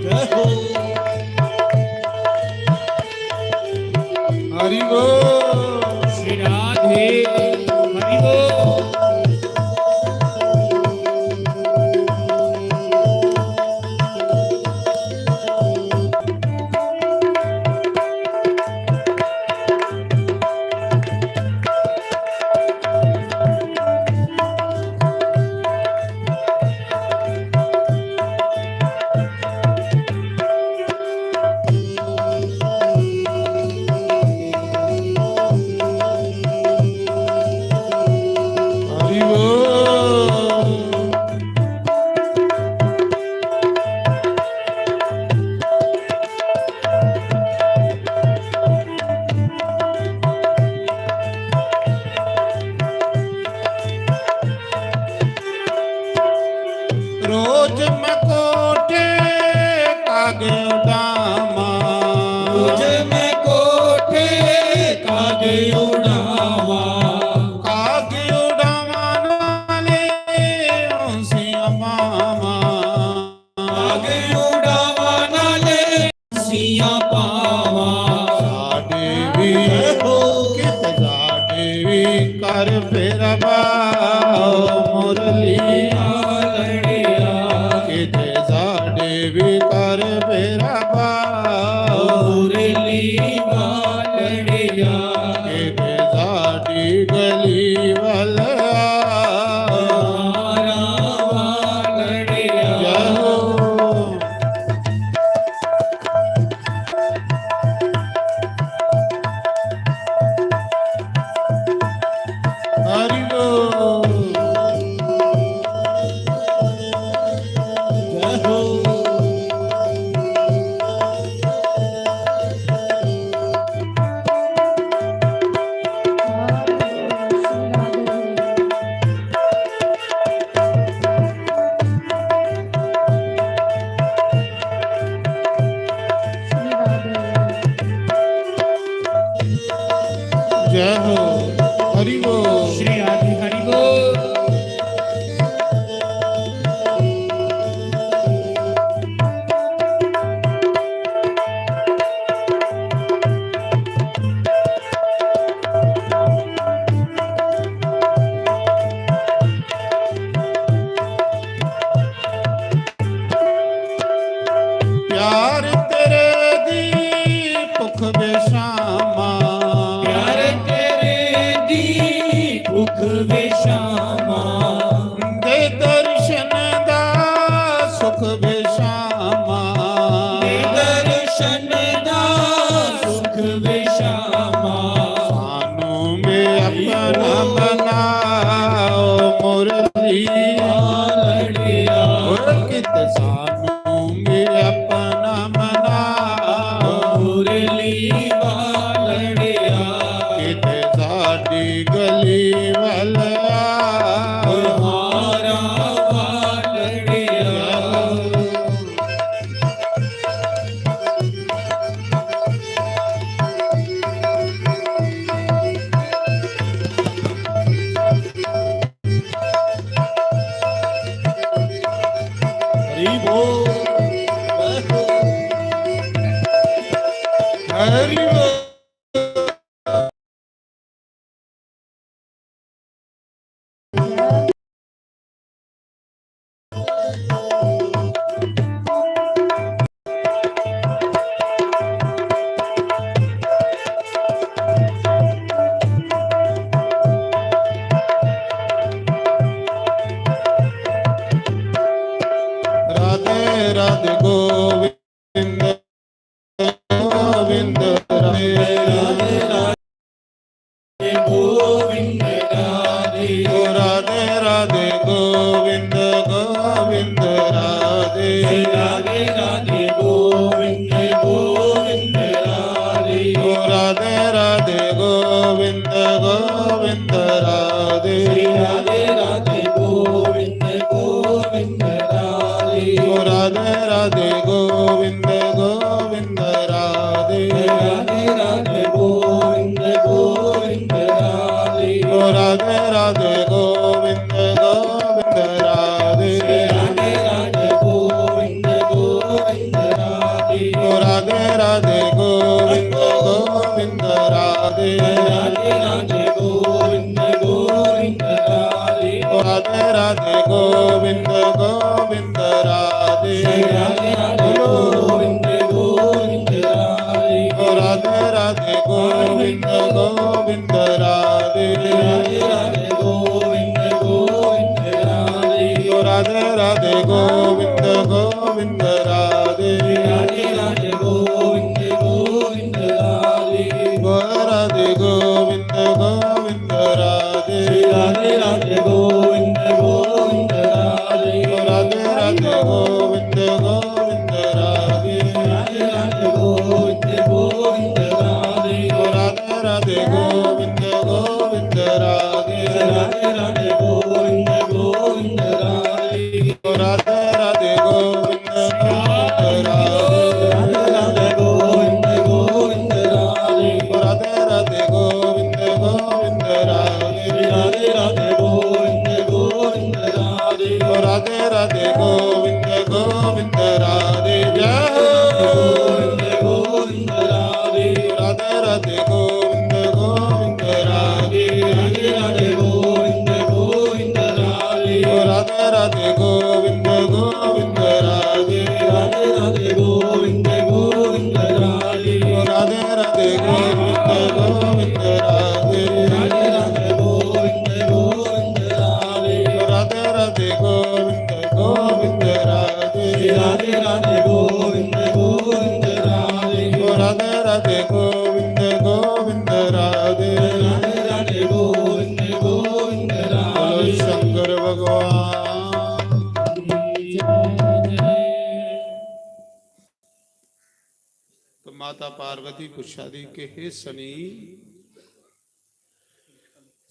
जय हो। हरि बोल। श्री राधे। हरि बोल। हरि बोल। रोज मैं कोठे कागे उड़ावा, रोज मैं कोठे कागे उड़ावा, कागे उड़ावा नाले उसी अमावा। कागे उड़ावा नाले सिया पावा। साडे भी कित साडे भी कर फेरा पाओ मुरली वालड़िया। कित साडे भी कर फेरा पाओ मुरली वालड़िया। कित साडी गली वाला हारा वालड़िया। सुख विशामा। दर्शन दा सुख विशामा। सानू भी अपना बनाओ मुरली। हालड़िया। ओ कित सानू भी अपना बनाओ मुरली। हालड़िया। कित साडी गली वाला। हारा हालड़िया। हरि बोल। हरि बोल। राधे राधे गोविंद गोविंद राधे राधे गोविंद राधे। ओ राधे राधे गोविंद गोविंद राधे। राधे राधे गोविंद गोविंद राधे। ओ राधे राधे गोविंद गोविंद राधे। राधे राधे गोविंद गोविंद राधे। ओ राधे राधे गोविंद गोविंद राधे। राधे राधे गोविंद गोविंद राधे। ओ राधे राधे गोविंद गोविंद राधे। राधे राधे गोविंद गोविंद राधे। ओ राधे राधे गोविंद गोविंद राधे। राधे राधे गोविंद गोविंद राधे। ओ राधे राधे गोविंद गोविंद राधे। राधे राधे गोविंद गोविंद राधे। ओ राधे राधे गोविंद गोविंद राधे। राधे राधे गोविंद गोविंद राधे। ओ राधे राधे गोविंद गोविंद राधे। राधे राधे गोविंद गोविंद राधे। ओ राधे गोविंद गोविंद राधे। राधे राधे गोविंद गोविंद राधे। ओ राधे राधे गोविंद गोविंद राधे। राधे राधे गोविंद गोविंद राधे। ओ राधे राधे गोविंद गोविंद राधे। राधे राधे गोविंद गोविंद राधे। ओ राधे राधे गोविंद गोविंद राधे। राधे राधे गोविंद गोविंद राधे। ओ राधे राधे गोविंद गोविंद राधे। राधे राधे गोविंद गोविंद राधे। ओ राधे राधे गोविंद गोविंद राधे। जय गोविंद गोविंद राधे। राधे राधे गोविंद गोविंद राधे। राधे राधे गोविंद गोविंद राधे। ओ राधे राधे गोविंद गोविंद राधे। राधे राधे गोविंद गोविंद राधे। ओ राधे राधे गोविंद गोविंद राधे। राधे राधे गोविंद गोविंद राधे। ओ राधे राधे गोविंद गोविंद राधे। राधे राधे गोविंद गोविंद राधे। ओ राधे राधे गोविंद गोविंद राधे। राधे राधे गोविंद गोविंद राधे। बोलो शंकर भगवान। तो माता पार्वती पुच्छा दी कि हे सनी,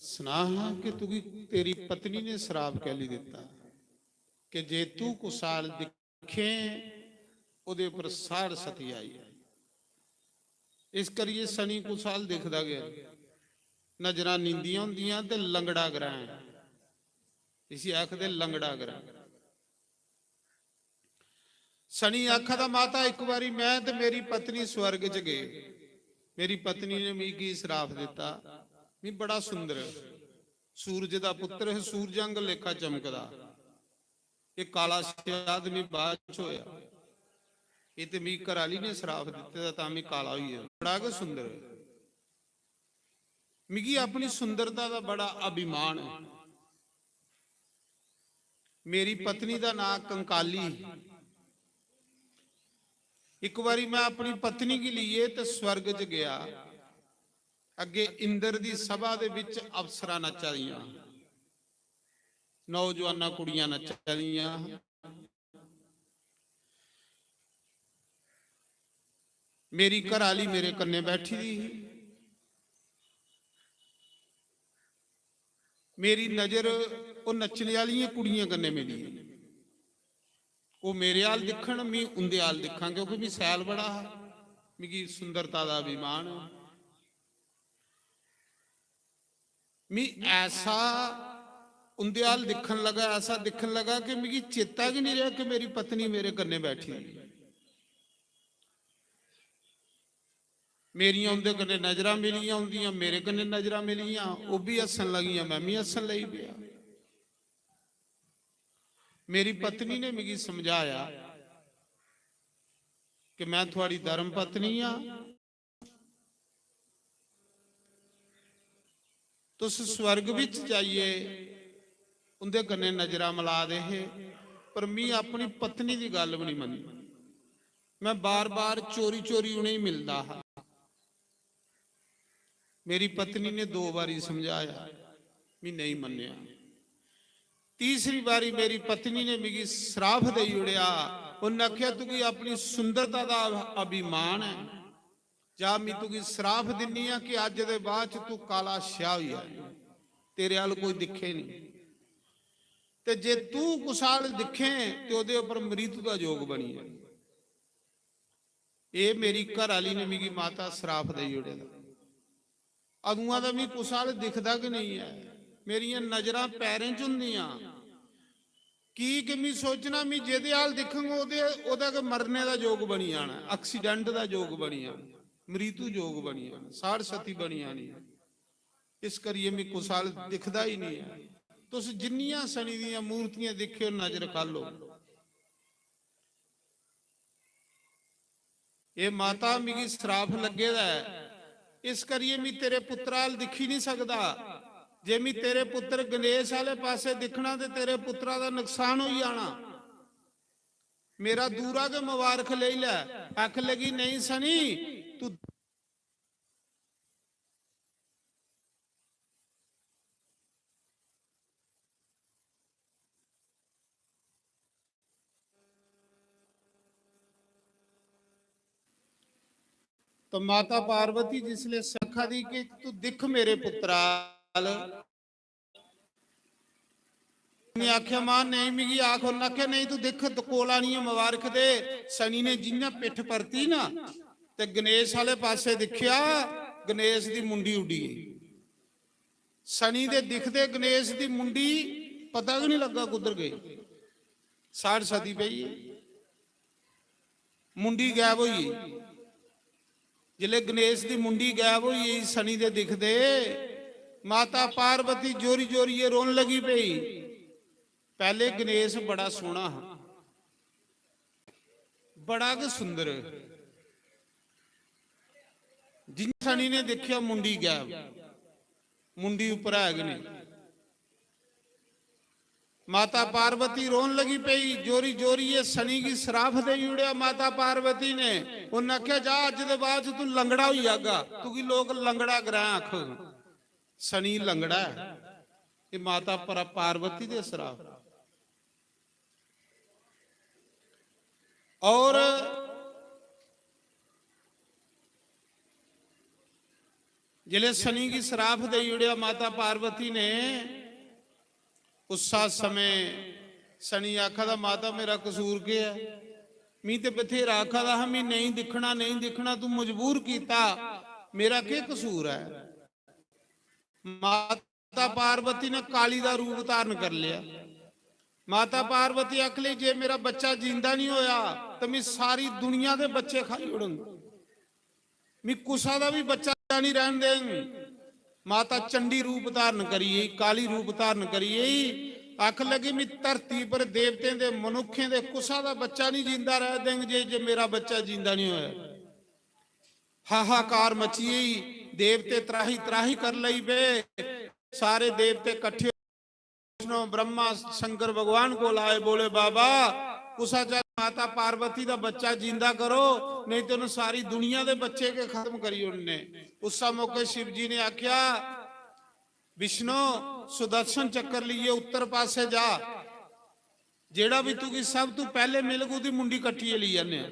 सना हां कि तुगी तेरी पत्नी ने श्राप कैली दिता कि जे तू कुसाल दिक्खें, ओदे पर साड़ सती आई। इस करियै सनी कुसाल दिखदा गै। नजरां नींदियां होंदियां ते लंगड़ा ग्रैह्ण, इसी आखदे लंगड़ा ग्रैह्ण। सनी आखा दा, माता, इक बारी मैं ते मेरी पत्नी स्वर्ग च गए। मेरी पत्नी ने मिगी श्राप दिता। मी बड़ा सुंदर, सूरज दा पुत्र है, सूरज आंगर लेखा चमकदा। एह् काला शेहा ते मी बाद च होया। एह् ते मिगी घरै आह्ली ने श्राप दित्ते दा, तां मी काला होई गेआ। बड़ा गै सुंदर ऐ। मिगी अपनी सुंदरता दा बड़ा अभिमान ऐ। मेरी पत्नी दा नां कंकाली। इक बारी मैं अपनी पत्नी गी लेइयै ते स्वर्ग च गया। अग्गे इंद्र दी सभा दे विच अप्सरां नच्चा दियां, नौजवानां कुड़ियां नच्चा दियां। मेरी घराली मेरे कन्ने बैठी दी ही। मेरी नजर ओह नच्चने आह्लियें कुड़ियें कन्नै मिली। ओह मेरे आल दिक्खन, मी उंदे आल दिक्खां, क्योंकि मी सैल बड़ा हा, मिगी सुंदरता दा अभिमान। मी ऐसा उंदे आल दिक्खन लगा, ऐसा दिक्खन लगा कि मिगी चेता गै नहीं रेहा कि मेरी पत्नी मेरे कन्नै बैठी दी। मेरियां उंदे कन्नै नजरां मिलियां, उंदियां मेरे कन्नै नजरां मिलियां, ओह भी हस्सन लगियां, मैं भी हस्सन लगी पेआ। मेरी पत्नी ने मिगी समझाया कि मैं थुआड़ी धर्म पत्नी आं, तुस स्वर्ग विच जाइयै उंदे कन्नै नजरां मला दे हे, पर मी अपनी पत्नी दी गल्ल भी नहीं मन्नी। मैं बार-बार चोरी-चोरी उ'नेंगी मिलदा हा। मेरी पत्नी ने दो बारी समझाया, मी नहीं मन्नेआ। तीसरी बारी मेरी पत्नी ने मिगी श्राप देई ओड़ेआ। उन्नै आखेआ, "तुगी अपनी सुंदरता दा अभिमान ऐ, जा, मी तुगी श्राप दिन्नी आं कि अज्ज दे बाद च तू काला स्याह होई जाए, तेरे अल कोई दिक्खे नहीं, ते जे तू कुसै अल दिक्खें ते ओहदे उप्पर मृत्यु दा जोग बनी जाए।" एह मेरी घर आली ने मिगी माता श्राप देई ओड़े दा। अदुआं दा मी कुसै अल दिखदा गै नेईं ऐ। मेरियां नजरां पैरें च होंदियां। की के मी सोचना, मी जेह्दे अल दिक्खङ, ओह्दे, ओह्दा गै मरने दा जोग बनी जाना, accident दा जोग बनी जाना, मृत्यु जोग बनी जाना, साढ़ सती बनी जानी। इस करियै मी कुसै अल दिखदा ही नेईं ऐ। तुस जिन्नियां शनि दियां मूर्तियां दिक्खेओ, नजर खालो। "ए माता, मिगी श्राप लग्गे दा ऐ, इस करियै मी तेरे पुत्तरा अल दिक्खी निं सकदा। जे मी तेरे पुत्तर गणेश आह्ले पासै दिक्खना ते तेरे पुत्तरा दा नुकसान होई जाना। मेरा दूरा गै मबारख लेई लै।" आखन लगी, "नेईं सनी, तू" तो माता पार्वती जिसले सखा दी कि "तू दिख मेरे पुत्तरा अल", ने आख्या, "मां, नेईं मिगी आख।" उन्नै आखेआ, "नेईं, तू दिख, कोल आनियै मुबारक दे।" सनी ने जि'यां पिट्ठ परती ना, ते गणेश आह्ले पासै दिक्खेआ, गणेश दी मुंडी उड्डी गेई। सनी दे दिखदे गणेश दी मुंडी पता गै निं लग्गा कुद्धर गई, साढ़ सती पेई। मुंडी गायब होई गेई। जिसलै गणेश दी मुंडी गायब होई गेई, सनी दे दिखदे, माता पार्वती जोरी जोरियै रोन लगी पेई। पैह्ले गणेश बड़ा सोह्ना हा, बड़ा गै सुंदर। जि'यां सनी ने दिक्खेआ, मुंडी गायब, मुंडी उप्पर है गै नेईं। माता पार्वती रोन लगी पेई, जोरी जोरियै सनी गी श्राप देई ओड़ेआ माता पार्वती ने। उन्नै आखेआ, "जा, अज्ज दे बाद च तू लंगड़ा होई जागा, तुगी लोक लंगड़ा ग्रह आखग।" सनी लंगड़ा ऐ, एह् माता पर-, पार्वती दे श्राप। और जिसलै सनी गी श्राप देई ओड़ेआ माता पार्वती ने, उस्सा समें सनी आखा दा, "माता, मेरा कसूर केह् ऐ? मी ते बथेरा आखा दा हा, मी नेईं दिक्खना, नेईं दिक्खना, तू मजबूर कीता, मेरा केह् कसूर ऐ?" माता पार्वती ने काली दा रूप धारण कर लिया। माता पार्वती आखली, "जे मेरा बच्चा जींदा नहीं होया, तो मैं सारी दुनिया दे बच्चे खाई उड़ंग। मैं कुसा दा भी बच्चा नहीं रहन देंग।" माता चंडी रूप धारण करिए, काली रूप धारण करिए, आख लगी, "मैं धरती पर देवतें दे, मनुखें दे कुसा दा बच्चा नहीं जींदा रह देंग, जे, जे मेरा बच्चा जींदा नहीं होया।" हाहाकार मची गई, देवते त्राही त्राही कर लई पे। सारे देवते कट्ठे विष्णु ब्रह्मा शंकर भगवान कोल आए, बोले, "बाबा, कुसा चाल्ली माता पार्वती दा बच्चा जींदा करो, नेईं ते उ'नें सारी दुनिया दे बच्चे गै खत्म करी ओड़ने।" उस्सै मौके शिव जी ने आखेआ, "विष्णु, सुदर्शन चक्कर लेइयै उत्तर पासै जा, जेह्ड़ा बी तुगी सब तू पैह्ले मिलग, ओह्दी मुंडी कट्टियै लेई आने आं।"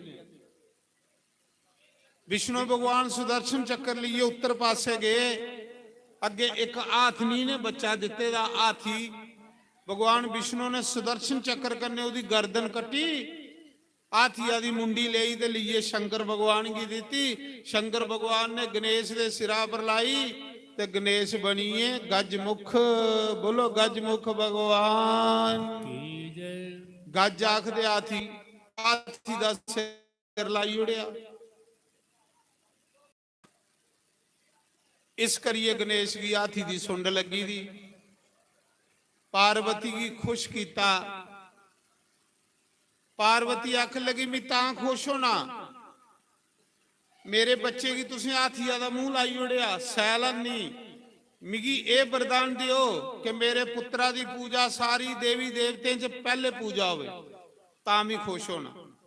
विष्णु भगवान सुदर्शन चक्कर लेइयै उत्तर पासै गे। अग्गें इक हाथनी ने बच्चा दित्ते दा, हाथी। भगवान विष्णु ने सुदर्शन चक्कर कन्नै ओह्दी गर्दन कट्टी, हाथिया दी मुंडी लेई ते लेइयै शंकर भगवान गी दित्ती। शंकर भगवान ने गणेश दे सिरा पर लाई ते गणेश बनियै गजमुख। बोलो, गजमुख भगवान की जय। गज आखदे हाथी, हाथी दा सिर लाई ओड़ेआ। इस करियै गणेश गी हाथी दी सुंड लग्गी दी। पार्वती गी खुश कीता। पार्वती आखन लगी, "मी तां खुश होना, मेरे बच्चे गी तुसें हाथिया दा मूंह लाई ओड़ेआ, सैल हन्नी। मिगी एह् वरदान देओ कि मेरे पुत्तरा दी पूजा सारी देवी देवतें च पैह्ले पूजा होवे, तां मी खुश होना।"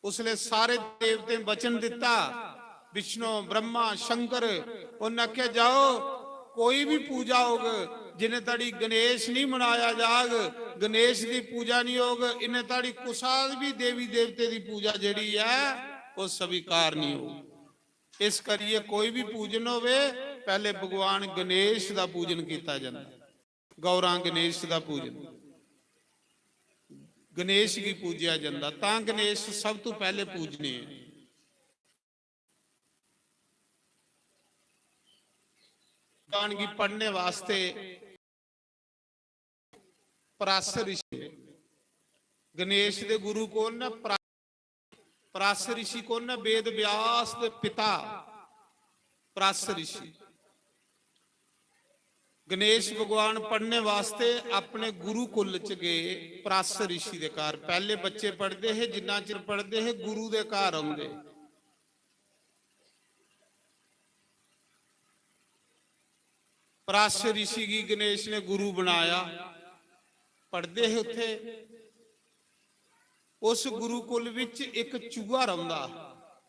उसलै सारे देवतें वचन दित्ता, विष्णु, ब्रह्मा, शंकर, उन्नै आखेआ, "जाओ, कोई बी पूजा होग, जिन्ने धड़ी गणेश नहीं मनाया जाग, गणेश दी पूजा नहीं होग, इन्ने धड़ी कुसा बी देवी देवते दी पूजा जेह्ड़ी ऐ, ओह् स्वीकार नहीं होग।" इस करियै कोई बी पूजन होवे, पैह्ले भगवान गणेश दा पूजन कीता जंदा। गौरां गणेश दा पूजन, गणेश गी पूजेआ जंदा, तां गणेश सब तों पैह्ले पूजने ऐ। गान गी पढ़ने वास्ते पराशर ऋषि, गणेश दे गुरु कौन न? परा-, पराशर ऋषि कौन न? वेद व्यास दे पिता पराशर ऋषि। गणेश भगवान पढ़ने वास्ते अपने गुरुकुल च गए, पराशर ऋषि दे घर। पैह्ले बच्चे पढ़दे हे, जिन्ना चिर पढ़दे हे, गुरु दे घर औंदे। पराशर ऋषि गी गणेश ने गुरु बनाया, पढ़दे हे उत्थे। उस गुरुकुल विच इक चूहा रौंदा हा।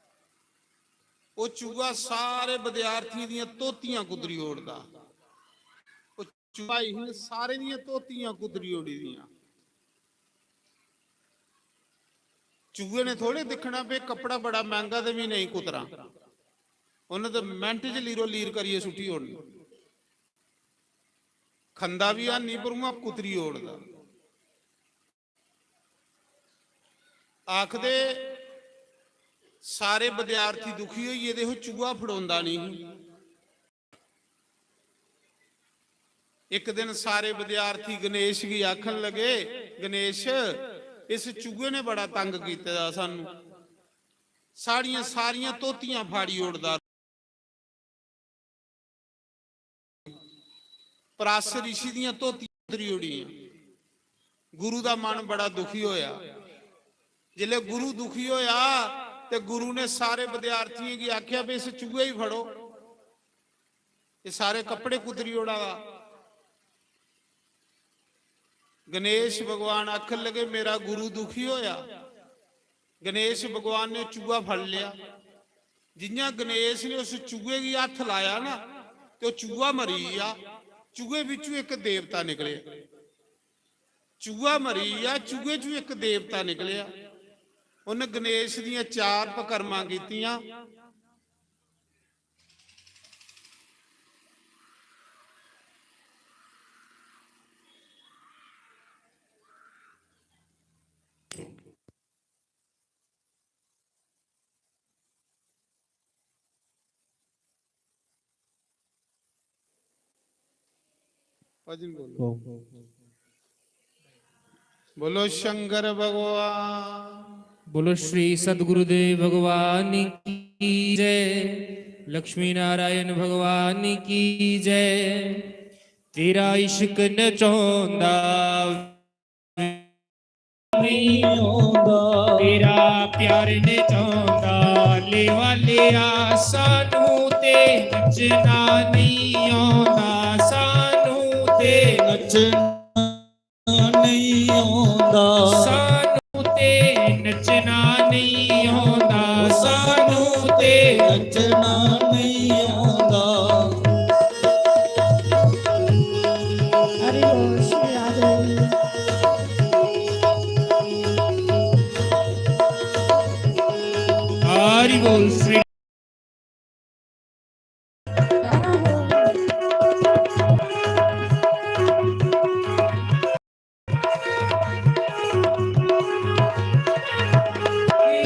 ओह चूहा सारे विद्यार्थियों दियां धोतियां कुतरी ओड़दा। ओह चूहा ही सारे दियां धोतियां कुतरी ओड़ी दियां। चूहे ने थोड़े दिक्खना भी कपड़ा बड़ा मैंह्गा ते भी नेईं कुतरा। उन्नै ते मिंट च लीरो लीर करियै सुट्टी ओड़नी। खंदा बी हैनी, पर उ'आं कुतरी ओड़दा। आखदे, सारे विद्यार्थी दुखी होई गेदे हे, चूहा फड़ोंदा नेईं ही। इक दिन सारे विद्यार्थी गणेश गी आखन लगे, "गणेश, इस चूहे ने बड़ा तंग कीते दा सानू, साढ़ियां सारियां धोतियां फाड़ी ओड़दा।" पराशर ऋषि दियां धोतियां कुतरी ओड़ियां। गुरु दा मन बड़ा दुखी होया। जिसलै गुरु दुखी होया ते गुरु ने सारे विद्यार्थियों गी आख्या, "भी इस चूहे गी फड़ो, ये सारे कपड़े कुतरी ओड़ा दा।" गणेश भगवान आखन लगे, "मेरा गुरु दुखी होया।" गणेश भगवान ने चूहा फड़ लिया। जियां गणेश ने उस चूहे गी हत्थ लाया ना, ते ओह चूहा मरी गेआ। चूहे बिच्चों इक देवता निकलेआ। चूहा मरी गेआ, चूहे चों इक देवता निकलेआ। उन्न गणेश दियां चार पकरमां कीतियां। भजन बोलो। बोलो शंकर भगवान। बोलो श्री सतगुरुदेव भगवान की जय, लक्ष्मी नारायण भगवान की जय। तेरा इश्क नचौंदा नहीं आंदा। तेरा प्यार नचांदा। लेवा लिया सानू ते नचना नहीं आंदा, सानू ते नचना नहीं आंदा। सानू ते नचना नहीं आंदा। सानू ते नचना नहीं आंदा। हरि बोल श्री राधे। हरि बोल श्री।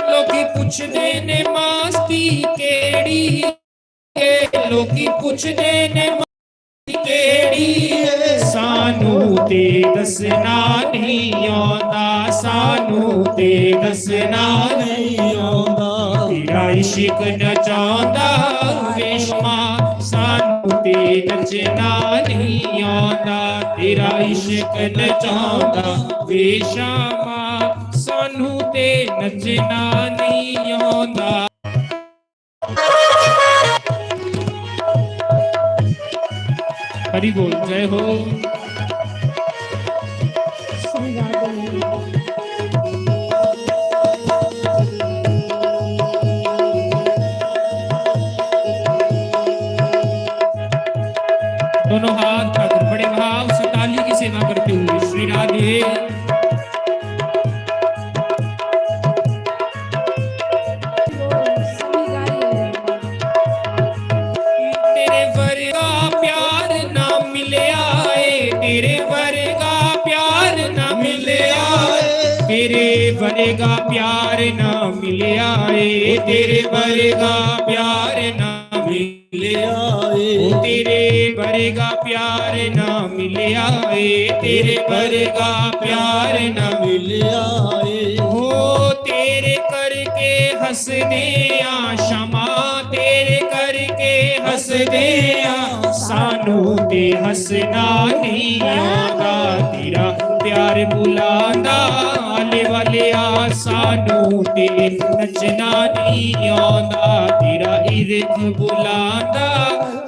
लोकी पुछदे ने मास्ती केड़ी, लोकी पुछदे ने केड़ी ऐ? सानू ते दसना नहीं आंदा, सानू ते दसना नहीं आंदा। तेरा इश्क नचांदा रेशमा, सानू ते नचना नहीं आंदा। तेरा इश्क नचांदा रेशमा, सानू ते नचना नहीं आंदा। हरि बोल, जय हो। दोनों हाथ रख, बड़े भाव से ताली की सेवा करते हुए श्री राधे। तेरे वर्गा प्यार ना मिलया ए, तेरे वर्गा प्यार ना मिलया ए, तेरे वर्गा प्यार ना मिलया ए, तेरे वर्गा प्यार ना मिलया ए, ओ तेरे वर्गा प्यार ना मिलया ए, तेरे वर्गा प्यार ना मिलया ए। हो तेरे करके हंसदे आ शमा, तेरे करके हंसदे आ, सानू ते हंसना नहीं आंदा। तेरा प्यार बुलांदा आले वाले आ, सानू ते नचना नहीं आंदा। तेरा इर्द बुलांदा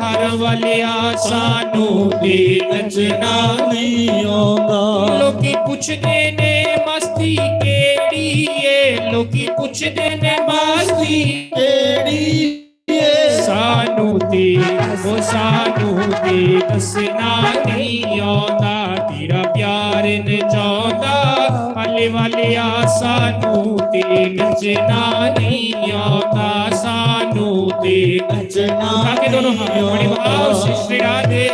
हर वाले आ, सानू ते नचना नहीं आंदा। लोकी पुछदे ने मस्ती केड़ी ए, लोकी पुछदे ने मस्ती केड़ी ए? सानू ते, ओ सानू ते दसना नहीं आंदा। तेरा प्यार नचांदा आले वाले आ, सानू ते नचना नहीं आंदा, सानू ते नचना। उठा के दोनों हाथ, बड़े भाव से श्री राधे।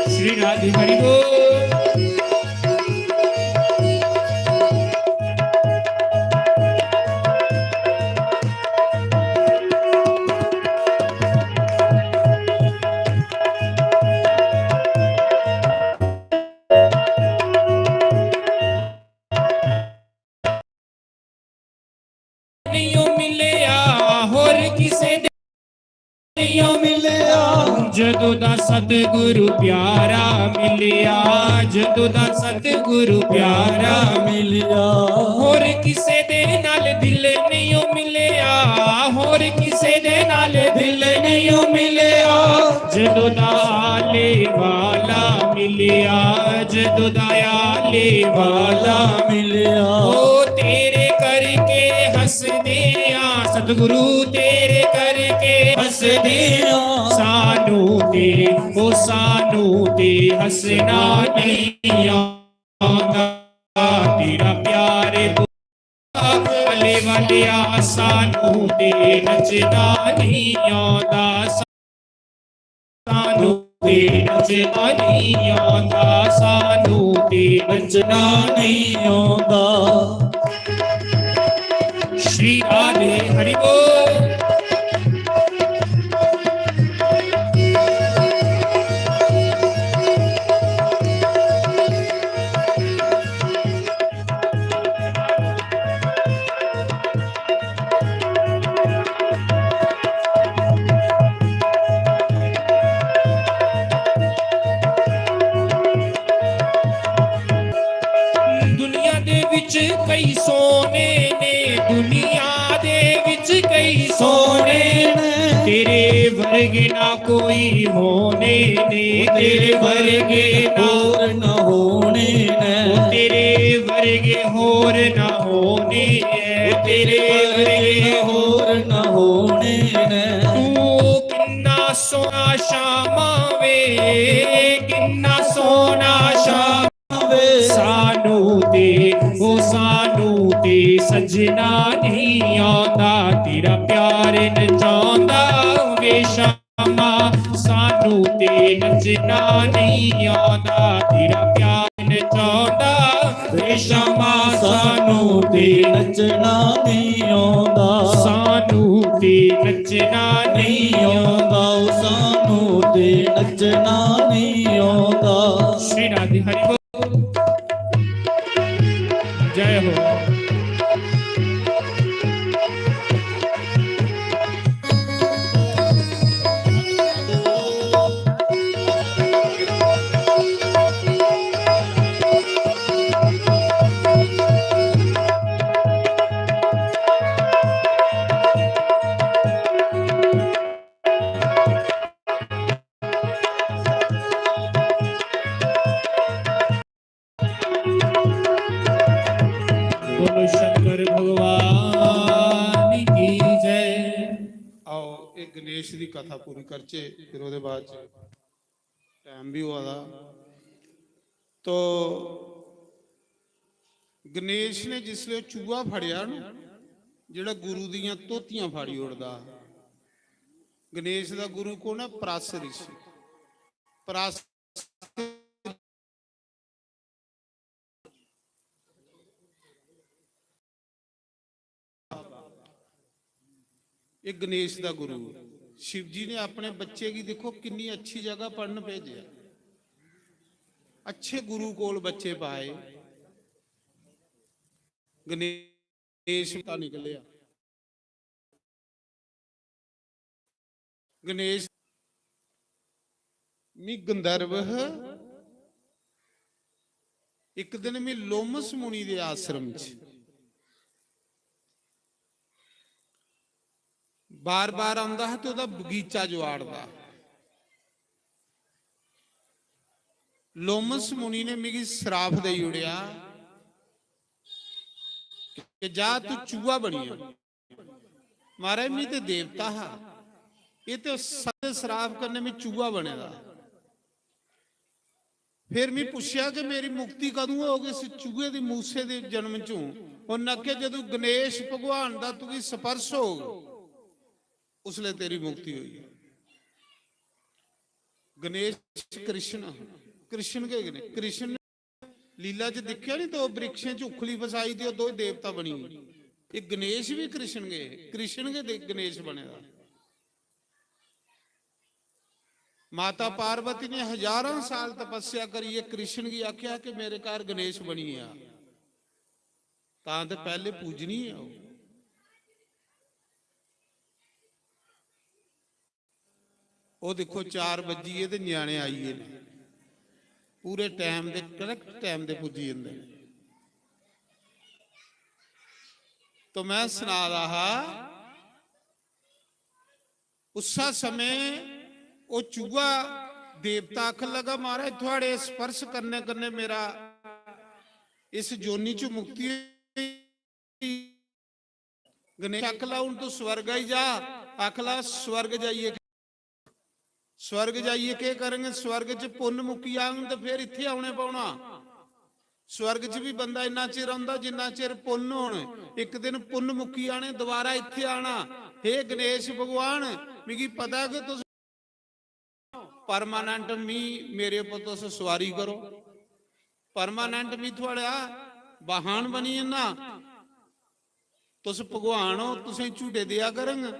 श्री राधे हरि बोल। नहीं मिलया होर किसे दे, नहीं मिलया। जदों दा सतगुरु प्यारा मिलया, जदों दा सतगुरु प्यारा मिलया। होर किसे दे नाल दिल नहीं मिलया, होर किसे दे नाल दिल नहीं मिलया। जदों दा आले वाला मिलया, जदों दा आले वाला मिलया। ओ तेरे करके हंसदे आ सतगुरु, तेरे करके हंसदे आ। सानू ते, ओ सानू ते हंसना नहीं आंदा। तेरा प्यार भले वालिया, सानू ते नचना नहीं आंदा, सानू ते नचना नहीं आंदा, सानू ते नचना नहीं आंदा। श्री राधे हरि बोल। ने दुनिया दे विच कई सोने न, तेरे वर्गे ना कोई होने ने, तेरे वर्गे ना होर न होने न। तेरे वर्गे होर ना होने ऐ, तेरे वर्गे होर न होने न। तू किन्ना सोहना शामा वे, किन्ना सोहना शामा वे। सानू ते, ओ सानू ते सजना नहीं आंदा, तेरा प्यार नचांदा वे शामा। सानू ते नचना नहीं आंदा, तेरा प्यार नचांदा वे शामा। सानू ते नचना नहीं आंदा, सानू ते नचना नहीं आंदा, सानू ते नचना नहीं आंदा। श्री राधे हरि बोल। जय हो। बोलो शंकर भगवान की जय। आओ, एक गणेश दी कथा पूरी करचे, फिर ओदे बाद च टाइम भी होआ दा। तो गणेश ने जिसले चूहा फड़िया ना, जेड़ा गुरु दियां धोतियां फाड़ी ओड़दा, गणेश दा गुरु कौन है? परास ऋषि। परास एक गणेश दा गुरु। शिव जी ने अपने बच्चे की देखो किन्नी अच्छी जगह पढ़न भेजे, अच्छे गुरु कोल बच्चे पाए। गणेश का निकलिया। गणेश, मी गंधर्व, एक दिन मी लोमस मुनि दे आश्रम च बार बार आंदा हा ते ओदा बगीचा जुआड़दा। लोमस मुनि ने मिगी श्राप देई ओड़ेआ कि जा तू चूहा बनी जा। महाराज, मी ते देवता हा, ये ते सत्य श्राप कन्नै मी चूहा बने दा। फिर मी पुच्छेआ कि मेरी मुक्ति कदूं होग इस चूहे दी, मूसे दे जन्म चों? उन्नै आखेआ, जदूं गणेश भगवान दा तुगी स्पर्श होग, उसले तेरी मुक्ति होई। गणेश कृष्ण, कृष्ण गै गणे-, कृष्ण लीला च दिक्खेआ नी, दो वृक्षें च उखली फसाई दी, ओह् दो देवता बनी गे। एह् गणेश बी कृष्ण गै, कृष्ण गै दे-, गणेश बने दा। माता पार्वती ने हजारां साल तपस्या करियै कृष्ण गी आखेआ कि मेरे घर गणेश बनी आ, तां ते पैह्ले पूजनीय ऐ ओह्। ओह् दिक्खो, चार बज्जी गे ते ञ्याणे आई गे न, पूरे टैम दे, correct टैम दे पुज्जी जंदे न। तो मैं सना दा हा, उस्सा समें ओह् चूहा देवता आखन लगा, "महाराज, थुआड़े स्पर्श करने कन्नै मेरा इस जोनी च मुक्ति होई।" गणेश आखला, "हून तू स्वर्ग आई जा।" आखला, "स्वर्ग जाइयै, स्वर्ग जाइयै केह् करङन? स्वर्ग च पुन्न मुक्की जाङन ते फिर इत्थै औने पौना। स्वर्ग च बी बंदा इन्ना चिर औंदा जिन्ना चिर पुन्न होन। इक दिन पुन्न मुक्की जाने, दोबारा इत्थै आना। हे गणेश भगवान, मिगी पता ऐ कि तुस परमानेंट मी, मेरे उप्पर तुस सुआरी करो, परमानेंट मी थुआड़ा वाहन बनी जन्ना, तुस भगवान हो, तुसें झूटे देआ करङ।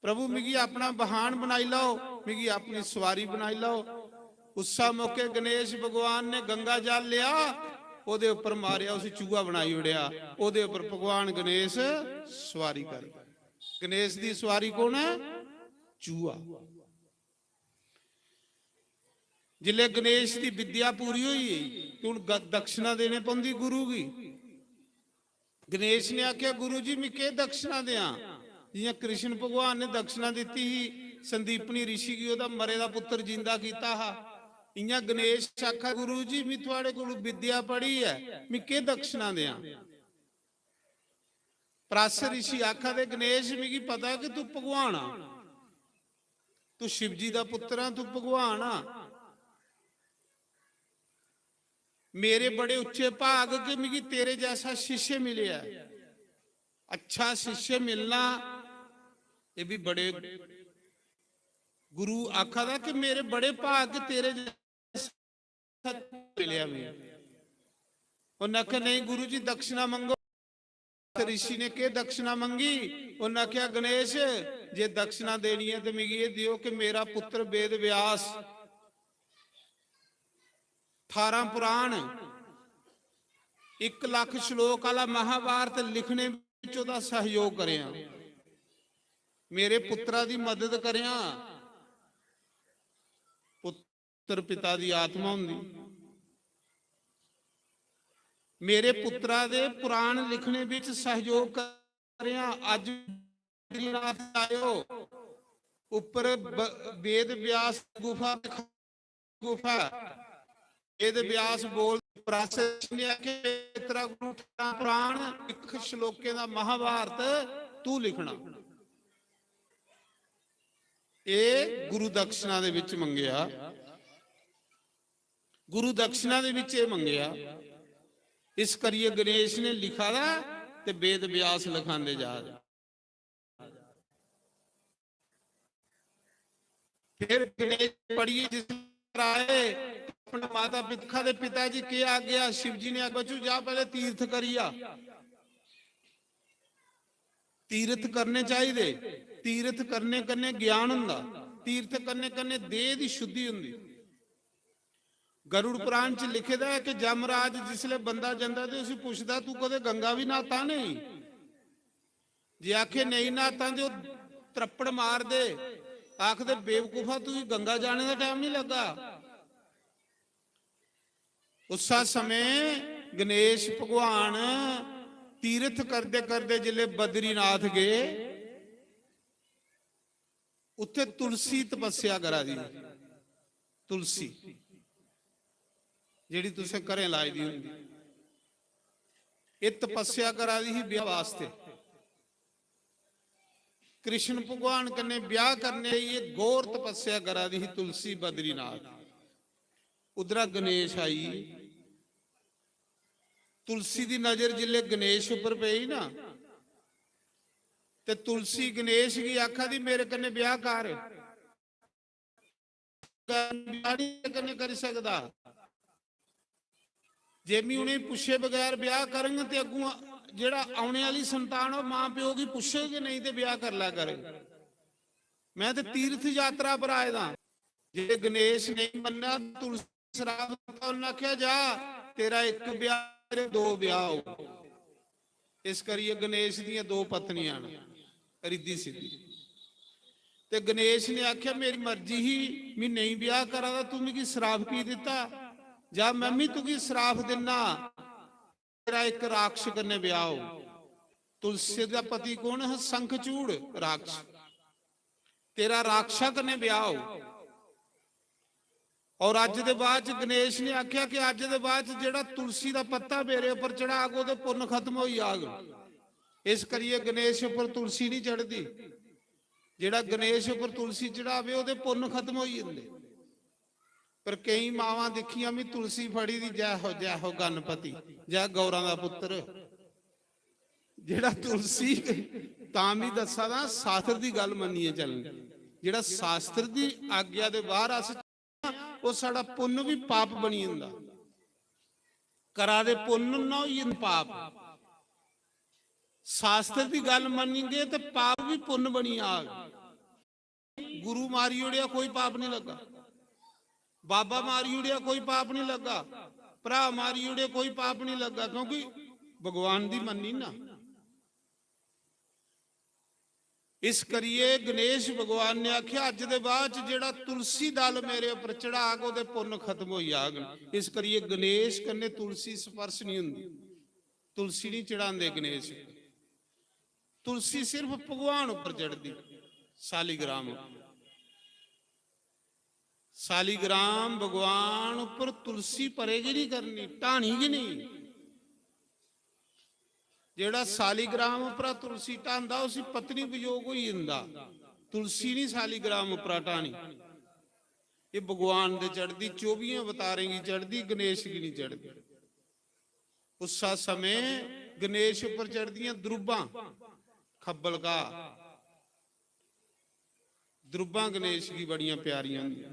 प्रभु, मिगी अपना वाहन बनाई लैओ, मिगी अपनी सुआरी बनाई लैओ।" उस्सा मौके गणेश भगवान ने गंगा जल लेआ, ओदे उप्पर मारेआ, उसी चूहा बनाई ओड़ेआ, ओदे उप्पर भगवान गणेश सुआरी कर। गणेश दी सुआरी कौन है? चूहा। जिसलै गणेश दी विद्या पूरी होई गेई, ते हुन ग-, दक्षिणा देने पौंदी गुरु गी। गणेश ने आखेआ, "गुरु जी, मैं केह् दक्षिणा देआं?" जियां कृष्ण भगवान ने दक्षिणा दित्ती ही संदीपनी ऋषि गी, ओह्दा मरे दा पुत्र जिंदा कीता हा, इयां गणेश आखा, "गुरु जी, मैं थुआड़े कोलू विद्या पढ़ी ऐ, मैं केह् दक्षिणा देआं?" पराशर ऋषि आखा दे, "गणेश, मिगी पता कि तू भगवान आ, तू शिव जी दा पुत्र आ, तू भगवान आ। मेरे बड़े उच्चे भाग कि मिगी तेरे जैसा शिष्य मिलेआ ऐ। अच्छा शिष्य मिलना, एह् भी बड़े।" गुरु आखा दा कि मेरे बड़े भाग कि तेरे जैसा मिलेआ मिगी। उन्नै आखेआ, "नहीं गुरु जी, दक्षिणा मंगो।" ऋषि ने केह् दक्षिणा मंगी? उन्नै आखेआ, "गणेश, जे दक्षिणा देनी ऐ ते मिगी एह् देओ कि मेरा पुत्र वेद व्यास ठारां पुराण, इक लक्ख श्लोक आह्ला महाभारत लिखने बिच ओह्दा सहयोग करेआं, मेरे पुत्रा दी मदद करेआं।" पुत्तर पिता दी आत्मा होंदी। मेरे पुत्रा दे पुराण लिखने बिच सहयोग करेआं। अज्ज बद्रीनाथ आयो, उप्पर ब-, वेद व्यास गुफा, गुफा, वेद व्यास बोल, पराशर ने आखे, "तेरा गुरु ठारां पुराण, इक श्लोकें दा महाभारत तू लिखना।" एह् गुरु दक्षिणा दे विच मंगेआ, गुरु दक्षिणा दे विच एह् मंगेआ। इस करियै गणेश ने लिखा दा ते वेद व्यास लखांदे जा दे। फिर गणेश पढ़ियै जिस घर आए, अपने माता पिता दे, "पिता जी, केह् आखेआ?" शिव जी ने आखेआ, "बच्चू, जा, पैह्ले तीर्थ करी आ।" तीर्थ करने चाहिदे। तीर्थ करने कन्नै ज्ञान हुंदा, तीर्थ करने कन्नै देह दी शुद्धि हुंदी। गरुड़ पुराण च लिखे दा ऐ कि जमराज जिसलै बंदा जंदा ते उसी पुछदा, "तू कदें गंगा बी न्हाता नहीं?" जे आखे, "नेईं न्हाता," ते ओह् त्रप्पड़ मारदे, आखदे, "बेवकूफा, तुगी गंगा जाने दा टाइम नहीं लग्गा।" उस्सै समें गणेश भगवान तीर्थ करदे करदे जिसलै बद्रीनाथ गे, उत्थे तुलसी तपस्या करा दी ही। तुलसी जेह्ड़ी तुसें घरें लाई दी होंदी, एह् तपस्या करा दी ही ब्याह वास्ते। कृष्ण भगवान कन्नै ब्याह करने लेई एह् घोर तपस्या करा दी ही तुलसी बद्रीनाथ। उद्धरा गणेश आई। तुलसी दी नजर जिसलै गणेश उप्पर पेई ना, ते तुलसी गणेश गी आखा दी, "मेरे कन्नै ब्याह कर।" ब्याह नहीं तेरे कन्नै करी सकदा। जे मैं उ'नेंगी पुच्छे बगैर ब्याह करङ ते अग्गुं जेह्ड़ा औने आह्ली संतान, ओह् मां प्यो गी पुच्छग गै नेईं ते ब्याह करी लै करग। मैं ते तीर्थ यात्रा पर आए दा। जे गणेश नेईं मन्नेआ, तुलसी श्राप दित्ता, उन्नै आखेआ, "जा, तेरा इक ब्याह, तेरे दो ब्याह हो।" इस करियै गणेश दियां दो पत्नियां न, रिद्धि सिद्धि। ते गणेश ने आखेआ, "मेरी मर्जी ही, मैं नेईं ब्याह करा दा, तू मिगी श्राप की दित्ता? जा, मैं भी तुगी श्राप दिन्ना, तेरा इक राक्षस कन्नै ब्याह हो।" तुलसी दा पति कौन हा? शंखचूड़ राक्षस। "तेरा राक्षस कन्नै ब्याह हो।" और अज्ज दे बाद च गणेश ने आख्या कि अज्ज दे बाद च जेड़ा तुलसी दा पत्ता मेरे उपर चढ़ाग, ओहदे पुन्न खत्म होई जाग। इस करियै गणेश उपर तुलसी नहीं चढ़दी। जेड़ा गणेश उपर तुलसी चढ़ावे, ओहदे पुन्न खत्म होई जंदे। पर केई मावां दिक्खियां, "मी तुलसी फड़ी दी, जै हो, जै हो गणपति, जै गौरां दा पुत्र।" जेड़ा तुलसी, तां भी दस्सा दा, शास्त्र दी गल्ल मन्नियै चलनी। जेड़ा शास्त्र दी आज्ञा दे बाहर अस, ओह साढ़ा पुन्न भी पाप बनी जंदा। करा दे पुन्न ना होई जंदा पाप। शास्त्र दी गल्ल मन्नी गे ते पाप भी पुन्न बनी आग। गुरु मारी ओड़ेआ, कोई पाप नहीं लगा। बाबा मारी ओड़ेआ, कोई पाप नहीं लगा। भरा मारी ओड़े, कोई पाप नहीं लगा, क्योंकि भगवान दी मन्नी ना। इस करिए गणेश भगवान ने आख्या, "अज्ज दे बाद च जेड़ा तुलसी दल मेरे उपर चढ़ाग, ओहदे पुन्न खत्म होई जाग।" इस करिए गणेश कन्ने तुलसी स्पर्श नहीं हुंदी। तुलसी नहीं चढ़ांदे गणेश। तुलसी सिर्फ भगवान उप्पर चढ़दी, सालीग्राम उप्पर। सालीग्राम भगवान उप्पर तुलसी परे गै नहीं करनी, ढानी गै नहीं। जेड़ा सालीग्राम उप्परा तुलसी ढांदा, उसी पत्नी वियोग होई जंदा। तुलसी नहीं सालीग्राम उप्परा ढानी। ये भगवान दे चढ़दी, चौबियें अवतारें गी चढ़दी, गणेश गी नहीं चढ़दी। उस्सा समें गणेश उप्पर चढ़दियां द्रुब्बां, खब्बल का द्रुब्बां गणेश गी बड़ियां प्यारियां होंदियां।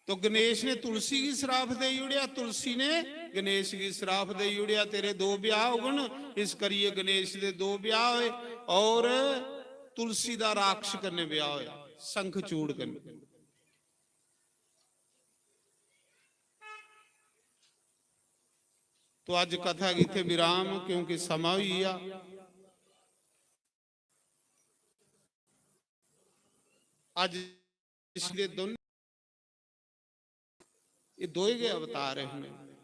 तो गणेश ने तुलसी गी श्राप देई ओड़ेआ, तुलसी ने गणेश गी श्राप देई ओड़ेआ, "तेरे दो ब्याह होगन।" इस करियै गणेश दे दो ब्याह होए और तुलसी दा राक्षस कन्नै ब्याह होया, शंखचूड़ कन्नै। तो अज कथा गी इत्थे विराम, क्योंकि समां होई गेआ। अज पिछले दोनों, ये दोए गै अवतार हैं।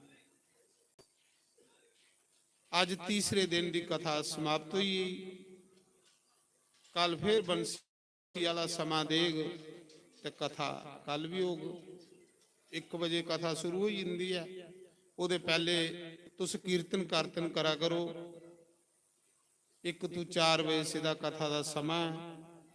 अज तीसरे दिन दी कथा समाप्त हुई। कल फिर बंसी आह्ला समां देग ते कथा कल भी होग। इक बजे कथा शुरू होई जंदी ऐ। ओह्दे पैह्ले तुस कीर्तन कीर्तन करा करो। इक तू चार बजे सिद्धा कथा दा समां ऐ।